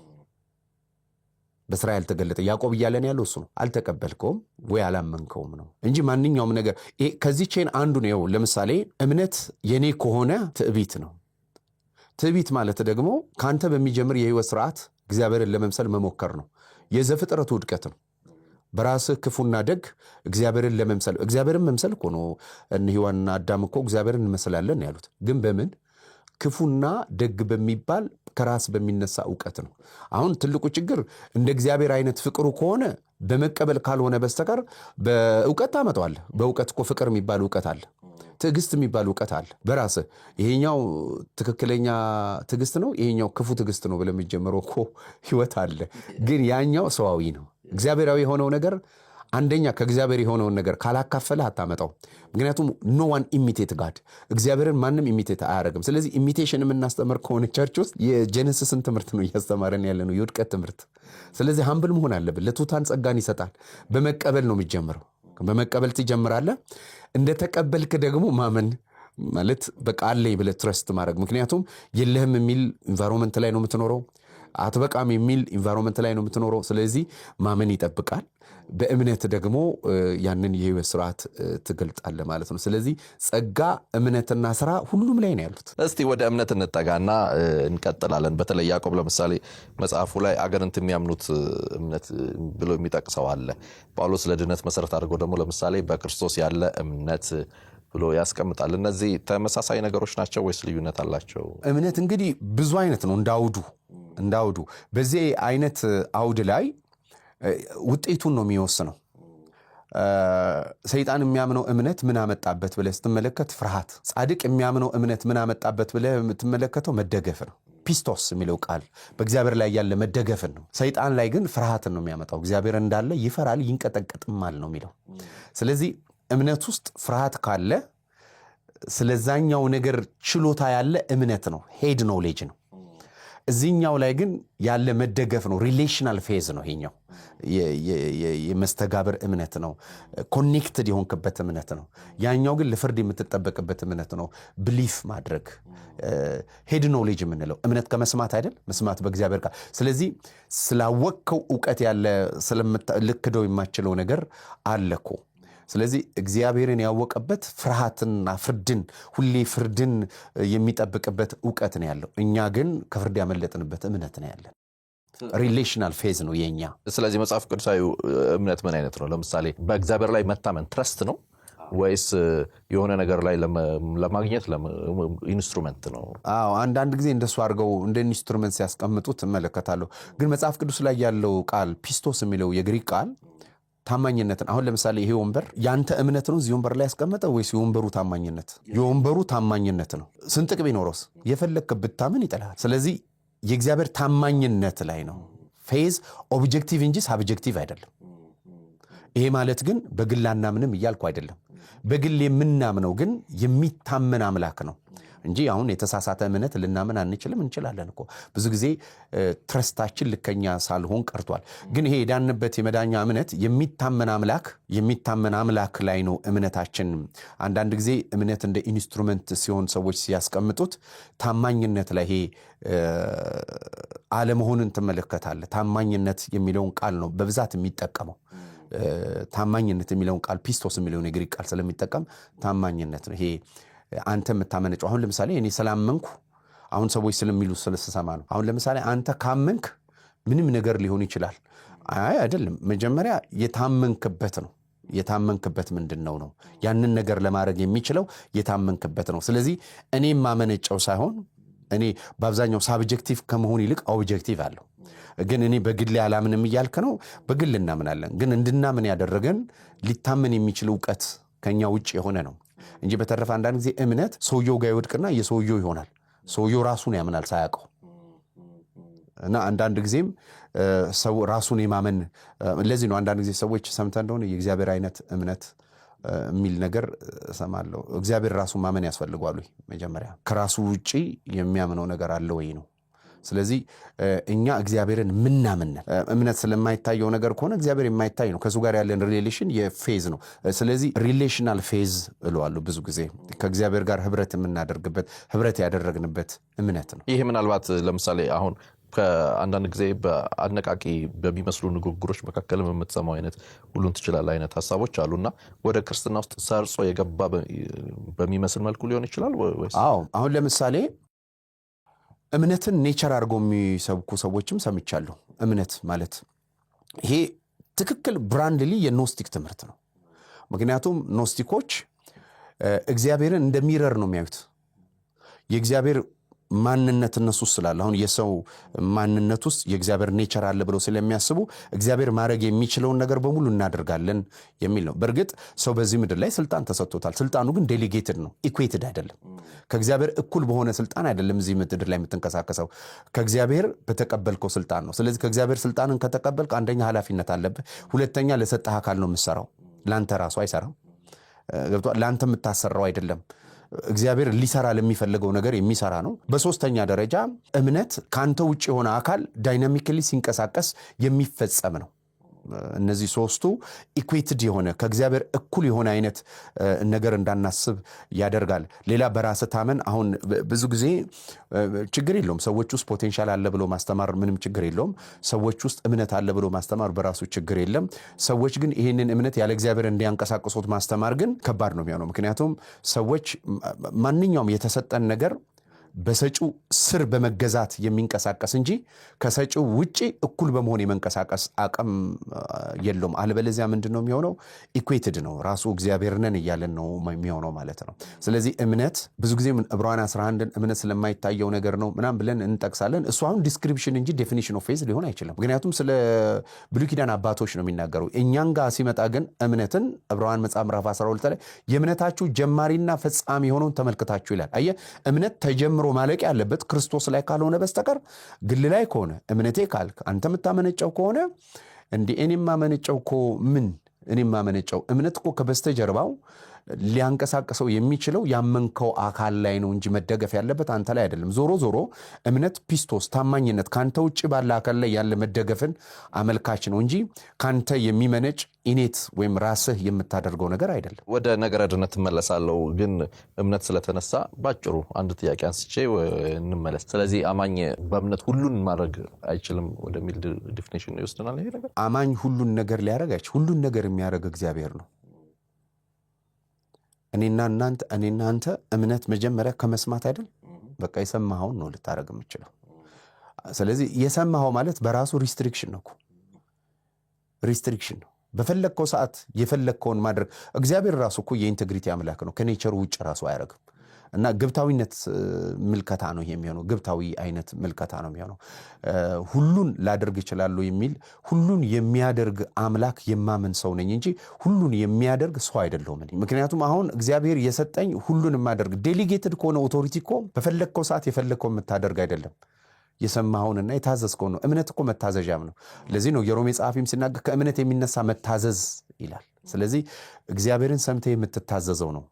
[SPEAKER 1] በስራ ያልተገለጠ፣ ያዕቆብ እያለን ያለው እሱ ነው። አልተቀበልከውም ወይ አላመንከውም ነው እንጂ ማንኛውም ነገር ከዚህ chain አንዱ ነው። ለምሳሌ እምነት የኔ ከሆነ ትዕቢት ነው። ትዕቢት ማለት ደግሞ ከአንተ በሚጀምር የህይወት ስርዓት እግዚአብሔርን ለመምሰል መሞከር ነው። የዘፍጥረቱ ውድቀት ነው። በራስህ ክፉና ደግ እግዚአብሔርን ለመምሰል፣ እግዚአብሔርን መምሰል እኮ ነው። እነ ሔዋንና አዳም እኮ እግዚአብሔርን እንመስላለን ያሉት ግን በምን? ክፉና ደግ በሚባል ከራስ በሚነሳ እውቀት ነው። አሁን ትልቁ ችግር እንደ እግዚአብሔር አይነት ፍቅሩ ከሆነ በመቀበል ካልሆነ በስተቀር በእውቀት ታመጣዋለህ። በእውቀት እኮ ፍቅር የሚባል እውቀት አለ። ትዕግስት የሚባል እውቀት አለ። በራስህ ይሄኛው ትክክለኛ ትዕግስት ነው፣ ይሄኛው ክፉ ትዕግስት ነው ብለህ የሚጀምረው እኮ ህይወት አለ። ግን ያኛው ሰዋዊ ነው። እግዚአብሔራዊ የሆነው ነገር አንደኛ ከእግዚአብሔር የሆነውን ነገር ካላካፈለህ አታመጣው። ምክንያቱም no one imitate God፣ እግዚአብሔርን ማንም imitate አያደርግም። ስለዚህ imitation የምናስተምር ከሆነ church ውስጥ የ Genesis ን ትምህርት ነው እያስተማረን ያለ ነው፣ የውድቀት ትምህርት። ስለዚህ humble መሆን አለብን። ለትሑታን ጸጋን ይሰጣል። በመቀበል ነው የሚጀምረው። በመቀበል ትጀምራለህ። እንደተቀበልክ ደግሞ ማመን ማለት በቃ አለኝ ብለህ trust ማድረግ። ምክንያቱም የለህም የሚል environment ላይ ነው የምትኖረው። አትበቃም የሚል environment ላይ ነው የምትኖረው። ስለዚህ ማመን ይጠብቃል። በእምነት ደግሞ ያንን የህይወት ስርዓት ትገልጣለህ ማለት ነው። ስለዚህ ጸጋ፣ እምነትና ስራ ሁሉም ላይ ነው ያሉት።
[SPEAKER 2] እስቲ ወደ እምነት እንጠጋና እንቀጥላለን። በተለይ ያዕቆብ ለምሳሌ መጽሐፉ ላይ አጋንንት የሚያምኑት እምነት ብሎ የሚጠቅሰው አለ። ጳውሎስ ለድነት መሰረት አድርጎ ደግሞ ለምሳሌ በክርስቶስ ያለ እምነት ብሎ ያስቀምጣል። እነዚህ ተመሳሳይ ነገሮች ናቸው ወይስ ልዩነት አላቸው?
[SPEAKER 1] እምነት እንግዲህ ብዙ አይነት ነው። እንዳውዱ በዚህ አይነት አውድ ላይ ውጤቱን ነው የሚወስነው። ሰይጣን የሚያምነው እምነት ምን አመጣበት ብለህ ስትመለከት ፍርሃት፣ ጻድቅ የሚያምነው እምነት ምን አመጣበት ብለህ የምትመለከተው መደገፍ ነው። ፒስቶስ የሚለው ቃል በእግዚአብሔር ላይ ያለ መደገፍን ነው። ሰይጣን ላይ ግን ፍርሃትን ነው የሚያመጣው። እግዚአብሔር እንዳለ ይፈራል ይንቀጠቀጥማል ነው የሚለው። ስለዚህ እምነት ውስጥ ፍርሃት ካለ ስለዛኛው ነገር ችሎታ ያለ እምነት ነው፣ head knowledge ነው። እዚህኛው ላይ ግን ያለ መደገፍ ነው፣ relational faith ነው። ይሄኛው የመስተጋብር እምነት ነው፣ connected የሆንክበት እምነት ነው። ያኛው ግን ለፍርድ የምትጠበቅበት እምነት ነው። Belief ማድረግ head knowledge የምንለው እምነት ከመስማት አይደል? መስማት በእግዚአብሔር ቃል። ስለዚህ ስላወቅከው እውቀት ያለ ልክደው የማችለው ነገር አለ እኮ። ስለዚህ እግዚአብሔርን ያወቀበት ፍርሃትና ፍርድን፣ ሁሌ ፍርድን የሚጠብቅበት እውቀት ነው ያለው። እኛ ግን ከፍርድ ያመለጥንበት እምነት ነው ያለን። Relational faith ነው የኛ።
[SPEAKER 2] ስለዚህ መጽሐፍ ቅዱሳዊ እምነት ምን አይነት ነው? ለምሳሌ በእግዚአብሔር ላይ መታመን trust ነው ወይስ የሆነ ነገር ላይ ለማግኘት instrument ነው?
[SPEAKER 1] አዎ፣ አንዳንድ ጊዜ እንደሱ አድርገው እንደ instrument ሲያስቀምጡት እመለከታለሁ። ግን መጽሐፍ ቅዱስ ላይ ያለው ቃል ፒስቶስ የሚለው የግሪክ ቃል ታማኝነትን፣ አሁን ለምሳሌ ይሄ ወንበር ያንተ እምነት ነው እዚህ ወንበር ላይ ያስቀመጠ ወይስ የወንበሩ ታማኝነት? የወንበሩ ታማኝነት ነው። ስንጥቅ ቢኖረውስ የፈለግክ ብታምን ይጥልሃል። ስለዚህ የእግዚአብሔር ታማኝነት ላይ ነው። Faith objective እንጂ subjective አይደለም። ይሄ ማለት ግን በግል አናምንም እያልኩ አይደለም። በግል የምናምነው ግን የሚታመን አምላክ ነው እንጂ አሁን የተሳሳተ እምነት ልናምን አንችልም። እንችላለን እኮ፣ ብዙ ጊዜ trust ኣችን ልከኛ ሳልሆን ቀርቷል። ግን ይሄ የዳንበት የመዳኛ እምነት የሚታመን አምላክ ላይ ነው እምነታችን። አንዳንድ ጊዜ እምነት እንደ instrument ሲሆን ሰዎች ሲያስቀምጡት ታማኝነት ላይ ይሄ አለመሆንን ትመለከታለህ። ታማኝነት የሚለውን ቃል ነው በብዛት የሚጠቀመው። ታማኝነት የሚለውን ቃል፣ ፒስቶስ የሚለውን የግሪክ ቃል ስለሚጠቀም ታማኝነት ነው። ይሄ አንተ የምታመነጨው፣ አሁን ለምሳሌ እኔ ስላመንኩ፣ አሁን ሰዎች ስለሚሉ ስለስሰማ ነው። አሁን ለምሳሌ አንተ ካመንክ ምንም ነገር ሊሆን ይችላል። አይ አይደለም፣ መጀመሪያ የታመንክበት ነው። የታመንክበት ምንድን ነው ነው ያንን ነገር ለማድረግ የሚችለው የታመንክበት ነው። ስለዚህ እኔ የማመነጨው ሳይሆን እኔ በአብዛኛው subjective ከመሆን ይልቅ objective አለው። ግን እኔ በግሌ አላምንም እያልክ ነው። በግል እናምናለን። ግን እንድናምን ያደረገን ሊታመን የሚችል እውቀት ከኛ ውጭ የሆነ ነው እንጂ በተረፈ አንዳንድ ጊዜ እምነት ሰውየው ጋር ይወድቅና የሰውየው ይሆናል። ሰውየው ራሱን ያምናል ሳያውቀው። እና አንዳንድ ጊዜም ሰው ራሱን የማመን፣ ለዚህ ነው አንዳንድ ጊዜ ሰዎች ሰምተህ እንደሆነ የእግዚአብሔር አይነት እምነት የሚል ነገር እሰማለሁ። እግዚአብሔር ራሱን ማመን ያስፈልገዋል ወይ? መጀመሪያ ከራሱ ውጪ የሚያምነው ነገር አለ ወይ ነው። ስለዚህ እኛ እግዚአብሔርን ምናምን ነን። እምነት ስለማይታየው ነገር ከሆነ እግዚአብሔር የማይታይ ነው። ከእሱ ጋር ያለን relation የ faith ነው። ስለዚህ relational faith እለዋለሁ፣ ብዙ ጊዜ ከእግዚአብሔር ጋር ህብረት የምናደርግበት፣ ህብረት ያደረግንበት እምነት ነው።
[SPEAKER 2] ይህ ምናልባት ለምሳሌ አሁን ከአንዳንድ ጊዜ በአነቃቂ በሚመስሉ ንግግሮች መካከልም የምትሰማው አይነት ሁሉን ትችላለህ አይነት ሀሳቦች አሉና ወደ ክርስትና ውስጥ ሰርጾ የገባ በሚመስል መልኩ ሊሆን ይችላል ወይስ?
[SPEAKER 1] አዎ፣ አሁን ለምሳሌ እምነትን nature አድርገው የሚሰብኩ ሰዎችም ሰምቻለሁ። እምነት ማለት ይሄ ትክክል ብራንድሊ የ Gnostic ትምህርት ነው። ምክንያቱም ኖስቲኮች እግዚአብሔርን እንደ mirror ነው የሚያዩት። የእግዚአብሔር ማንነት እነሱ ውስጥ ስላለ፣ አሁን የሰው ማንነት ውስጥ የእግዚአብሔር nature አለ ብለው ስለሚያስቡ እግዚአብሔር ማድረግ የሚችለውን ነገር በሙሉ እናደርጋለን የሚል ነው። በእርግጥ ሰው በዚህ ምድር ላይ ስልጣን ተሰጥቶታል። ስልጣኑ ግን delegated ነው፣ equated አይደለም። ከእግዚአብሔር እኩል በሆነ ስልጣን አይደለም እዚህ ምድር ላይ የምትንቀሳቀሰው፣ ከእግዚአብሔር በተቀበልከው ስልጣን ነው። ስለዚህ ከእግዚአብሔር ስልጣንን ከተቀበልክ አንደኛ ኃላፊነት አለብህ፣ ሁለተኛ ለሰጠህ አካል ነው የምትሰራው፣ ለአንተ ራሱ አይሰራም። ገብቶሃል? ለአንተ የምታሰራው አይደለም። እግዚአብሔር ሊሰራ ለሚፈልገው ነገር የሚሰራ ነው። በሶስተኛ ደረጃ እምነት ከአንተ ውጭ የሆነ አካል dynamically ሲንቀሳቀስ የሚፈጸም ነው። እነዚህ ሶስቱ equated የሆነ፣ ከእግዚአብሔር እኩል የሆነ አይነት ነገር እንዳናስብ ያደርጋል። ሌላ በራስ ታመን፣ አሁን ብዙ ጊዜ ችግር የለውም። ሰዎች ውስጥ potential አለ ብሎ ማስተማር ምንም ችግር የለውም። ሰዎች ውስጥ እምነት አለ ብሎ ማስተማር በራሱ ችግር የለም። ሰዎች ግን ይህንን እምነት ያለ እግዚአብሔር እንዲያንቀሳቅሱት ማስተማር ግን ከባድ ነው የሚሆነው። ምክንያቱም ሰዎች ማንኛውም የተሰጠን ነገር በሰጪው ስር በመገዛት የሚንቀሳቀስ እንጂ ከሰጪው ውጪ እኩል በመሆን የመንቀሳቀስ አቅም የለውም። አለበለዚያ ምንድን ነው የሚሆነው? Equated ነው፣ ራሱ እግዚአብሔር ነን እያለን ነው የሚሆነው ማለት ነው። ስለዚህ እምነት ብዙ ጊዜ ዕብራውያን 11ን እምነት ስለማይታየው ነገር ነው ምናምን ብለን እንጠቅሳለን። እሱ አሁን description እንጂ definition of faith ሊሆን አይችልም። ምክንያቱም ስለ ብሉይ ኪዳን አባቶች ነው የሚናገረው። እኛን ጋር ሲመጣ ግን እምነትን ዕብራውያን መጽሐፍ ምዕራፍ 12 ላይ የእምነታችሁ ጀማሪና ፈጻሚ የሆነውን ተመልክታችሁ ይላል። አየህ፣ እምነት ተጀምሮ ማለቅ ያለበት ክርስቶስ ላይ ካልሆነ በስተቀር ግል ላይ ከሆነ፣ እምነቴ ካልክ፣ አንተ የምታመነጨው ከሆነ፣ እንዲህ እኔ የማመነጨው እኮ ምን፣ እኔ የማመነጨው እምነት እኮ ከበስተጀርባው ሊያንቀሳቅሰው የሚችለው ያመንከው አካል ላይ ነው እንጂ መደገፍ ያለበት አንተ ላይ አይደለም። ዞሮ ዞሮ እምነት ፒስቶስ፣ ታማኝነት፣ ከአንተ ውጭ ባለ አካል ላይ ያለ መደገፍን አመልካች ነው እንጂ ከአንተ የሚመነጭ innate ወይም ራስህ የምታደርገው ነገር አይደለም።
[SPEAKER 2] ወደ ነገረ ድነት እመለሳለሁ፣ ግን እምነት ስለተነሳ ባጭሩ አንድ ጥያቄ አንስቼ እንመለስ። ስለዚህ አማኝ በእምነት ሁሉን ማድረግ አይችልም ወደሚል definition ይወስደናል ይሄ ነገር።
[SPEAKER 1] አማኝ ሁሉን ነገር ሊያደርግ አይችልም። ሁሉን ነገር የሚያደርግ እግዚአብሔር ነው። እኔና እናንተ፣ እኔና አንተ እምነት መጀመሪያ ከመስማት አይደል? በቃ የሰማኸውን ነው ልታደርግ የምችለው። ስለዚህ የሰማኸው ማለት በራሱ restriction ነው እኮ፣ restriction ነው። በፈለግከው ሰዓት የፈለግከውን ማድረግ፣ እግዚአብሔር ራሱ እኮ የ integrity አምላክ ነው። ከ nature ኡ ውጭ ራሱ አያደርግም። እና ግብታዊነት ምልከታ ነው ይሄ የሚሆነው። ግብታዊ አይነት ምልከታ ነው የሚሆነው። ሁሉን ላደርግ እችላለሁ የሚል፣ ሁሉን የሚያደርግ አምላክ የማምን ሰው ነኝ እንጂ ሁሉን የሚያደርግ ሰው አይደለሁም እኔ። ምክንያቱም አሁን እግዚአብሔር የሰጠኝ ሁሉን የማደርግ delegated ከሆነ authority እኮ በፈለግከው ሰዓት የፈለግከው የምታደርግ አይደለም። የሰማኸውንና የታዘዝከውን ነው። እምነት እኮ መታዘዣም ነው። ለዚህ ነው የሮሜ ጸሐፊም ሲናገር ከእምነት የሚነሳ መታዘዝ ይላል። ስለዚህ እግዚአብሔርን ሰምተህ የምትታዘዘው ነው።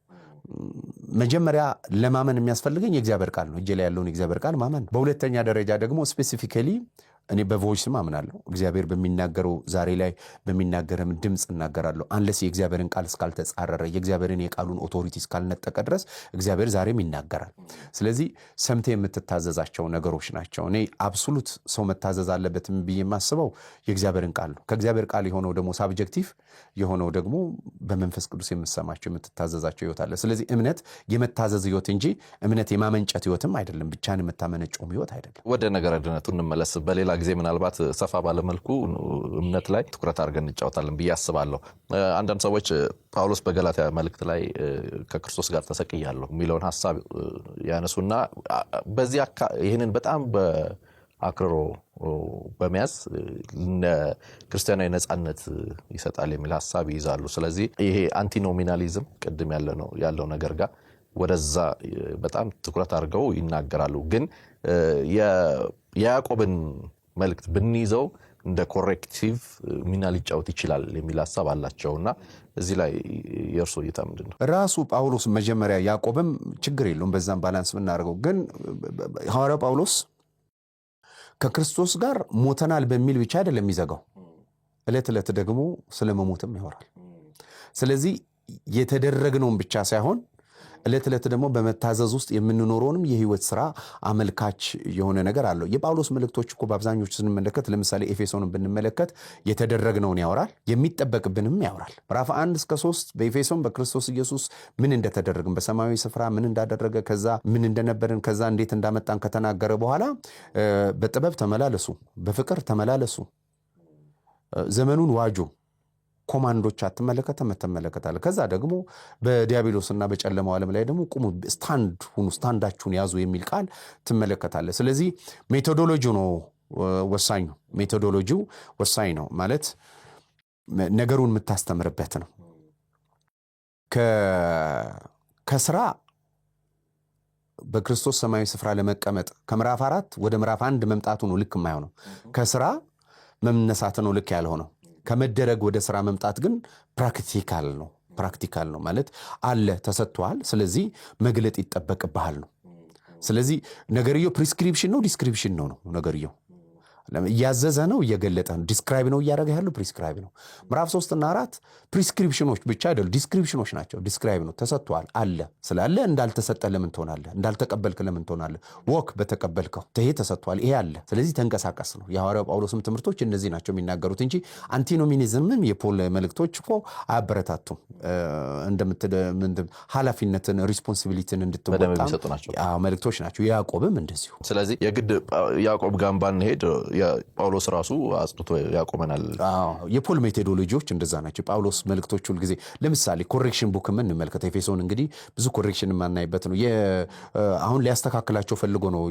[SPEAKER 1] መጀመሪያ ለማመን የሚያስፈልገኝ የእግዚአብሔር ቃል ነው። እጄ ላይ ያለውን የእግዚአብሔር ቃል ማመን ነው። በሁለተኛ ደረጃ ደግሞ specifically እኔ በ voice ም አምናለሁ። እግዚአብሔር በሚናገረው፣ ዛሬ ላይ በሚናገረም ድምፅ እናገራለሁ። Unless የእግዚአብሔርን ቃል እስካልተጻረረ፣ የእግዚአብሔርን የቃሉን authority እስካልነጠቀ ድረስ እግዚአብሔር ዛሬም ይናገራል። ስለዚህ ሰምተህ የምትታዘዛቸው ነገሮች ናቸው። እኔ absolute ሰው መታዘዝ አለበት ብዬ የማስበው የእግዚአብሔርን ቃል ነው። ከእግዚአብሔር ቃል የሆነው ደግሞ subjective የሆነው ደግሞ በመንፈስ ቅዱስ የምትሰማቸው፣ የምትታዘዛቸው ህይወት አለ። ስለዚህ እምነት የመታዘዝ ህይወት እንጂ እምነት የማመንጨት ህይወትም አይደለም። ብቻን የምታመነጨውም ህይወት አይደለም።
[SPEAKER 2] ወደ ነገረ ድነቱ እንመለስ። በሌላ ጊዜ ምናልባት ሰፋ ባለመልኩ እምነት ላይ ትኩረት አድርገን እንጫወታለን ብዬ አስባለሁ። አንዳንድ ሰዎች ጳውሎስ በገላትያ መልእክት ላይ ከክርስቶስ ጋር ተሰቅያለሁ የሚለውን ሀሳብ ያነሱና በዚህ ይህንን በጣም አክርሮ በመያዝ ክርስቲያናዊ ነፃነት ይሰጣል የሚል ሀሳብ ይይዛሉ። ስለዚህ ይሄ antinomianism ቅድም ያለው ነገር ጋር ወደዛ በጣም ትኩረት አድርገው ይናገራሉ። ግን የያዕቆብን መልእክት ብንይዘው እንደ corrective ሚና ሊጫወት ይችላል የሚል ሀሳብ አላቸው እና እዚህ ላይ የእርሶ እይታ ምንድን ነው?
[SPEAKER 1] ራሱ ጳውሎስ መጀመሪያ፣ ያዕቆብም ችግር የለውም በዛም balance ብናደርገው፣ ግን ሐዋርያው ጳውሎስ ከክርስቶስ ጋር ሞተናል በሚል ብቻ አይደለም የሚዘጋው። ዕለት ዕለት ደግሞ ስለ መሞትም ያወራል። ስለዚህ የተደረግነውን ብቻ ሳይሆን ዕለት ዕለት ደግሞ በመታዘዝ ውስጥ የምንኖረውንም የህይወት ስራ አመልካች የሆነ ነገር አለው። የጳውሎስ መልእክቶች እኮ በአብዛኞቹ ስንመለከት፣ ለምሳሌ ኤፌሶንን ብንመለከት የተደረግነውን ያወራል፣ የሚጠበቅብንም ያወራል። ምዕራፍ 1 እስከ 3 በኤፌሶን በክርስቶስ ኢየሱስ ምን እንደተደረግን፣ በሰማያዊ ስፍራ ምን እንዳደረገ፣ ከዛ ምን እንደነበርን፣ ከዛ እንዴት እንዳመጣን ከተናገረ በኋላ በጥበብ ተመላለሱ፣ በፍቅር ተመላለሱ፣ ዘመኑን ዋጁ command ኦች አትመለከተም? ትመለከታለህ። ከዛ ደግሞ በዲያብሎስና በጨለማው ዓለም ላይ ደግሞ ቁሙ፣ stand ሁኑ፣ stand ኣችሁን ያዙ የሚል ቃል ትመለከታለህ። ስለዚህ methodology ው ነው ወሳኙ። Methodology ው ወሳኝ ነው ማለት ነገሩን የምታስተምርበት ነው። ከስራ በክርስቶስ ሰማያዊ ስፍራ ለመቀመጥ ከምዕራፍ 4 ወደ ምዕራፍ 1 መምጣቱ ነው ልክ የማይሆነው። ከስራ መነሳት ነው ልክ ያልሆነው። ከመደረግ ወደ ስራ መምጣት ግን practical ነው። Practical ነው ማለት አለ፣ ተሰጥቷል። ስለዚህ መግለጥ ይጠበቅብሃል ነው። ስለዚህ ነገርየው prescription ነው description ነው ነው ነገርየው። እያዘዘ ነው፣ እየገለጠ ነው። Describe ነው እያደረገ ያለው፣ prescribe ነው። ምዕራፍ 3ና 4 prescription ኖች ብቻ አይደሉ፣ description ኖች ናቸው። Describe ነው፣ ተሰጥቷል፣ አለ። ስላለ እንዳልተሰጠ ለምን ትሆናለህ? እንዳልተቀበልክ ለምን ትሆናለህ? Walk በተቀበልከው፣ ይሄ ተሰጥቷል፣ ይሄ አለ። ስለዚህ ተንቀሳቀስ ነው። የሐዋርያው ጳውሎስም ትምህርቶች እነዚህ ናቸው የሚናገሩት እንጂ antinomianism ም የፖል መልእክቶች እኮ አያበረታቱም። ኃላፊነትን responsibility ን እንድትወጣ መልእክቶች ናቸው። ያዕቆብም እንደዚሁ።
[SPEAKER 2] ስለዚህ የግድ ያዕቆብ ጋር ባንሄድ ጳውሎስ ራሱ አጽንቶ ያቆመናል።
[SPEAKER 1] የፖል methodology ዎች እንደዛ ናቸው። ጳውሎስ መልእክቶች ሁልጊዜ ለምሳሌ correction book እንመልከት። ኤፌሶን እንግዲህ ብዙ correction የማናይበት ነው። አሁን ሊያስተካክላቸው ፈልጎ ነው።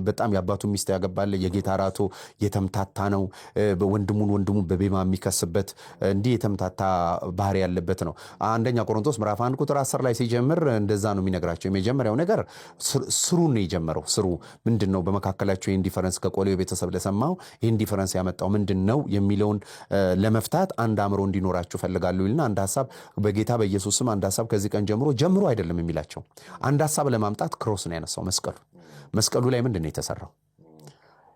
[SPEAKER 1] በጣም የአባቱ ሚስት ያገባል። የጌታ እራቱ የተምታታ ነው። ወንድሙን ወንድሙን በቤማ የሚከስበት እንዲህ የተምታታ ባህሪ ያለበት ነው። አንደኛ ቆሮንቶስ ምዕራፍ 1 ቁጥር 10 ላይ ሲጀምር እንደዛ ነው የሚነግራቸው። የመጀመሪያው ነገር ስሩን ነው የጀመረው። ስሩ ምንድን ነው? በመካከላቸው ይህን difference ከቆሌው ቤተሰብ ለሰማው ይህን difference ያመጣው ምንድን ነው የሚለውን ለመፍታት አንድ አእምሮ እንዲኖራችሁ ፈልጋለሁ ይልና አንድ ሀሳብ በጌታ በኢየሱስ ስም አንድ ሀሳብ ከዚህ ቀን ጀምሮ ጀምሮ አይደለም የሚላቸው፣ አንድ ሀሳብ ለማምጣት cross ነው ያነሳው። መስቀሉ። መስቀሉ ላይ ምንድን ነው የተሰራው?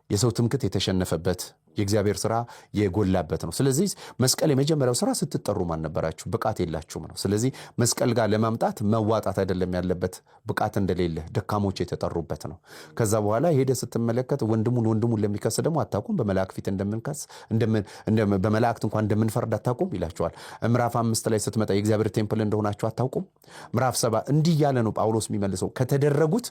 [SPEAKER 1] የሰው ትምክት የተሸነፈበት፣ የእግዚአብሔር ስራ የጎላበት ነው። ስለዚህ መስቀል የመጀመሪያው ስራ ስትጠሩ ማን ነበራችሁ? ብቃት የላችሁም ነው። ስለዚህ መስቀል ጋር ለማምጣት መዋጣት አይደለም ያለበት፣ ብቃት እንደሌለ ደካሞች የተጠሩበት ነው። ከዛ በኋላ ሄደ ስትመለከት ወንድሙን ወንድሙን ለሚከስ ደግሞ አታውቁም፣ በመላእክት ፊት እንደምንከስ፣ በመላእክት እንኳን እንደምንፈርድ አታውቁም ይላቸዋል። ምዕራፍ 5 ላይ ስትመጣ የእግዚአብሔር temple እንደሆናችሁ አታውቁም። ምዕራፍ 7 እንዲህ እያለ ነው ጳውሎስ የሚመልሰው። ከተደረጉት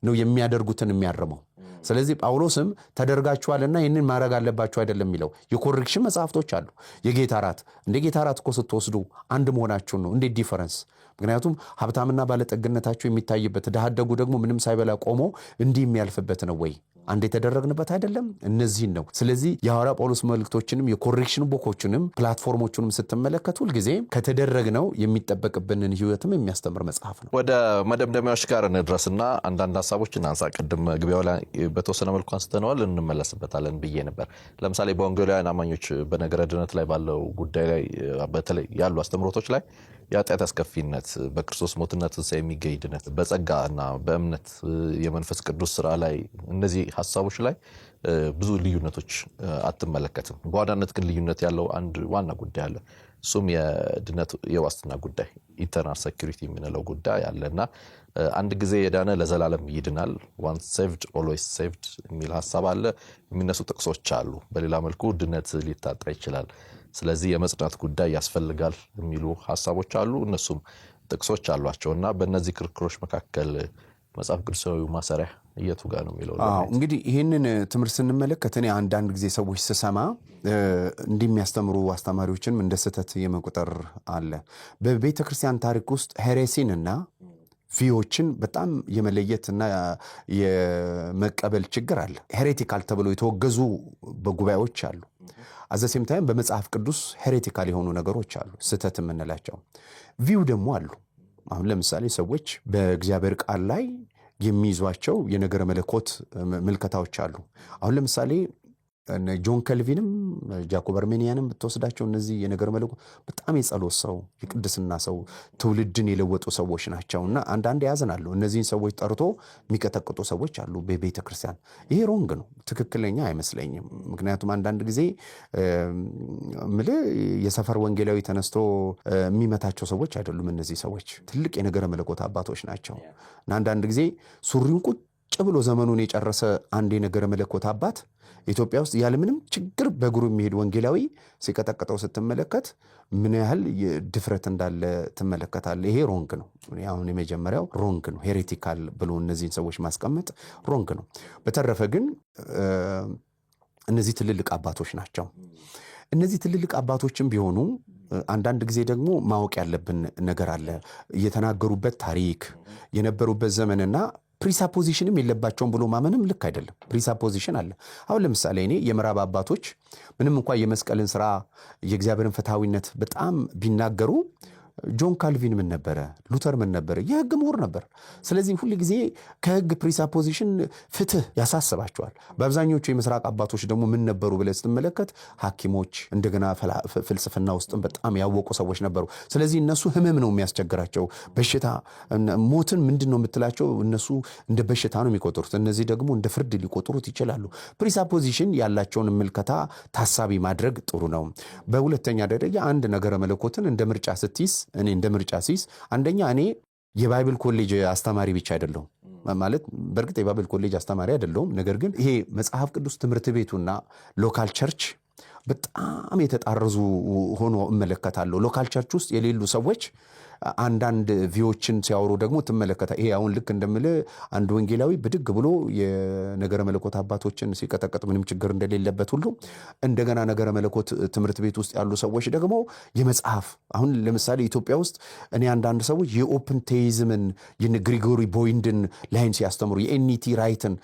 [SPEAKER 1] ነው የሚያደርጉትን የሚያርመው። ስለዚህ ጳውሎስም ተደርጋችኋልና ይህንን ማድረግ አለባችሁ አይደለም የሚለው። የ correction መጽሐፍቶች አሉ። የጌታ ራት፣ እንደ ጌታ ራት እኮ ስትወስዱ አንድ መሆናችሁን ነው። እንዴት difference? ምክንያቱም ሀብታምና ባለጠግነታችሁ የሚታይበት፣ ድሃ አደጉ ደግሞ ምንም ሳይበላ ቆሞ እንዲህ የሚያልፍበት ነው ወይ? አንድ የተደረግንበት አይደለም? እነዚህን ነው። ስለዚህ የሐዋርያ ጳውሎስ መልእክቶችንም የ correction book ኦችንም platform ኦቹንም ስትመለከት ሁልጊዜ ከተደረግነው የሚጠበቅብንን ህይወትም የሚያስተምር መጽሐፍ ነው።
[SPEAKER 2] ወደ መደምደሚያዎች ጋር እንድረስና አንዳንድ ሀሳቦች እናንሳ። ቅድም መግቢያው ላይ በተወሰነ መልኩ አንስተነዋል፣ እንመለስበታለን ብዬ ነበር። ለምሳሌ በወንጌላውያን አማኞች በነገረ ድነት ላይ ባለው ጉዳይ ላይ በተለይ ያሉ አስተምህሮቶች ላይ የኃጢአት አስከፊነት፣ በክርስቶስ ሞትና ትንሣኤ የሚገኝ ድነት፣ በጸጋ እና በእምነት የመንፈስ ቅዱስ ስራ ላይ፣ እነዚህ ሀሳቦች ላይ ብዙ ልዩነቶች አትመለከትም። በዋናነት ግን ልዩነት ያለው አንድ ዋና ጉዳይ አለ። እሱም የድነት የዋስትና ጉዳይ፣ eternal security የምንለው ጉዳይ አለ እና አንድ ጊዜ የዳነ ለዘላለም ይድናል፣ once saved always saved የሚል ሀሳብ አለ። የሚነሱ ጥቅሶች አሉ። በሌላ መልኩ ድነት ሊታጣ ይችላል፣ ስለዚህ የመጽናት ጉዳይ ያስፈልጋል የሚሉ ሀሳቦች አሉ። እነሱም ጥቅሶች አሏቸው እና በእነዚህ ክርክሮች መካከል መጽሐፍ ቅዱሳዊ ማሰሪያ የቱ ጋር ነው የሚለው።
[SPEAKER 1] እንግዲህ ይህንን ትምህርት ስንመለከት እኔ አንዳንድ ጊዜ ሰዎች ስሰማ እንዲህ የሚያስተምሩ አስተማሪዎችንም እንደ ስህተት የመቁጠር አለ። በቤተ ክርስቲያን ታሪክ ውስጥ heresy ን እና view ዎችን በጣም የመለየትና የመቀበል ችግር አለ። Heretical ተብሎ የተወገዙ በጉባኤዎች አሉ። At the same time በመጽሐፍ ቅዱስ heretical የሆኑ ነገሮች አሉ፣ ስህተት የምንላቸው view ደግሞ አሉ። አሁን ለምሳሌ ሰዎች በእግዚአብሔር ቃል ላይ የሚይዟቸው የነገረ መለኮት ምልከታዎች አሉ። አሁን ለምሳሌ ጆን ከልቪንም ጃኮብ አርሜኒያንም ብትወስዳቸው እነዚህ የነገረ መለኮት በጣም የጸሎት ሰው፣ የቅድስና ሰው፣ ትውልድን የለወጡ ሰዎች ናቸው እና አንዳንድ ያዝናሉ። እነዚህን ሰዎች ጠርቶ የሚቀጠቅጡ ሰዎች አሉ በቤተ ክርስቲያን። ይሄ wrong ነው፣ ትክክለኛ አይመስለኝም። ምክንያቱም አንዳንድ ጊዜ ምልህ የሰፈር ወንጌላዊ ተነስቶ የሚመታቸው ሰዎች አይደሉም። እነዚህ ሰዎች ትልቅ የነገረ መለኮት አባቶች ናቸው እና አንዳንድ ጊዜ ሱሪውን ቁጭ ብሎ ዘመኑን የጨረሰ አንድ የነገረ መለኮት አባት ኢትዮጵያ ውስጥ ያለምንም ችግር በእግሩ የሚሄድ ወንጌላዊ ሲቀጠቅጠው ስትመለከት ምን ያህል ድፍረት እንዳለ ትመለከታለህ። ይሄ wrong ነው። አሁን የመጀመሪያው wrong ነው። Heretical ብሎ እነዚህን ሰዎች ማስቀመጥ wrong ነው። በተረፈ ግን እነዚህ ትልልቅ አባቶች ናቸው። እነዚህ ትልልቅ አባቶችም ቢሆኑ አንዳንድ ጊዜ ደግሞ ማወቅ ያለብን ነገር አለ። የተናገሩበት ታሪክ፣ የነበሩበት ዘመንና presupposition ም የለባቸውም ብሎ ማመንም ልክ አይደለም። Presupposition አለ። አሁን ለምሳሌ እኔ የምዕራብ አባቶች ምንም እንኳ የመስቀልን ስራ፣ የእግዚአብሔርን ፍትሐዊነት በጣም ቢናገሩ ጆን ካልቪን ምን ነበረ? ሉተር ምን ነበረ? የህግ ምሁር ነበር። ስለዚህ ሁል ጊዜ ከህግ presupposition ፍትህ ያሳስባቸዋል። በአብዛኞቹ የምስራቅ አባቶች ደግሞ ምን ነበሩ ብለህ ስትመለከት ሐኪሞች፣ እንደገና ፍልስፍና ውስጥም በጣም ያወቁ ሰዎች ነበሩ። ስለዚህ እነሱ ህመም ነው የሚያስቸግራቸው፣ በሽታ ሞትን ምንድን ነው የምትላቸው እነሱ እንደ በሽታ ነው የሚቆጥሩት። እነዚህ ደግሞ እንደ ፍርድ ሊቆጥሩት ይችላሉ። Presupposition ያላቸውን ምልከታ ታሳቢ ማድረግ ጥሩ ነው። በሁለተኛ ደረጃ አንድ ነገረ መለኮትን እንደ ምርጫ ስትይዝ፣ እኔ እንደ ምርጫ ሲይዝ፣ አንደኛ እኔ የ Bible college አስተማሪ ብቻ አይደለሁም። ማለት በእርግጥ የ Bible college አስተማሪ አይደለሁም። ነገር ግን ይሄ መጽሐፍ ቅዱስ ትምህርት ቤቱና local church በጣም የተጣረዙ ሆኖ እመለከታለሁ። Local church ውስጥ የሌሉ ሰዎች አንዳንድ view ዎችን ሲያወሩ ደግሞ ትመለከታ። ይሄ አሁን ልክ እንደምልህ አንድ ወንጌላዊ ብድግ ብሎ የነገረ መለኮት አባቶችን ሲቀጠቅጥ ምንም ችግር እንደሌለበት ሁሉ፣ እንደገና ነገረ መለኮት ትምህርት ቤት ውስጥ ያሉ ሰዎች ደግሞ የመጽሐፍ፣ አሁን ለምሳሌ ኢትዮጵያ ውስጥ እኔ አንዳንድ ሰዎች የ open theism ን፣ የነ ግሪጎሪ ቦይድን line ሲያስተምሩ፣ የ N.T. Wright ን፣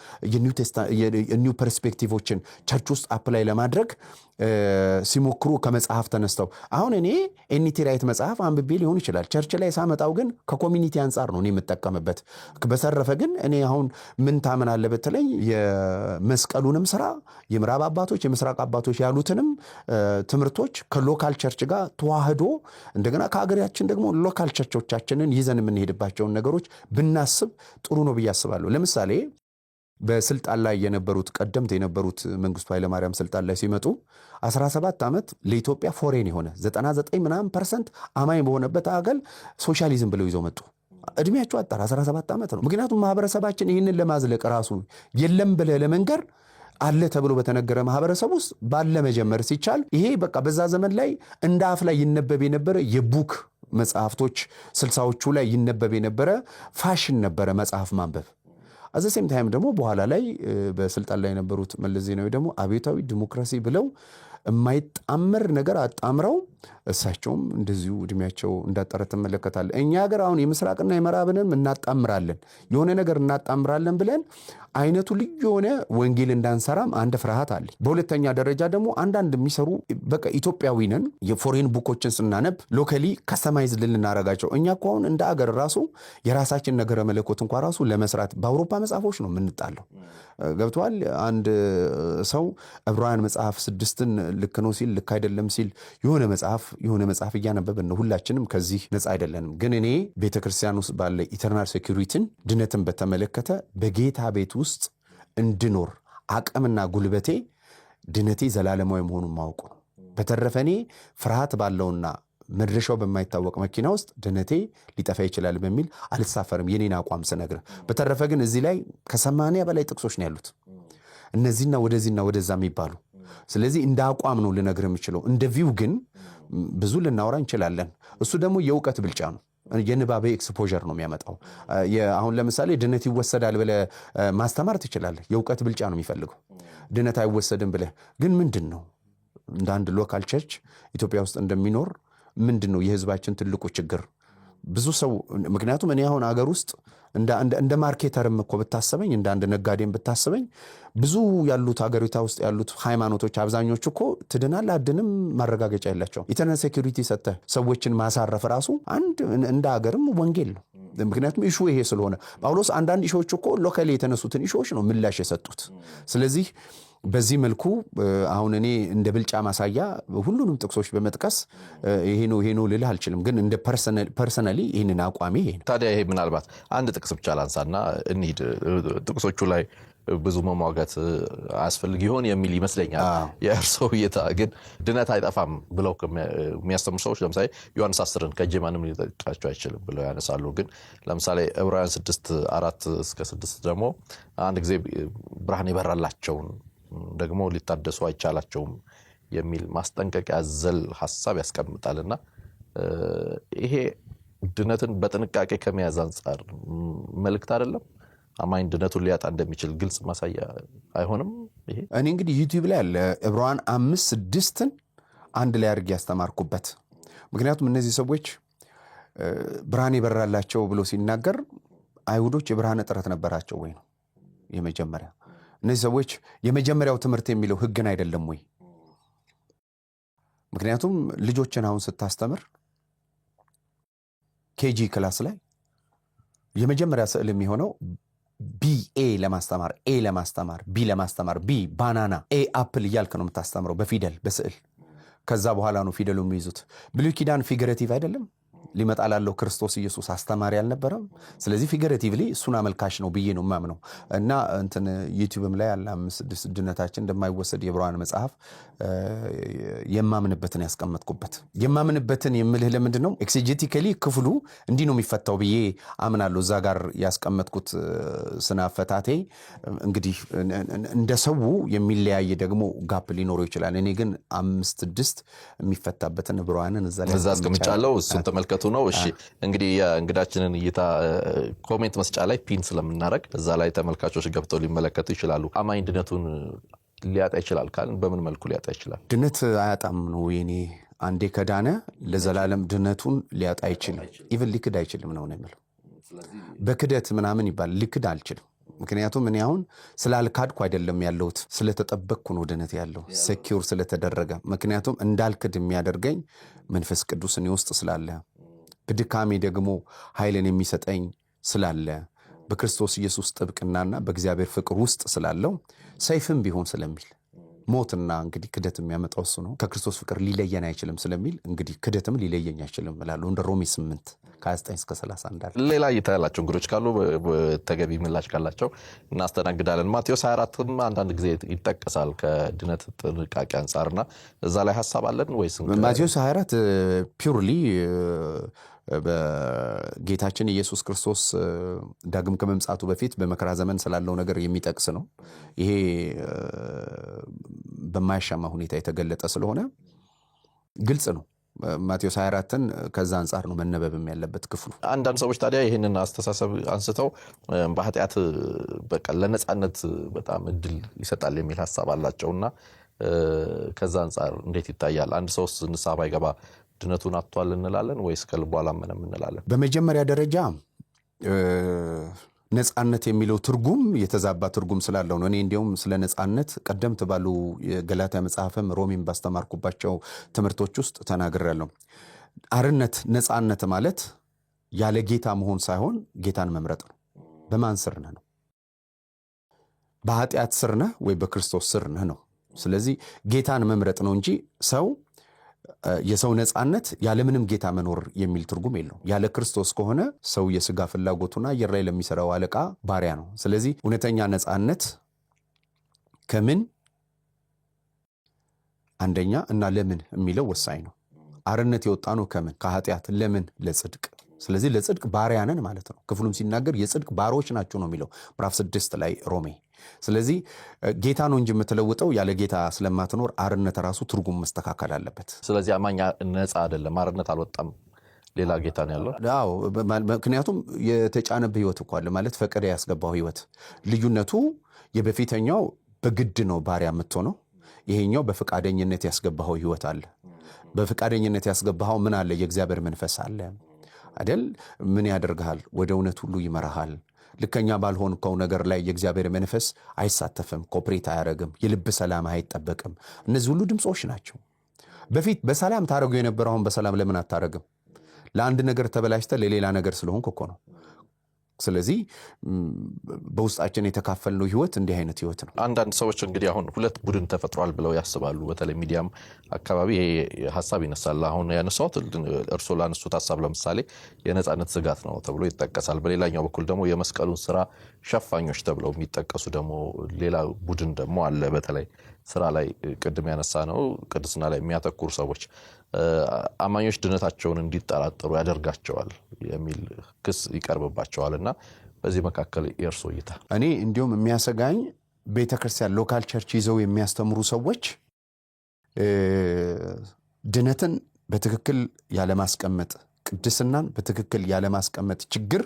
[SPEAKER 1] የ new perspective ኦችን church ውስጥ apply ለማድረግ ሲሞክሩ ከመጽሐፍ ተነስተው፣ አሁን እኔ N.T. Wright መጽሐፍ አንብቤ ሊሆን ይችላል። Church ላይ ሳመጣው ግን ከ community አንጻር ነው እኔ የምጠቀምበት። በተረፈ ግን እኔ አሁን ምን ታምናለህ ብትለኝ የመስቀሉንም ስራ፣ የምዕራብ አባቶች የምስራቅ አባቶች ያሉትንም ትምህርቶች ከ local church ጋር ተዋህዶ፣ እንደገና ከሀገራችን ደግሞ local church ኦቻችንን ይዘን የምንሄድባቸውን ነገሮች ብናስብ ጥሩ ነው ብዬ አስባለሁ። ለምሳሌ በስልጣን ላይ የነበሩት፣ ቀደምት የነበሩት መንግስቱ ኃይለማርያም ስልጣን ላይ ሲመጡ 17 ዓመት ለኢትዮጵያ foreign የሆነ፣ 99 ምናምን percent አማኝ በሆነበት አገር ሶሻሊዝም ብለው ይዘው መጡ። እድሜያቸው አጠር፣ 17 ዓመት ነው። ምክንያቱም ማህበረሰባችን ይህንን ለማዝለቅ ራሱ የለም ብለህ ለመንገር፣ አለ ተብሎ በተነገረ ማህበረሰብ ውስጥ ባለ መጀመር ሲቻል፣ ይሄ በቃ በዛ ዘመን ላይ እንደ አፍ ላይ ይነበብ የነበረ የ book መጽሐፍቶች፣ 60ዎቹ ላይ ይነበብ የነበረ ፋሽን ነበረ መጽሐፍ ማንበብ። At the same time ደግሞ በኋላ ላይ በስልጣን ላይ የነበሩት መለስ ዜናዊ ደግሞ አብዮታዊ ዲሞክራሲ ብለው የማይጣመር ነገር አጣምረው እሳቸውም እንደዚሁ እድሜያቸው እንዳጠረ ትመለከታለህ። እኛ ሀገር አሁን የምስራቅና የምዕራብንም እናጣምራለን፣ የሆነ ነገር እናጣምራለን ብለን አይነቱ ልዩ የሆነ ወንጌል እንዳንሰራም አንድ ፍርሃት አለ። በሁለተኛ ደረጃ ደግሞ አንዳንድ የሚሰሩ፣ በቃ ኢትዮጵያዊ ነን፣ የ foreign book ኦችን ስናነብ locally customize ልናረጋቸው፣ እኛ እኮ አሁን እንደ አገር ራሱ የራሳችን ነገረ መለኮት እንኳ ራሱ ለመስራት በአውሮፓ መጽሐፎች ነው የምንጣለው። ገብቶሃል? አንድ ሰው ዕብራውያን መጽሐፍ 6ን ልክ ነው ሲል፣ ልክ አይደለም ሲል የሆነ መጽሐፍ እያነበብን ነው። ሁላችንም ከዚህ ነፃ አይደለንም። ግን እኔ ቤተክርስቲያን ውስጥ ባለ eternal security ን፣ ድነትን በተመለከተ በጌታ ቤት ውስጥ እንድኖር አቅምና ጉልበቴ ድነቴ ዘላለማዊ መሆኑን ማወቁ ነው። በተረፈ እኔ ፍርሃት ባለውና መድረሻው በማይታወቅ መኪና ውስጥ ድነቴ ሊጠፋ ይችላል በሚል አልሳፈርም፣ የኔን አቋም ስነግርህ። በተረፈ ግን እዚህ ላይ ከ80 በላይ ጥቅሶች ነው ያሉት፣ እነዚህና ወደዚህና ወደዛ የሚባሉ። ስለዚህ እንደ አቋም ነው ልነግርህ የምችለው። እንደ view ግን ብዙ ልናወራ እንችላለን። እሱ ደግሞ የእውቀት ብልጫ ነው። የንባብ exposure ነው የሚያመጣው። አሁን ለምሳሌ ድነት ይወሰዳል ብለህ ማስተማር ትችላለህ። የእውቀት ብልጫ ነው የሚፈልገው። ድነት አይወሰድም ብለህ ግን ምንድን ነው፣ እንደ አንድ local church ኢትዮጵያ ውስጥ እንደሚኖር ምንድን ነው የህዝባችን ትልቁ ችግር? ብዙ ሰው፣ ምክንያቱም እኔ አሁን አገር ውስጥ እንደ marketer ም እኮ ብታስበኝ፣ እንደ አንድ ነጋዴም ብታስበኝ፣ ብዙ ያሉት ሀገሪቷ ውስጥ ያሉት ሃይማኖቶች አብዛኞቹ እኮ ትድናለህ አትድንም ማረጋገጫ የላቸውም። Eternal security ሰጥተህ ሰዎችን ማሳረፍ ራሱ አንድ እንደ ሀገርም ወንጌል ነው። ምክንያቱም issue ይሄ ስለሆነ ጳውሎስ አንዳንድ issue ዎች እኮ locally የተነሱትን issue ዎች ነው ምላሽ የሰጡት። ስለዚህ በዚህ መልኩ አሁን እኔ እንደ ብልጫ ማሳያ ሁሉንም ጥቅሶች በመጥቀስ ይሄ ነው ይሄ ነው ልልህ አልችልም። ግን እንደ personally ይህንን አቋሜ ይሄ ነው።
[SPEAKER 2] ታዲያ ይሄ ምናልባት አንድ ጥቅስ ብቻ ላንሳና እንሂድ። ጥቅሶቹ ላይ ብዙ መሟገት አያስፈልግ ይሆን የሚል ይመስለኛል። የእርስዎ እይታ ግን ድነት አይጠፋም ብለው የሚያስተምሩ ሰዎች ለምሳሌ ዮሐንስ 10ን ከእጄ ማንም ሊነጥቃችሁ አይችልም ብለው ያነሳሉ። ግን ለምሳሌ ዕብራውያን 6:4 እስከ 6 ደግሞ አንድ ጊዜ ብርሃን የበራላቸውን ደግሞ ሊታደሱ አይቻላቸውም የሚል ማስጠንቀቂያ አዘል ሀሳብ ያስቀምጣልና ይሄ ድነትን በጥንቃቄ ከመያዝ አንጻር መልእክት አይደለም? አማኝ ድነቱን ሊያጣ እንደሚችል ግልጽ ማሳያ አይሆንም? ይሄ
[SPEAKER 1] እኔ እንግዲህ YouTube ላይ አለ፣ ዕብራውያን 5:6ን አንድ ላይ አድርጌ ያስተማርኩበት። ምክንያቱም እነዚህ ሰዎች ብርሃን የበራላቸው ብሎ ሲናገር አይሁዶች የብርሃን እጥረት ነበራቸው ወይ ነው የመጀመሪያ። እነዚህ ሰዎች የመጀመሪያው ትምህርት የሚለው ሕግን አይደለም ወይ? ምክንያቱም ልጆችን አሁን ስታስተምር KG class ላይ የመጀመሪያ ስዕል የሚሆነው B A ለማስተማር፣ A ለማስተማር፣ B ለማስተማር፣ B banana፣ A apple እያልክ ነው የምታስተምረው በፊደል፣ በስዕል። ከዛ በኋላ ነው ፊደሉ የሚይዙት። ብሉይ ኪዳን figurative አይደለም? ሊመጣ ላለው ክርስቶስ ኢየሱስ አስተማሪ አልነበረም? ስለዚህ figuratively እሱን አመልካች ነው ብዬ ነው የማምነው። እና እንትን YouTube ም ላይ አለ፣ አምስት ስድስት ድነታችን እንደማይወሰድ የዕብራውያን መጽሐፍ የማምንበትን ያስቀመጥኩበት። የማምንበትን የምልህ ለምንድን ነው? Exegetically ክፍሉ እንዲህ ነው የሚፈታው ብዬ አምናለሁ። እዛ ጋር ያስቀመጥኩት ስነ አፈታቴ እንግዲህ እንደ ሰው የሚለያይ ደግሞ gap ሊኖረው ይችላል። እኔ ግን አምስት ስድስት የሚፈታበትን ዕብራውያንን እዛ ላይ
[SPEAKER 2] እዛ አስቀምጫለሁ። እሱን ተመልከቱ ነው። እሺ፣ እንግዲህ የእንግዳችንን እይታ comment መስጫ ላይ pin ስለምናደርግ እዛ ላይ ተመልካቾች ገብተው ሊመለከቱ ይችላሉ። አማኝ ድነቱን ሊያጣ ይችላል ካልን በምን መልኩ ሊያጣ ይችላል?
[SPEAKER 1] ድነት አያጣም ነው የኔ። አንዴ ከዳነ ለዘላለም ድነቱን ሊያጣ አይችልም። Even ሊክድ አይችልም ነው የምለው። በክደት ምናምን ይባላል። ሊክድ አልችልም። ምክንያቱም እኔ አሁን ስላልካድኩ አይደለም ያለሁት፣ ስለተጠበቅኩ ነው ድነት ያለው፣ secure ስለተደረገ። ምክንያቱም እንዳልክድ የሚያደርገኝ መንፈስ ቅዱስ እኔ ውስጥ ስላለ፣ በድካሜ ደግሞ ኃይልን የሚሰጠኝ ስላለ፣ በክርስቶስ ኢየሱስ ጥብቅናና በእግዚአብሔር ፍቅር ውስጥ ስላለው፣ ሰይፍም ቢሆን ስለሚል፣ ሞትና እንግዲህ ክደት የሚያመጣው እሱ ነው። ከክርስቶስ ፍቅር ሊለየን አይችልም ስለሚል እንግዲህ ክደትም ሊለየኝ አይችልም እላለሁ። እንደ ሮሜ 8 ከ29 እስከ 30 እንዳለ።
[SPEAKER 2] ሌላ እይታ ያላቸው እንግዶች ካሉ፣ ተገቢ ምላሽ ካላቸው እናስተናግዳለን። ማቴዎስ 24ም አንዳንድ ጊዜ ይጠቀሳል ከድነት ጥንቃቄ አንጻርና እዛ ላይ ሀሳብ አለን ወይስ?
[SPEAKER 1] ማቴዎስ 24 purely በጌታችን ኢየሱስ ክርስቶስ ዳግም ከመምጣቱ በፊት በመከራ ዘመን ስላለው ነገር የሚጠቅስ ነው። ይሄ በማያሻማ ሁኔታ የተገለጠ ስለሆነ ግልጽ ነው። ማቴዎስ 24ን ከዛ አንጻር ነው መነበብም ያለበት ክፍሉ።
[SPEAKER 2] አንዳንድ ሰዎች ታዲያ ይህንን አስተሳሰብ አንስተው በኃጢአት በቃ ለነፃነት በጣም እድል ይሰጣል የሚል ሀሳብ አላቸው እና ከዛ አንጻር እንዴት ይታያል? አንድ ሰው ንስሐ ባይገባ ድነቱን አጥቷል እንላለን ወይስ ከልቡ አላመነም እንላለን?
[SPEAKER 1] በመጀመሪያ ደረጃ ነፃነት የሚለው ትርጉም የተዛባ ትርጉም ስላለው ነው። እኔ እንዲያውም ስለ ነፃነት ቀደምት ባሉ የገላትያ መጽሐፍም ሮሜን ባስተማርኩባቸው ትምህርቶች ውስጥ ተናግሬያለሁ። አርነት፣ ነፃነት ማለት ያለ ጌታ መሆን ሳይሆን ጌታን መምረጥ ነው። በማን ስር ነህ ነው? በኃጢአት ስር ነህ ወይ በክርስቶስ ስር ነህ ነው። ስለዚህ ጌታን መምረጥ ነው እንጂ የሰው ነፃነት ያለምንም ጌታ መኖር የሚል ትርጉም የለውም። ያለ ክርስቶስ ከሆነ ሰው የስጋ ፍላጎቱና አየር ላይ ለሚሰራው አለቃ ባሪያ ነው። ስለዚህ እውነተኛ ነፃነት ከምን አንደኛ እና ለምን የሚለው ወሳኝ ነው። አርነት የወጣ ነው ከምን? ከኃጢአት። ለምን? ለጽድቅ። ስለዚህ ለጽድቅ ባሪያ ነን ማለት ነው። ክፍሉም ሲናገር የጽድቅ ባሮች ናቸው ነው የሚለው ምዕራፍ 6 ላይ ሮሜ። ስለዚህ ጌታ ነው እንጂ የምትለውጠው፣ ያለ ጌታ ስለማትኖር አርነት ራሱ ትርጉም መስተካከል አለበት።
[SPEAKER 2] ስለዚህ አማኝ ነፃ አይደለም፣ አርነት አልወጣም፣ ሌላ ጌታ ነው ያለው።
[SPEAKER 1] አዎ፣ ምክንያቱም የተጫነብህ ህይወት እኮ አለ፣ ማለት ፈቅደ ያስገባው ህይወት። ልዩነቱ የበፊተኛው በግድ ነው ባሪያ የምትሆነው፣ ይሄኛው በፈቃደኝነት ያስገባኸው ህይወት አለ። በፈቃደኝነት ያስገባኸው ምን አለ? የእግዚአብሔር መንፈስ አለ አይደል? ምን ያደርግሃል? ወደ እውነት ሁሉ ይመራሃል። ልከኛ ባልሆንከው ነገር ላይ የእግዚአብሔር መንፈስ አይሳተፍም፣ cooperate አያደርግም፣ የልብ ሰላም አይጠበቅም። እነዚህ ሁሉ ድምፆች ናቸው። በፊት በሰላም ታደርገው የነበረው አሁን በሰላም ለምን አታደርግም? ለአንድ ነገር ተበላሽተ ለሌላ ነገር ስለሆንክ እኮ ነው። ስለዚህ በውስጣችን የተካፈልነው ህይወት እንዲህ አይነት ህይወት ነው።
[SPEAKER 2] አንዳንድ ሰዎች እንግዲህ አሁን ሁለት ቡድን ተፈጥሯል ብለው ያስባሉ። በተለይ ሚዲያም አካባቢ ይሄ ሀሳብ ይነሳል። አሁን ያነሳሁት እርስዎ ላነሱት ሀሳብ ለምሳሌ የነፃነት ስጋት ነው ተብሎ ይጠቀሳል። በሌላኛው በኩል ደግሞ የመስቀሉን ስራ ሸፋኞች ተብለው የሚጠቀሱ ደግሞ ሌላ ቡድን ደግሞ አለ። በተለይ ስራ ላይ፣ ቅድም ያነሳ ነው ቅድስና ላይ የሚያተኩሩ ሰዎች አማኞች ድነታቸውን እንዲጠራጠሩ ያደርጋቸዋል የሚል ክስ ይቀርብባቸዋል እና በዚህ መካከል የእርሶ እይታ?
[SPEAKER 1] እኔ እንዲሁም የሚያሰጋኝ ቤተክርስቲያን local church ይዘው የሚያስተምሩ ሰዎች ድነትን በትክክል ያለማስቀመጥ፣ ቅድስናን በትክክል ያለማስቀመጥ ችግር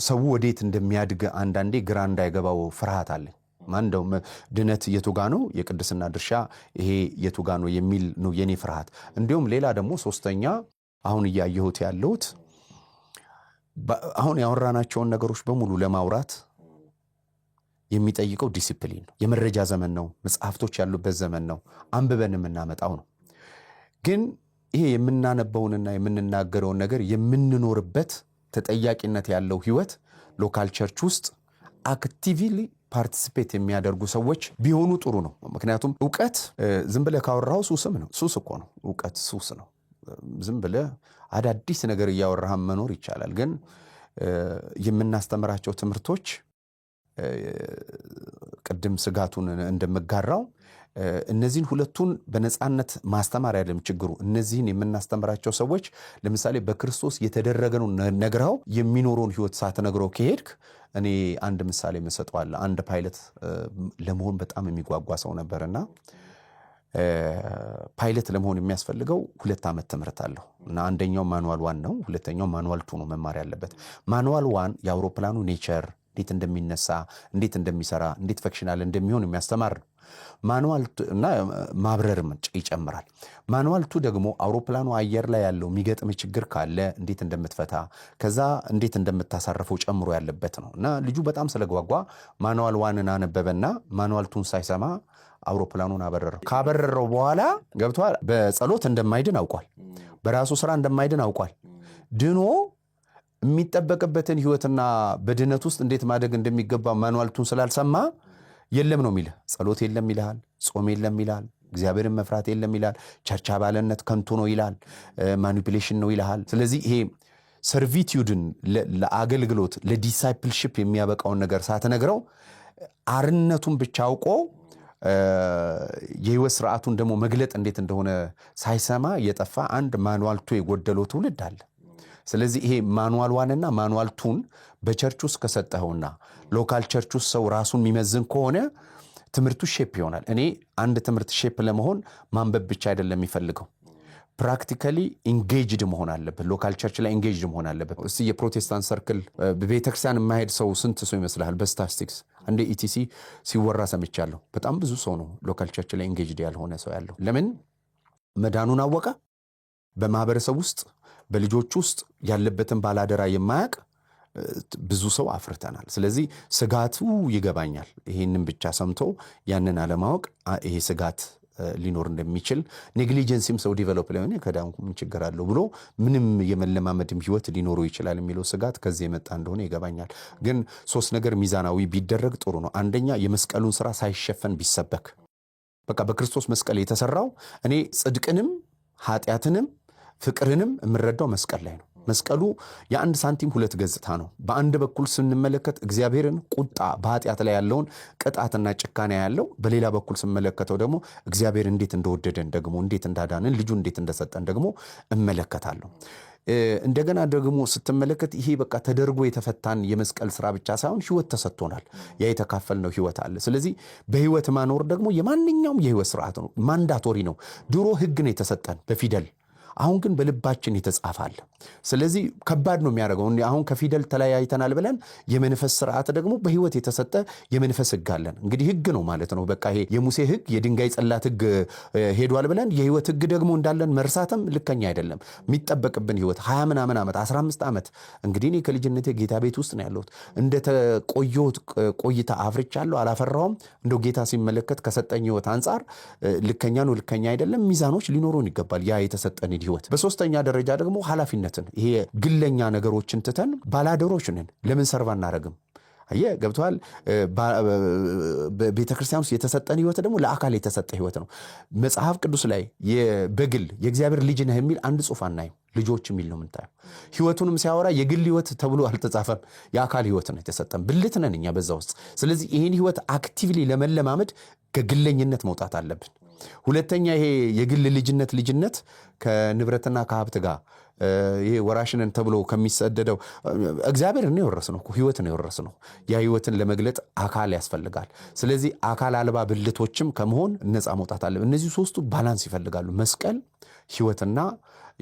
[SPEAKER 1] ሰው ወዴት እንደሚያድግ አንዳንዴ ግራ እንዳይገባው ፍርሃት አለኝ። ማን እንደው ድነት የቱ ጋ ነው፣ የቅድስና ድርሻ ይሄ የቱ ጋ ነው የሚል ነው የኔ ፍርሃት። እንዲሁም ሌላ ደግሞ ሶስተኛ አሁን እያየሁት ያለሁት አሁን ያወራናቸውን ነገሮች በሙሉ ለማውራት የሚጠይቀው ዲሲፕሊን ነው። የመረጃ ዘመን ነው። መጽሐፍቶች ያሉበት ዘመን ነው። አንብበን የምናመጣው ነው። ግን ይሄ የምናነበውንና የምንናገረውን ነገር የምንኖርበት ተጠያቂነት ያለው ህይወት local church ውስጥ actively participate የሚያደርጉ ሰዎች ቢሆኑ ጥሩ ነው። ምክንያቱም እውቀት ዝም ብለህ ካወራኸው ሱስም ነው። ሱስ እኮ ነው። እውቀት ሱስ ነው። ዝም ብለህ አዳዲስ ነገር እያወራህም መኖር ይቻላል። ግን የምናስተምራቸው ትምህርቶች ቅድም ስጋቱን እንደምጋራው እነዚህን ሁለቱን በነፃነት ማስተማር አይደለም ችግሩ። እነዚህን የምናስተምራቸው ሰዎች ለምሳሌ በክርስቶስ የተደረገውን ነግረው የሚኖረውን ህይወት ሳትነግረው ከሄድክ፣ እኔ አንድ ምሳሌ እሰጠዋለሁ። አንድ ፓይለት ለመሆን በጣም የሚጓጓ ሰው ነበርና ፓይለት ለመሆን የሚያስፈልገው 2 ዓመት ትምህርት አለው እና አንደኛው manual one ነው፣ ሁለተኛው manual two ነው መማር ያለበት። Manual one የአውሮፕላኑ nature፣ እንዴት እንደሚነሳ፣ እንዴት እንደሚሰራ፣ እንዴት functional እንደሚሆን የሚያስተማር ነው። Manual እና ማብረርም ይጨምራል። Manual two ደግሞ አውሮፕላኑ አየር ላይ ያለው የሚገጥም ችግር ካለ እንዴት እንደምትፈታ፣ ከዛ እንዴት እንደምታሳርፈው ጨምሮ ያለበት ነው። እና ልጁ በጣም ስለጓጓ manual one ን አነበበና manual two ን ሳይሰማ አውሮፕላኑን አበረረው። ካበረረው በኋላ ገብቷል። በጸሎት እንደማይድን አውቋል። በራሱ ስራ እንደማይድን አውቋል። ድኖ የሚጠበቅበትን ህይወትና በድነት ውስጥ እንዴት ማደግ እንደሚገባ manual two ን ስላልሰማ የለም ነው የሚልህ። ጸሎት የለም ይልሃል፣ ጾም የለም ይልሃል፣ እግዚአብሔርን መፍራት የለም ይልሃል፣ church አባልነት ከንቱ ነው ይልሃል፣ manipulation ነው ይልሃል። ስለዚህ ይሄ servitude ን ለአገልግሎት ለ discipleship የሚያበቃውን ነገር ሳትነግረው አርነቱን ብቻ አውቆ የህይወት ስርዓቱን ደግሞ መግለጥ እንዴት እንደሆነ ሳይሰማ የጠፋ አንድ manual two የጎደለው ትውልድ አለ። ስለዚህ ይሄ manual one ና manual two ን በ church ውስጥ ከሰጠኸውና local church ውስጥ ሰው ራሱን የሚመዝን ከሆነ ትምህርቱ shape ይሆናል። እኔ አንድ ትምህርት shape ለመሆን ማንበብ ብቻ አይደለም የሚፈልገው፣ practically engaged መሆን አለበት። Local church ላይ engaged መሆን አለበት። እስቲ የፕሮቴስታንት circle ቤተክርስቲያን የማይሄድ ሰው ስንት ሰው ይመስልሃል? በስታቲስቲክስ አንዴ ETC ሲወራ ሰምቻለሁ። በጣም ብዙ ሰው ነው local church ላይ engaged ያልሆነ ሰው ያለው። ለምን? መዳኑን አወቀ። በማህበረሰብ ውስጥ በልጆች ውስጥ ያለበትን ባላደራ የማያውቅ ብዙ ሰው አፍርተናል። ስለዚህ ስጋቱ ይገባኛል። ይህንን ብቻ ሰምቶ ያንን አለማወቅ ይሄ ስጋት ሊኖር እንደሚችል፣ negligence ም ሰው develop ሊሆን ከዳንኩ ምን ችግር አለው ብሎ ምንም የመለማመድም ህይወት ሊኖረው ይችላል የሚለው ስጋት ከዚህ የመጣ እንደሆነ ይገባኛል። ግን ሶስት ነገር ሚዛናዊ ቢደረግ ጥሩ ነው። አንደኛ የመስቀሉን ስራ ሳይሸፈን ቢሰበክ፣ በቃ በክርስቶስ መስቀል የተሰራው፣ እኔ ጽድቅንም ኃጢአትንም ፍቅርንም የምረዳው መስቀል ላይ ነው። መስቀሉ የአንድ ሳንቲም ሁለት ገጽታ ነው። በአንድ በኩል ስንመለከት እግዚአብሔርን ቁጣ፣ በኃጢአት ላይ ያለውን ቅጣትና ጭካኔ ያለው፣ በሌላ በኩል ስመለከተው ደግሞ እግዚአብሔር እንዴት እንደወደደን፣ ደግሞ እንዴት እንዳዳንን፣ ልጁን እንዴት እንደሰጠን ደግሞ እመለከታለሁ። እንደገና ደግሞ ስትመለከት ይሄ በቃ ተደርጎ የተፈታን የመስቀል ስራ ብቻ ሳይሆን ህይወት ተሰጥቶናል። ያ የተካፈልነው ህይወት አለ። ስለዚህ በህይወት ማኖር ደግሞ የማንኛውም የህይወት ስርዓት ነው፣ mandatory ነው። ድሮ ህግ ነው የተሰጠን በፊደል፣ አሁን ግን በልባችን የተጻፈ አለ። ስለዚህ ከባድ ነው የሚያደርገው። አሁን ከፊደል ተለያይተናል ብለን የመንፈስ ስርዓት ደግሞ በህይወት የተሰጠ የመንፈስ ህግ አለን። እንግዲህ ህግ ነው ማለት ነው። በቃ ይሄ የሙሴ ህግ የድንጋይ ጽላት ህግ ሄዷል ብለን የህይወት ህግ ደግሞ እንዳለን መርሳትም ልከኛ አይደለም። የሚጠበቅብን ህይወት 20 ምናምን ዓመት፣ 15 ዓመት እንግዲህ እኔ ከልጅነቴ ጌታ ቤት ውስጥ ነው ያለሁት። እንደተቆየሁት ቆይታ አፍርቻለሁ አላፈራውም። እንደው ጌታ ሲመለከት ከሰጠኝ ህይወት አንጻር ልከኛ ነው ልከኛ አይደለም ሚዛኖች ሊኖሩን ይገባል። ያ የተሰጠን ህይወት። በሶስተኛ ደረጃ ደግሞ ኃላፊነትን ይሄ ግለኛ ነገሮችን ትተን ባላደሮች ነን። ለምን serve አናረግም? አየህ፣ ገብቶሃል? ቤተ ክርስቲያን ውስጥ የተሰጠን ህይወት ደግሞ ለአካል የተሰጠ ህይወት ነው። መጽሐፍ ቅዱስ ላይ በግል የእግዚአብሔር ልጅ ነህ የሚል አንድ ጽሑፍ አናይም። ልጆች የሚል ነው የምንታየው። ህይወቱንም ሲያወራ የግል ህይወት ተብሎ አልተጻፈም። የአካል ህይወት ነው የተሰጠን። ብልት ነን እኛ በዛ ውስጥ። ስለዚህ ይህን ህይወት actively ለመለማመድ ከግለኝነት መውጣት አለብን። ሁለተኛ ይሄ የግል ልጅነት ከንብረትና ከሀብት ጋር ይሄ ወራሽ ነን ተብሎ ከሚሰደደው እግዚአብሔር ነው የወረስነው እኮ፣ ህይወት ነው የወረስነው። ያ ህይወትን ለመግለጥ አካል ያስፈልጋል። ስለዚህ አካል አልባ ብልቶችም ከመሆን ነፃ መውጣት አለ። እነዚህ ሶስቱ balance ይፈልጋሉ። መስቀል፣ ህይወትና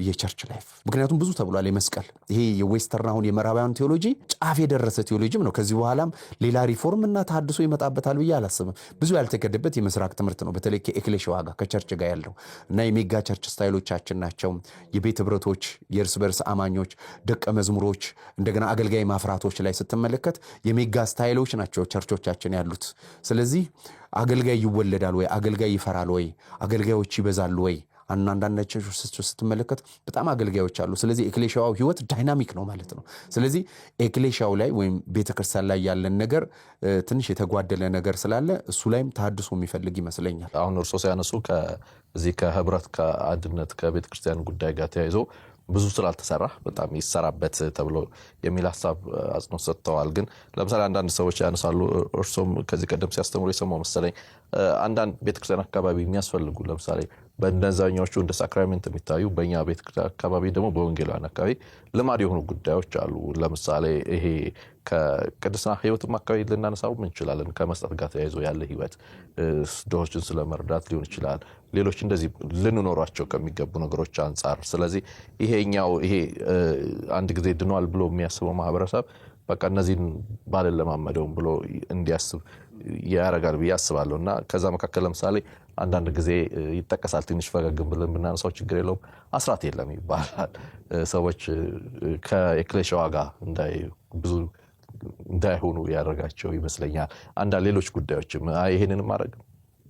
[SPEAKER 1] የ church life። ምክንያቱም ብዙ ተብሏል። የመስቀል ይሄ የ western አሁን የምዕራባውያን ቴዎሎጂ ጫፍ የደረሰ ቴዎሎጂም ነው። ከዚህ በኋላም ሌላ ሪፎርም እና ተሐድሶ ይመጣበታል ብዬ አላስብም። ብዙ ያልተኬደበት የምስራቅ ትምህርት ነው። በተለይ ከኤክሌሽያ ጋር ከ church ጋር ያለው እና የ mega church style ኦቻችን ናቸው። የቤት ህብረቶች፣ የእርስ በርስ አማኞች፣ ደቀ መዝሙሮች፣ እንደገና አገልጋይ ማፍራቶች ላይ ስትመለከት የ mega style ኦች ናቸው church ኦቻችን ያሉት። ስለዚህ አገልጋይ ይወለዳል ወይ? አገልጋይ ይፈራል ወይ? አገልጋዮች ይበዛሉ ወይ? አንዳንድ church ስትመለከት በጣም አገልጋዮች አሉ። ስለዚህ ኤክሌሽያው ህይወት dynamic ነው ማለት ነው። ስለዚህ ኤክሌሽያው ላይ ወይም ቤተክርስቲያን ላይ ያለን ነገር ትንሽ የተጓደለ ነገር ስላለ እሱ ላይም ተሃድሶ የሚፈልግ ይመስለኛል።
[SPEAKER 2] አሁን እርሶ ሲያነሱ ከዚህ ከህብረት፣ ከአንድነት፣ ከቤተክርስቲያን ጉዳይ ጋር ተያይዞ ብዙ ስላልተሰራ በጣም ይሰራበት ተብሎ የሚል ሀሳብ አጽንኦት ሰጥተዋል። ግን ለምሳሌ አንዳንድ ሰዎች ያነሳሉ፣ እርሶም ከዚህ ቀደም ሲያስተምሩ የሰማው መሰለኝ፣ አንዳንድ ቤተክርስቲያን አካባቢ የሚያስፈልጉ፣ ለምሳሌ በእነዛኛዎቹ እንደ sacrament የሚታዩ፣ በእኛ ቤተክርስቲያን አካባቢ ደግሞ በወንጌላውያን አካባቢ ልማድ የሆኑ ጉዳዮች አሉ። ለምሳሌ ይሄ ከቅድስና ህይወትም አካባቢ ልናነሳው እንችላለን። ከመስጠት ጋር ተያይዞ ያለ ህይወት፣ ድሆችን ስለመርዳት ሊሆን ይችላል። ሌሎች እንደዚህ ልንኖሯቸው ከሚገቡ ነገሮች አንጻር። ስለዚህ ይሄኛው ይሄ አንድ ጊዜ ድኗል ብሎ የሚያስበው ማህበረሰብ በቃ እነዚህን ባልለማመደውም ብሎ እንዲያስብ ያደርጋል ብዬ አስባለሁ። እና ከዛ መካከል ለምሳሌ አንዳንድ ጊዜ ይጠቀሳል፣ ትንሽ ፈገግ ብለን ብናነሳው ችግር የለውም፣ አስራት የለም ይባላል። ሰዎች ከኤክሌሻዋ ጋር ብዙ እንዳይሆኑ ያደርጋቸው ይመስለኛል። አንዳንድ ሌሎች ጉዳዮችም ይሄንን ማድረግ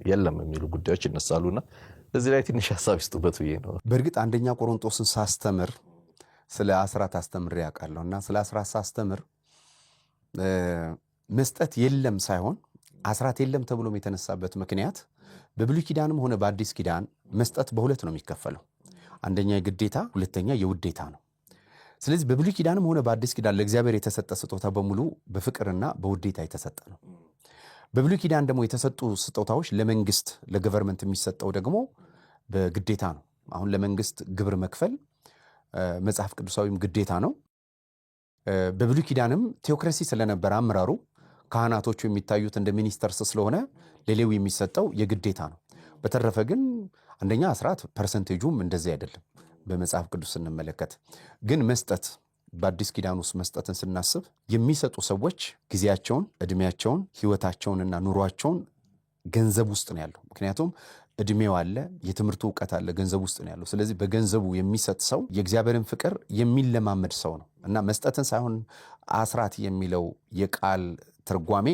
[SPEAKER 2] የለም የሚሉ ጉዳዮች ይነሳሉና እዚህ ላይ ትንሽ ሀሳብ ይስጡበት ብዬ ነው።
[SPEAKER 1] በእርግጥ አንደኛ ቆሮንቶስን ሳስተምር ስለ አስራት አስተምሬ ያውቃለሁ። እና ስለ አስራት ሳስተምር መስጠት የለም ሳይሆን አስራት የለም ተብሎም የተነሳበት ምክንያት በብሉይ ኪዳንም ሆነ በአዲስ ኪዳን መስጠት በሁለት ነው የሚከፈለው። አንደኛ የግዴታ፣ ሁለተኛ የውዴታ ነው። ስለዚህ በብሉይ ኪዳንም ሆነ በአዲስ ኪዳን ለእግዚአብሔር የተሰጠ ስጦታ በሙሉ በፍቅርና በውዴታ የተሰጠ ነው። በብሉይ ኪዳን ደግሞ የተሰጡ ስጦታዎች ለመንግስት፣ ለ government የሚሰጠው ደግሞ በግዴታ ነው። አሁን ለመንግስት ግብር መክፈል መጽሐፍ ቅዱሳዊም ግዴታ ነው። በብሉይ ኪዳንም theocracy ስለነበረ አመራሩ ካህናቶቹ የሚታዩት እንደ ministers ስለሆነ ለሌዊ የሚሰጠው የግዴታ ነው። በተረፈ ግን አንደኛ አስራት percentage ኡም እንደዚህ አይደለም በመጽሐፍ ቅዱስ ስንመለከት። ግን መስጠት፣ በአዲስ ኪዳን ውስጥ መስጠትን ስናስብ የሚሰጡ ሰዎች ጊዜያቸውን፣ እድሜያቸውን፣ ህይወታቸውንና ኑሯቸውን ገንዘብ ውስጥ ነው ያለው። ምክንያቱም እድሜው አለ፣ የትምህርቱ እውቀት አለ፣ ገንዘብ ውስጥ ነው ያለው። ስለዚህ በገንዘቡ የሚሰጥ ሰው የእግዚአብሔርን ፍቅር የሚለማመድ ሰው ነው። እና መስጠትን ሳይሆን አስራት የሚለው የቃል ትርጓሜ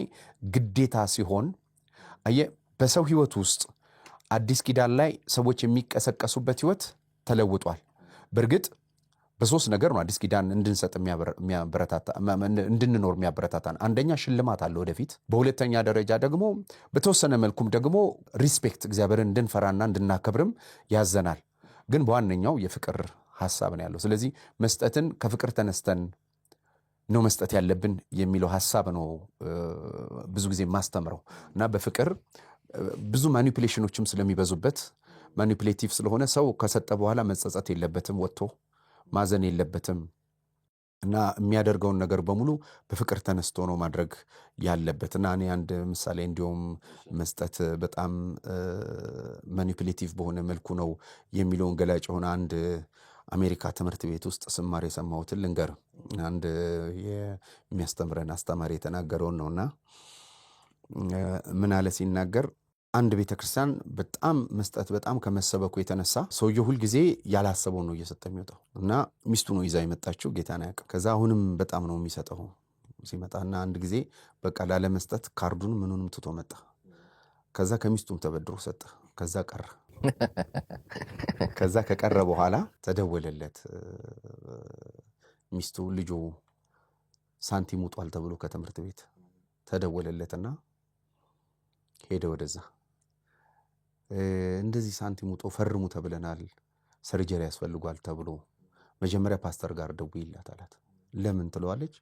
[SPEAKER 1] ግዴታ ሲሆን፣ አየህ፣ በሰው ህይወት ውስጥ አዲስ ኪዳን ላይ ሰዎች የሚቀሰቀሱበት ህይወት ተለውጧል። በእርግጥ በሶስት ነገር ነው አዲስ ኪዳን እንድንሰጥ የሚያበረታታ፣ እንድንኖር የሚያበረታታን። አንደኛ ሽልማት አለ ወደፊት። በሁለተኛ ደረጃ ደግሞ በተወሰነ መልኩም ደግሞ respect፣ እግዚአብሔርን እንድንፈራና እንድናከብርም ያዘናል። ግን በዋነኛው የፍቅር ሀሳብ ነው ያለው። ስለዚህ መስጠትን ከፍቅር ተነስተን ነው መስጠት ያለብን የሚለው ሀሳብ ነው ብዙ ጊዜ የማስተምረው። እና በፍቅር ብዙ manipulation ኖችም ስለሚበዙበት፣ manipulative ስለሆነ ሰው ከሰጠ በኋላ መጸጸት የለበትም፣ ወጥቶ ማዘን የለበትም። እና የሚያደርገውን ነገር በሙሉ በፍቅር ተነስቶ ነው ማድረግ ያለበት። እና እኔ አንድ ምሳሌ እንዲሁም መስጠት በጣም manipulative በሆነ መልኩ ነው የሚለውን ገላጭ የሆነ አንድ አሜሪካ ትምህርት ቤት ውስጥ ስማር የሰማሁትን ልንገር። አንድ የሚያስተምረን አስተማሪ የተናገረውን ነውና ምን አለ ሲናገር፣ አንድ ቤተክርስቲያን በጣም መስጠት በጣም ከመሰበኩ የተነሳ ሰውየው ሁልጊዜ ያላሰበውን ነው እየሰጠ የሚወጣው። እና ሚስቱ ነው ይዛ የመጣችው፣ ጌታን አያውቅም። ከዛ አሁንም በጣም ነው የሚሰጠው ሲመጣና አንድ ጊዜ በቃ ላለመስጠት ካርዱን ምኑንም ትቶ መጣ። ከዛ ከሚስቱም ተበድሮ ሰጠ። ከዛ ቀረ። ከዛ ከቀረ በኋላ ተደወለለት። ሚስቱ ልጁ ሳንቲም ውጧል ተብሎ ከትምህርት ቤት ተደወለለትና ሄደ ወደዛ። እንደዚህ ሳንቲም ውጦ ፈርሙ ተብለናል፣ surgery ያስፈልጓል ተብሎ፣ መጀመሪያ ፓስተር ጋር ደውይላት አላት። ለምን ትለዋለች።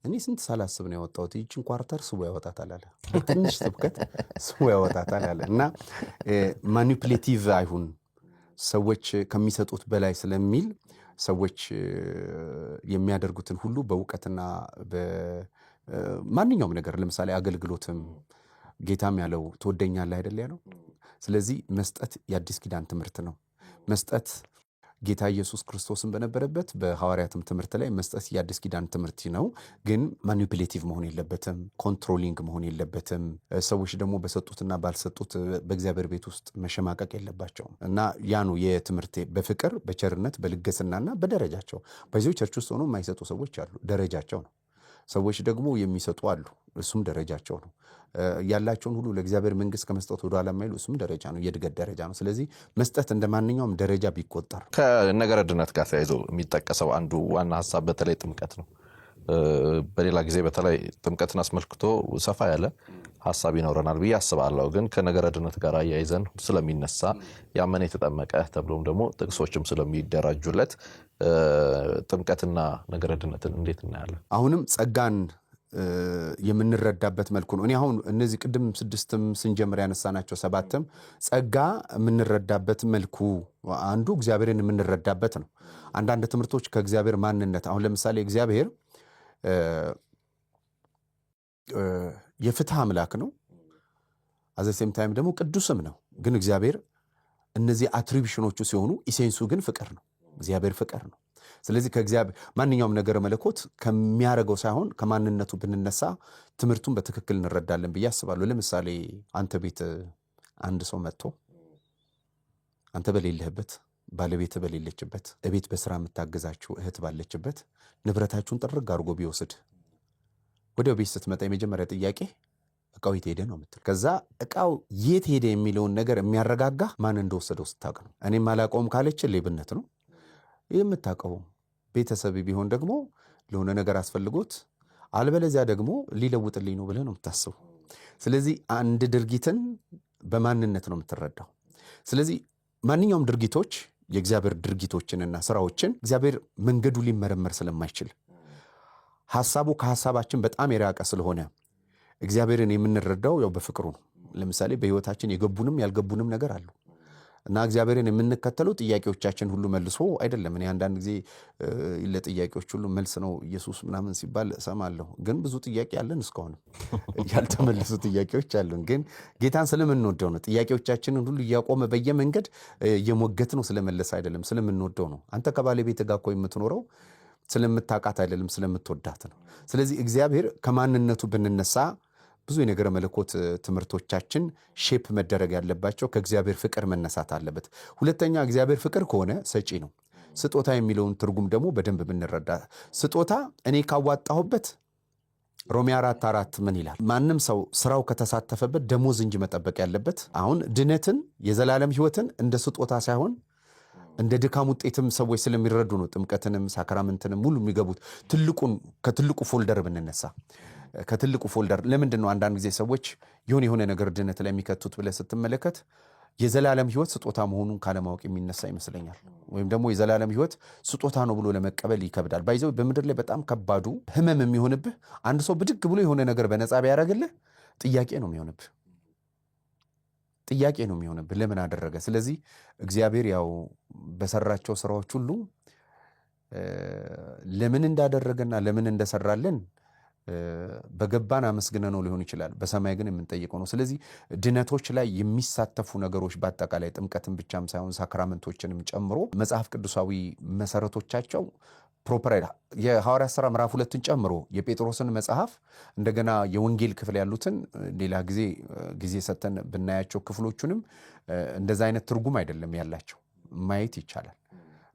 [SPEAKER 1] እኔ ስንት ሳላስብ ነው ያወጣሁት፣ ይችን quarter ስቦ ያወጣታል አለ። በትንሽ ስብከት ስቦ ያወጣታል አለ። እና manipulative አይሁን፣ ሰዎች ከሚሰጡት በላይ ስለሚል ሰዎች የሚያደርጉትን ሁሉ በእውቀትና በማንኛውም ነገር፣ ለምሳሌ አገልግሎትም ጌታም ያለው ትወደኛለህ አይደል ያለው። ስለዚህ መስጠት የአዲስ ኪዳን ትምህርት ነው። መስጠት ጌታ ኢየሱስ ክርስቶስን በነበረበት በሐዋርያትም ትምህርት ላይ መስጠት የአዲስ ኪዳን ትምህርት ነው። ግን manipulative መሆን የለበትም፣ controlling መሆን የለበትም። ሰዎች ደግሞ በሰጡትና ባልሰጡት በእግዚአብሔር ቤት ውስጥ መሸማቀቅ የለባቸውም። እና ያ ነው የትምህርቴ፣ በፍቅር፣ በቸርነት፣ በልግስናና በደረጃቸው። በዚሁ church ውስጥ ሆኖ የማይሰጡ ሰዎች አሉ። ደረጃቸው ነው። ሰዎች ደግሞ የሚሰጡ አሉ። እሱም ደረጃቸው ነው። ያላቸውን ሁሉ ለእግዚአብሔር መንግስት ከመስጠት ወደኋላ የማይሉ፣ እሱም ደረጃ ነው፣ የእድገት ደረጃ ነው። ስለዚህ መስጠት እንደ ማንኛውም ደረጃ ቢቆጠር።
[SPEAKER 2] ከነገረ ድነት ጋር ተያይዞ የሚጠቀሰው አንዱ ዋና ሀሳብ በተለይ ጥምቀት ነው። በሌላ ጊዜ በተለይ ጥምቀትን አስመልክቶ ሰፋ ያለ ሀሳብ ይኖረናል ብዬ አስባለሁ። ግን ከነገረ ድነት ጋር አያይዘን ስለሚነሳ፣ ያመነ የተጠመቀ ተብሎም ደግሞ ጥቅሶችም ስለሚደራጁለት፣ ጥምቀትና ነገረ ድነትን እንዴት እናያለን?
[SPEAKER 1] አሁንም ጸጋን የምንረዳበት መልኩ ነው። እኔ አሁን እነዚህ ቅድም ስድስትም ስንጀምር ያነሳናቸው ሰባትም ጸጋ የምንረዳበት መልኩ አንዱ እግዚአብሔርን የምንረዳበት ነው። አንዳንድ ትምህርቶች ከእግዚአብሔር ማንነት፣ አሁን ለምሳሌ እግዚአብሔር የፍትህ አምላክ ነው። At the same time ደግሞ ቅዱስም ነው። ግን እግዚአብሔር እነዚህ attribution ኖቹ ሲሆኑ essence ኡ ግን ፍቅር ነው። እግዚአብሔር ፍቅር ነው። ስለዚህ ከእግዚአብሔር ማንኛውም ነገር መለኮት ከሚያደርገው ሳይሆን ከማንነቱ ብንነሳ ትምህርቱን በትክክል እንረዳለን ብዬ አስባለሁ። ለምሳሌ አንተ ቤት አንድ ሰው መጥቶ አንተ በሌለህበት፣ ባለቤትህ በሌለችበት፣ እቤት በስራ የምታግዛችሁ እህት ባለችበት ንብረታችሁን ጥርግ አድርጎ ቢወስድ፣ ወደ ቤት ስትመጣ የመጀመሪያ ጥያቄ እቃው የት ሄደ ነው የምትል። ከዛ እቃው የት ሄደ የሚለውን ነገር የሚያረጋጋ ማን እንደወሰደው ስታውቅ ነው። እኔም አላውቀውም ካለች ሌብነት ነው። የምታውቀው ቤተሰብ ቢሆን ደግሞ ለሆነ ነገር አስፈልጎት፣ አልበለዚያ ደግሞ ሊለውጥልኝ ነው ብለህ ነው የምታስበው። ስለዚህ አንድ ድርጊትን በማንነት ነው የምትረዳው። ስለዚህ ማንኛውም ድርጊቶች፣ የእግዚአብሔር ድርጊቶችንና ስራዎችን፣ እግዚአብሔር መንገዱ ሊመረመር ስለማይችል፣ ሀሳቡ ከሀሳባችን በጣም የራቀ ስለሆነ እግዚአብሔርን የምንረዳው ያው በፍቅሩ ነው። ለምሳሌ በህይወታችን የገቡንም ያልገቡንም ነገር አሉ እና እግዚአብሔርን የምንከተለው ጥያቄዎቻችን ሁሉ መልሶ አይደለም። እኔ አንዳንድ ጊዜ ለጥያቄዎች ሁሉ መልስ ነው ኢየሱስ ምናምን ሲባል እሰማለሁ። ግን ብዙ ጥያቄ አለን፣ እስካሁንም ያልተመለሱ ጥያቄዎች አሉን። ግን ጌታን ስለምንወደው ነው። ጥያቄዎቻችንን ሁሉ እያቆመ በየመንገድ እየሞገት ነው ስለመለስ አይደለም፣ ስለምንወደው ነው። አንተ ከባለቤትህ ጋር እኮ የምትኖረው ስለምታውቃት አይደለም፣ ስለምትወዳት ነው። ስለዚህ እግዚአብሔር ከማንነቱ ብንነሳ ብዙ የነገረ መለኮት ትምህርቶቻችን shape መደረግ ያለባቸው ከእግዚአብሔር ፍቅር መነሳት አለበት። ሁለተኛ እግዚአብሔር ፍቅር ከሆነ ሰጪ ነው። ስጦታ የሚለውን ትርጉም ደግሞ በደንብ ብንረዳ፣ ስጦታ እኔ ካዋጣሁበት፣ ሮሜ 4:4 ምን ይላል? ማንም ሰው ስራው ከተሳተፈበት ደሞዝ እንጂ መጠበቅ ያለበት። አሁን ድነትን፣ የዘላለም ሕይወትን እንደ ስጦታ ሳይሆን እንደ ድካም ውጤትም ሰዎች ስለሚረዱ ነው ጥምቀትንም sacrament ንም ሁሉ የሚገቡት። ትልቁን ከትልቁ folder ብንነሳ፣ ከትልቁ folder ለምንድን ነው አንዳንድ ጊዜ ሰዎች የሆነ የሆነ ነገር ድነት ላይ የሚከቱት ብለህ ስትመለከት የዘላለም ሕይወት ስጦታ መሆኑን ካለማወቅ የሚነሳ ይመስለኛል። ወይም ደግሞ የዘላለም ሕይወት ስጦታ ነው ብሎ ለመቀበል ይከብዳል። By the way በምድር ላይ በጣም ከባዱ ህመም የሚሆንብህ አንድ ሰው ብድግ ብሎ የሆነ ነገር በነፃ ቢያደርግልህ ጥያቄ ነው የሚሆንብህ፣ ጥያቄ ነው የሚሆንብህ። ለምን አደረገ? ስለዚህ እግዚአብሔር ያው በሰራቸው ስራዎች ሁሉ ለምን እንዳደረገና ለምን እንደሰራልን በገባን አመስግነነው ሊሆን ይችላል። በሰማይ ግን የምንጠይቀው ነው። ስለዚህ ድነቶች ላይ የሚሳተፉ ነገሮች በአጠቃላይ ጥምቀትን ብቻም ሳይሆን sacrament ኦችንም ጨምሮ መጽሐፍ ቅዱሳዊ መሰረቶቻቸው proper የሐዋርያት ሥራ ምዕራፍ 2ን ጨምሮ የጴጥሮስን መጽሐፍ፣ እንደገና የወንጌል ክፍል ያሉትን ሌላ ጊዜ ጊዜ ሰጥተን ብናያቸው ክፍሎቹንም እንደዛ አይነት ትርጉም አይደለም ያላቸው ማየት ይቻላል።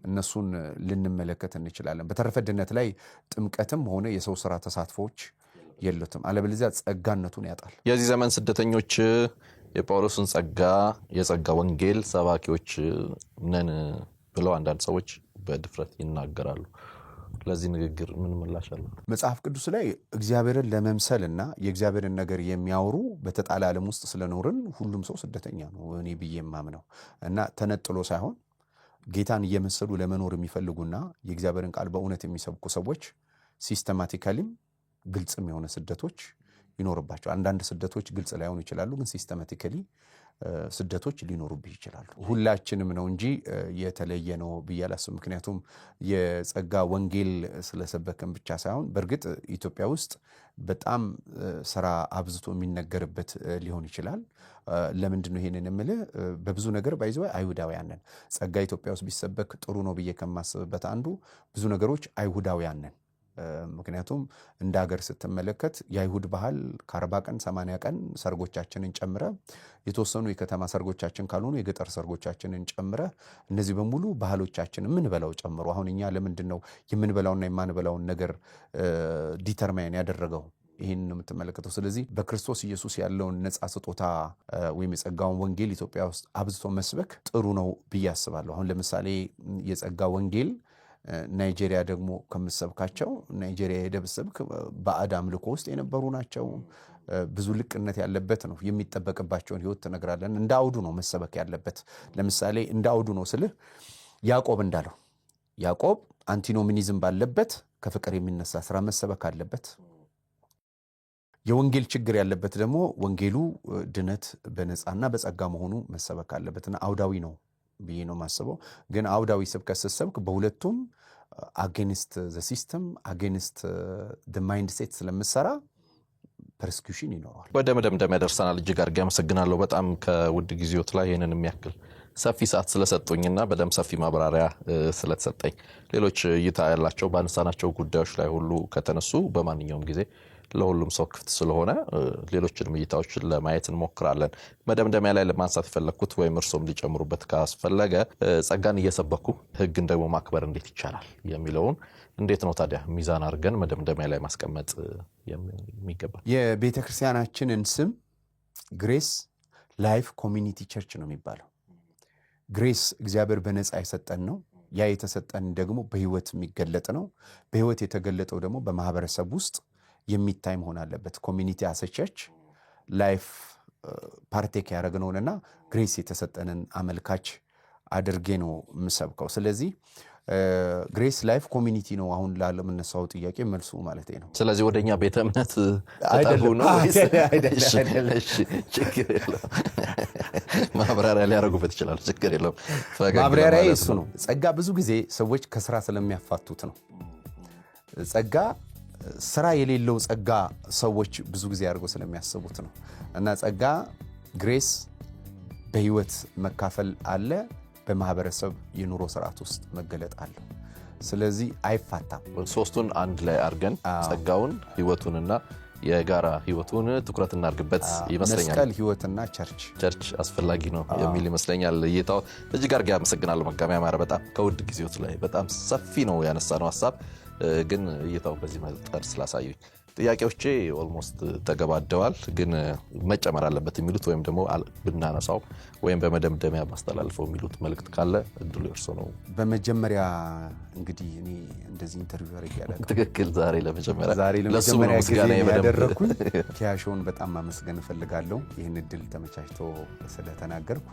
[SPEAKER 1] እነሱን ልንመለከት እንችላለን። በተረፈ ድነት ላይ ጥምቀትም ሆነ የሰው ስራ ተሳትፎዎች የሉትም። አለበለዚያ ጸጋነቱን ያጣል።
[SPEAKER 2] የዚህ ዘመን ስደተኞች የጳውሎስን ጸጋ፣ የጸጋ ወንጌል ሰባኪዎች ነን ብለው አንዳንድ ሰዎች በድፍረት ይናገራሉ። ለዚህ ንግግር ምን ምላሽ አለ?
[SPEAKER 1] መጽሐፍ ቅዱስ ላይ እግዚአብሔርን ለመምሰልና የእግዚአብሔርን ነገር የሚያወሩ፣ በተጣለ ዓለም ውስጥ ስለኖርን ሁሉም ሰው ስደተኛ ነው እኔ ብዬ የማምነው። እና ተነጥሎ ሳይሆን ጌታን እየመሰሉ ለመኖር የሚፈልጉና የእግዚአብሔርን ቃል በእውነት የሚሰብኩ ሰዎች systematically ም ግልጽም የሆነ ስደቶች ይኖርባቸዋል። አንዳንድ ስደቶች ግልጽ ላይሆኑ ይችላሉ፣ ግን systematically ስደቶች ሊኖሩብህ ይችላሉ። ሁላችንም ነው እንጂ የተለየ ነው ብዬ አላስብም። ምክንያቱም የጸጋ ወንጌል ስለሰበክን ብቻ ሳይሆን፣ በእርግጥ ኢትዮጵያ ውስጥ በጣም ስራ አብዝቶ የሚነገርበት ሊሆን ይችላል። ለምንድን ነው ይሄንን የምልህ? በብዙ ነገር by the way አይሁዳውያን ነን። ጸጋ ኢትዮጵያ ውስጥ ቢሰበክ ጥሩ ነው ብዬ ከማስብበት አንዱ ብዙ ነገሮች አይሁዳውያን ነን። ምክንያቱም እንደ ሀገር ስትመለከት የአይሁድ ባህል ከ40 ቀን 80 ቀን ሰርጎቻችንን ጨምረ፣ የተወሰኑ የከተማ ሰርጎቻችን ካልሆኑ የገጠር ሰርጎቻችንን ጨምረ፣ እነዚህ በሙሉ ባህሎቻችን የምንበላው ጨምሮ፣ አሁን እኛ ለምንድን ነው የምንበላውና የማንበላውን ነገር determine ያደረገው? ይህን ነው የምትመለከተው። ስለዚህ በክርስቶስ ኢየሱስ ያለውን ነፃ ስጦታ ወይም የጸጋውን ወንጌል ኢትዮጵያ ውስጥ አብዝቶ መስበክ ጥሩ ነው ብዬ አስባለሁ። አሁን ለምሳሌ የጸጋ ወንጌል ናይጄሪያ ደግሞ ከምትሰብካቸው፣ ናይጄሪያ ሄደህ ብትሰብክ ባዕድ አምልኮ ውስጥ የነበሩ ናቸው። ብዙ ልቅነት ያለበት ነው። የሚጠበቅባቸውን ህይወት ትነግራለን። እንደ አውዱ ነው መሰበክ ያለበት። ለምሳሌ እንደ አውዱ ነው ስልህ ያዕቆብ እንዳለው፣ ያዕቆብ antinomianism ባለበት ከፍቅር የሚነሳ ስራ መሰበክ አለበት። የወንጌል ችግር ያለበት ደግሞ ወንጌሉ ድነት በነፃና በጸጋ መሆኑ መሰበክ አለበትና አውዳዊ ነው ብዬ ነው የማስበው። ግን አውዳዊ ስብከት ስትሰብክ በሁለቱም against the system፣ against the mindset ስለምሰራ persecution ይኖረዋል።
[SPEAKER 2] ወደ መደምደሚያ ደርሰናል። እጅግ አድርጌ አመሰግናለሁ። በጣም ከውድ ጊዜዎት ላይ ይህንን የሚያክል ሰፊ ሰዓት ስለሰጡኝና በደንብ ሰፊ ማብራሪያ ስለተሰጠኝ፣ ሌሎች እይታ ያላቸው ባነሳናቸው ጉዳዮች ላይ ሁሉ ከተነሱ በማንኛውም ጊዜ ለሁሉም ሰው ክፍት ስለሆነ ሌሎችንም እይታዎች ለማየት እንሞክራለን። መደምደሚያ ላይ ለማንሳት የፈለግኩት ወይም እርሶም ሊጨምሩበት ካስፈለገ ጸጋን እየሰበኩ ሕግን ደግሞ ማክበር እንዴት ይቻላል የሚለውን እንዴት ነው ታዲያ ሚዛን አድርገን መደምደሚያ ላይ ማስቀመጥ የሚገባ?
[SPEAKER 1] የቤተ ክርስቲያናችንን ስም Grace Life Community Church ነው የሚባለው። Grace እግዚአብሔር በነፃ የሰጠን ነው። ያ የተሰጠን ደግሞ በህይወት የሚገለጥ ነው። በህይወት የተገለጠው ደግሞ በማህበረሰብ ውስጥ የሚታይ መሆን አለበት። Community as a church life partake ያደረግነውንና grace የተሰጠንን አመልካች አድርጌ ነው የምሰብከው። ስለዚህ Grace Life Community ነው አሁን ላለምነሳው ጥያቄ መልሱ ማለት ነው።
[SPEAKER 2] ስለዚህ ወደኛ ቤተ እምነት ተጠጉ ነው ወይስ?
[SPEAKER 1] አይደለም።
[SPEAKER 2] እሺ፣ ችግር የለውም። ማብራሪያ ሊያደርጉበት ይችላሉ። ችግር የለውም። ፈገግ
[SPEAKER 1] ማብራሪያ
[SPEAKER 2] ለማለት
[SPEAKER 1] እሱ ነው። ጸጋ ብዙ ጊዜ ሰዎች ከስራ ስለሚያፋቱት ነው። ጸጋ ስራ የሌለው ጸጋ ሰዎች ብዙ ጊዜ አድርገው ስለሚያስቡት ነው። እና ጸጋ grace በህይወት መካፈል አለ፣ በማህበረሰብ የኑሮ ስርዓት ውስጥ መገለጥ አለው። ስለዚህ አይፋታም።
[SPEAKER 2] ሶስቱን አንድ ላይ አድርገን ጸጋውን፣ ህይወቱንና የጋራ ህይወቱን ትኩረት እናድርግበት ይመስለኛል።
[SPEAKER 1] መስቀል፣ ህይወትና church።
[SPEAKER 2] Church አስፈላጊ ነው የሚል ይመስለኛል እይታው። እጅግ አድርጌ አመሰግናለሁ መጋቢ አማረ። በጣም ከውድ ጊዜዎት ላይ በጣም ሰፊ ነው ያነሳነው ሀሳብ፣ ግን እይታው በዚህ መጠን ስላሳዩኝ፣ ጥያቄዎቼ almost ተገባደዋል። ግን መጨመር አለበት የሚሉት ወይም ደግሞ ብናነሳው ወይም በመደምደሚያ ማስተላልፈው የሚሉት መልእክት ካለ እድሉ የእርሶ ነው።
[SPEAKER 1] በመጀመሪያ እንግዲህ እኔ እንደዚህ interview አድርጌ አላውቅም።
[SPEAKER 2] ትክክል። ዛሬ ለመጀመሪያ
[SPEAKER 1] ዛሬ
[SPEAKER 2] ለእሱም ነው
[SPEAKER 1] ለመጀመሪያ ጊዜ
[SPEAKER 2] ምስጋናዬ በደንብ።
[SPEAKER 1] ያደረግኩኝ። ኪያሾውን በጣም ማመስገን እፈልጋለሁ ይህን እድል ተመቻችቶ ስለተናገርኩ።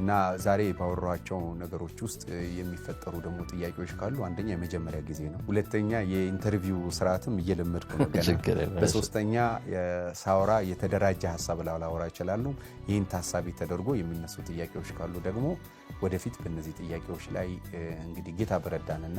[SPEAKER 1] እና ዛሬ ባወራኋቸው ነገሮች ውስጥ የሚፈጠሩ ደግሞ ጥያቄዎች ካሉ አንደኛ የመጀመሪያ ጊዜ ነው፣ ሁለተኛ የ interview ስርዓትም እየለመድኩ ነው ገና።
[SPEAKER 2] ችግር የለም።
[SPEAKER 1] በሶስተኛ ሳወራ የተደራጀ ሀሳብ ላላወራ እችላለሁ። ይህን ታሳቢ ተደርጎ የሚነሱ ጥያቄዎች ካሉ ደግሞ ወደፊት በእነዚህ ጥያቄዎች ላይ እንግዲህ ጌታ በረዳንና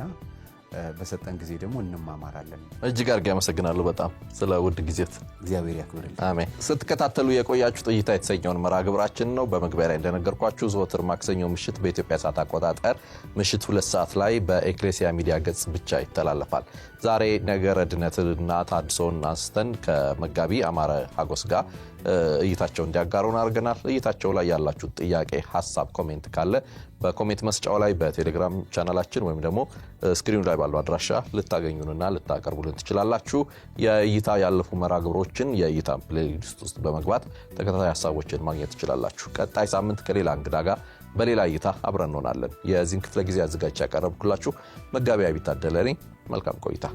[SPEAKER 1] በሰጠን ጊዜ ደግሞ እንማማራለን።
[SPEAKER 2] እጅግ አድርጌ አመሰግናለሁ በጣም ስለ ውድ ጊዜዎት።
[SPEAKER 1] እግዚአብሔር ያክብርልን።
[SPEAKER 2] አሜን። ስትከታተሉ የቆያችሁት እይታ የተሰኘውን መርሃ ግብራችን ነው። በመግቢያ ላይ እንደነገርኳችሁ ዘወትር ማክሰኞ ምሽት በኢትዮጵያ ሰዓት አቆጣጠር ምሽት 2 ሰዓት ላይ በኤክሌሲያ ሚዲያ ገጽ ብቻ ይተላለፋል። ዛሬ ነገረ ድነትና ታድሶን አንስተን ከመጋቢ አማረ ሀጎስ ጋር እይታቸው እንዲያጋሩን አድርገናል። እይታቸው ላይ ያላችሁ ጥያቄ፣ ሀሳብ፣ comment ካለ በ comment መስጫው ላይ፣ በቴሌግራም ቻናላችን ወይም ደግሞ screen ኑ ላይ ባለው አድራሻ ልታገኙንና ልታቀርቡልን ትችላላችሁ። የእይታ ያለፉ መርሃ ግብሮችን የእይታ playlist ውስጥ በመግባት ተከታታይ ሀሳቦችን ማግኘት ትችላላችሁ። ቀጣይ ሳምንት ከሌላ እንግዳ ጋር በሌላ እይታ አብረን እንሆናለን። የዚህን ክፍለ ጊዜ አዘጋጅቼ ያቀረብኩላችሁ መጋቢ አቢይ ታደለ ነኝ። መልካም ቆይታ።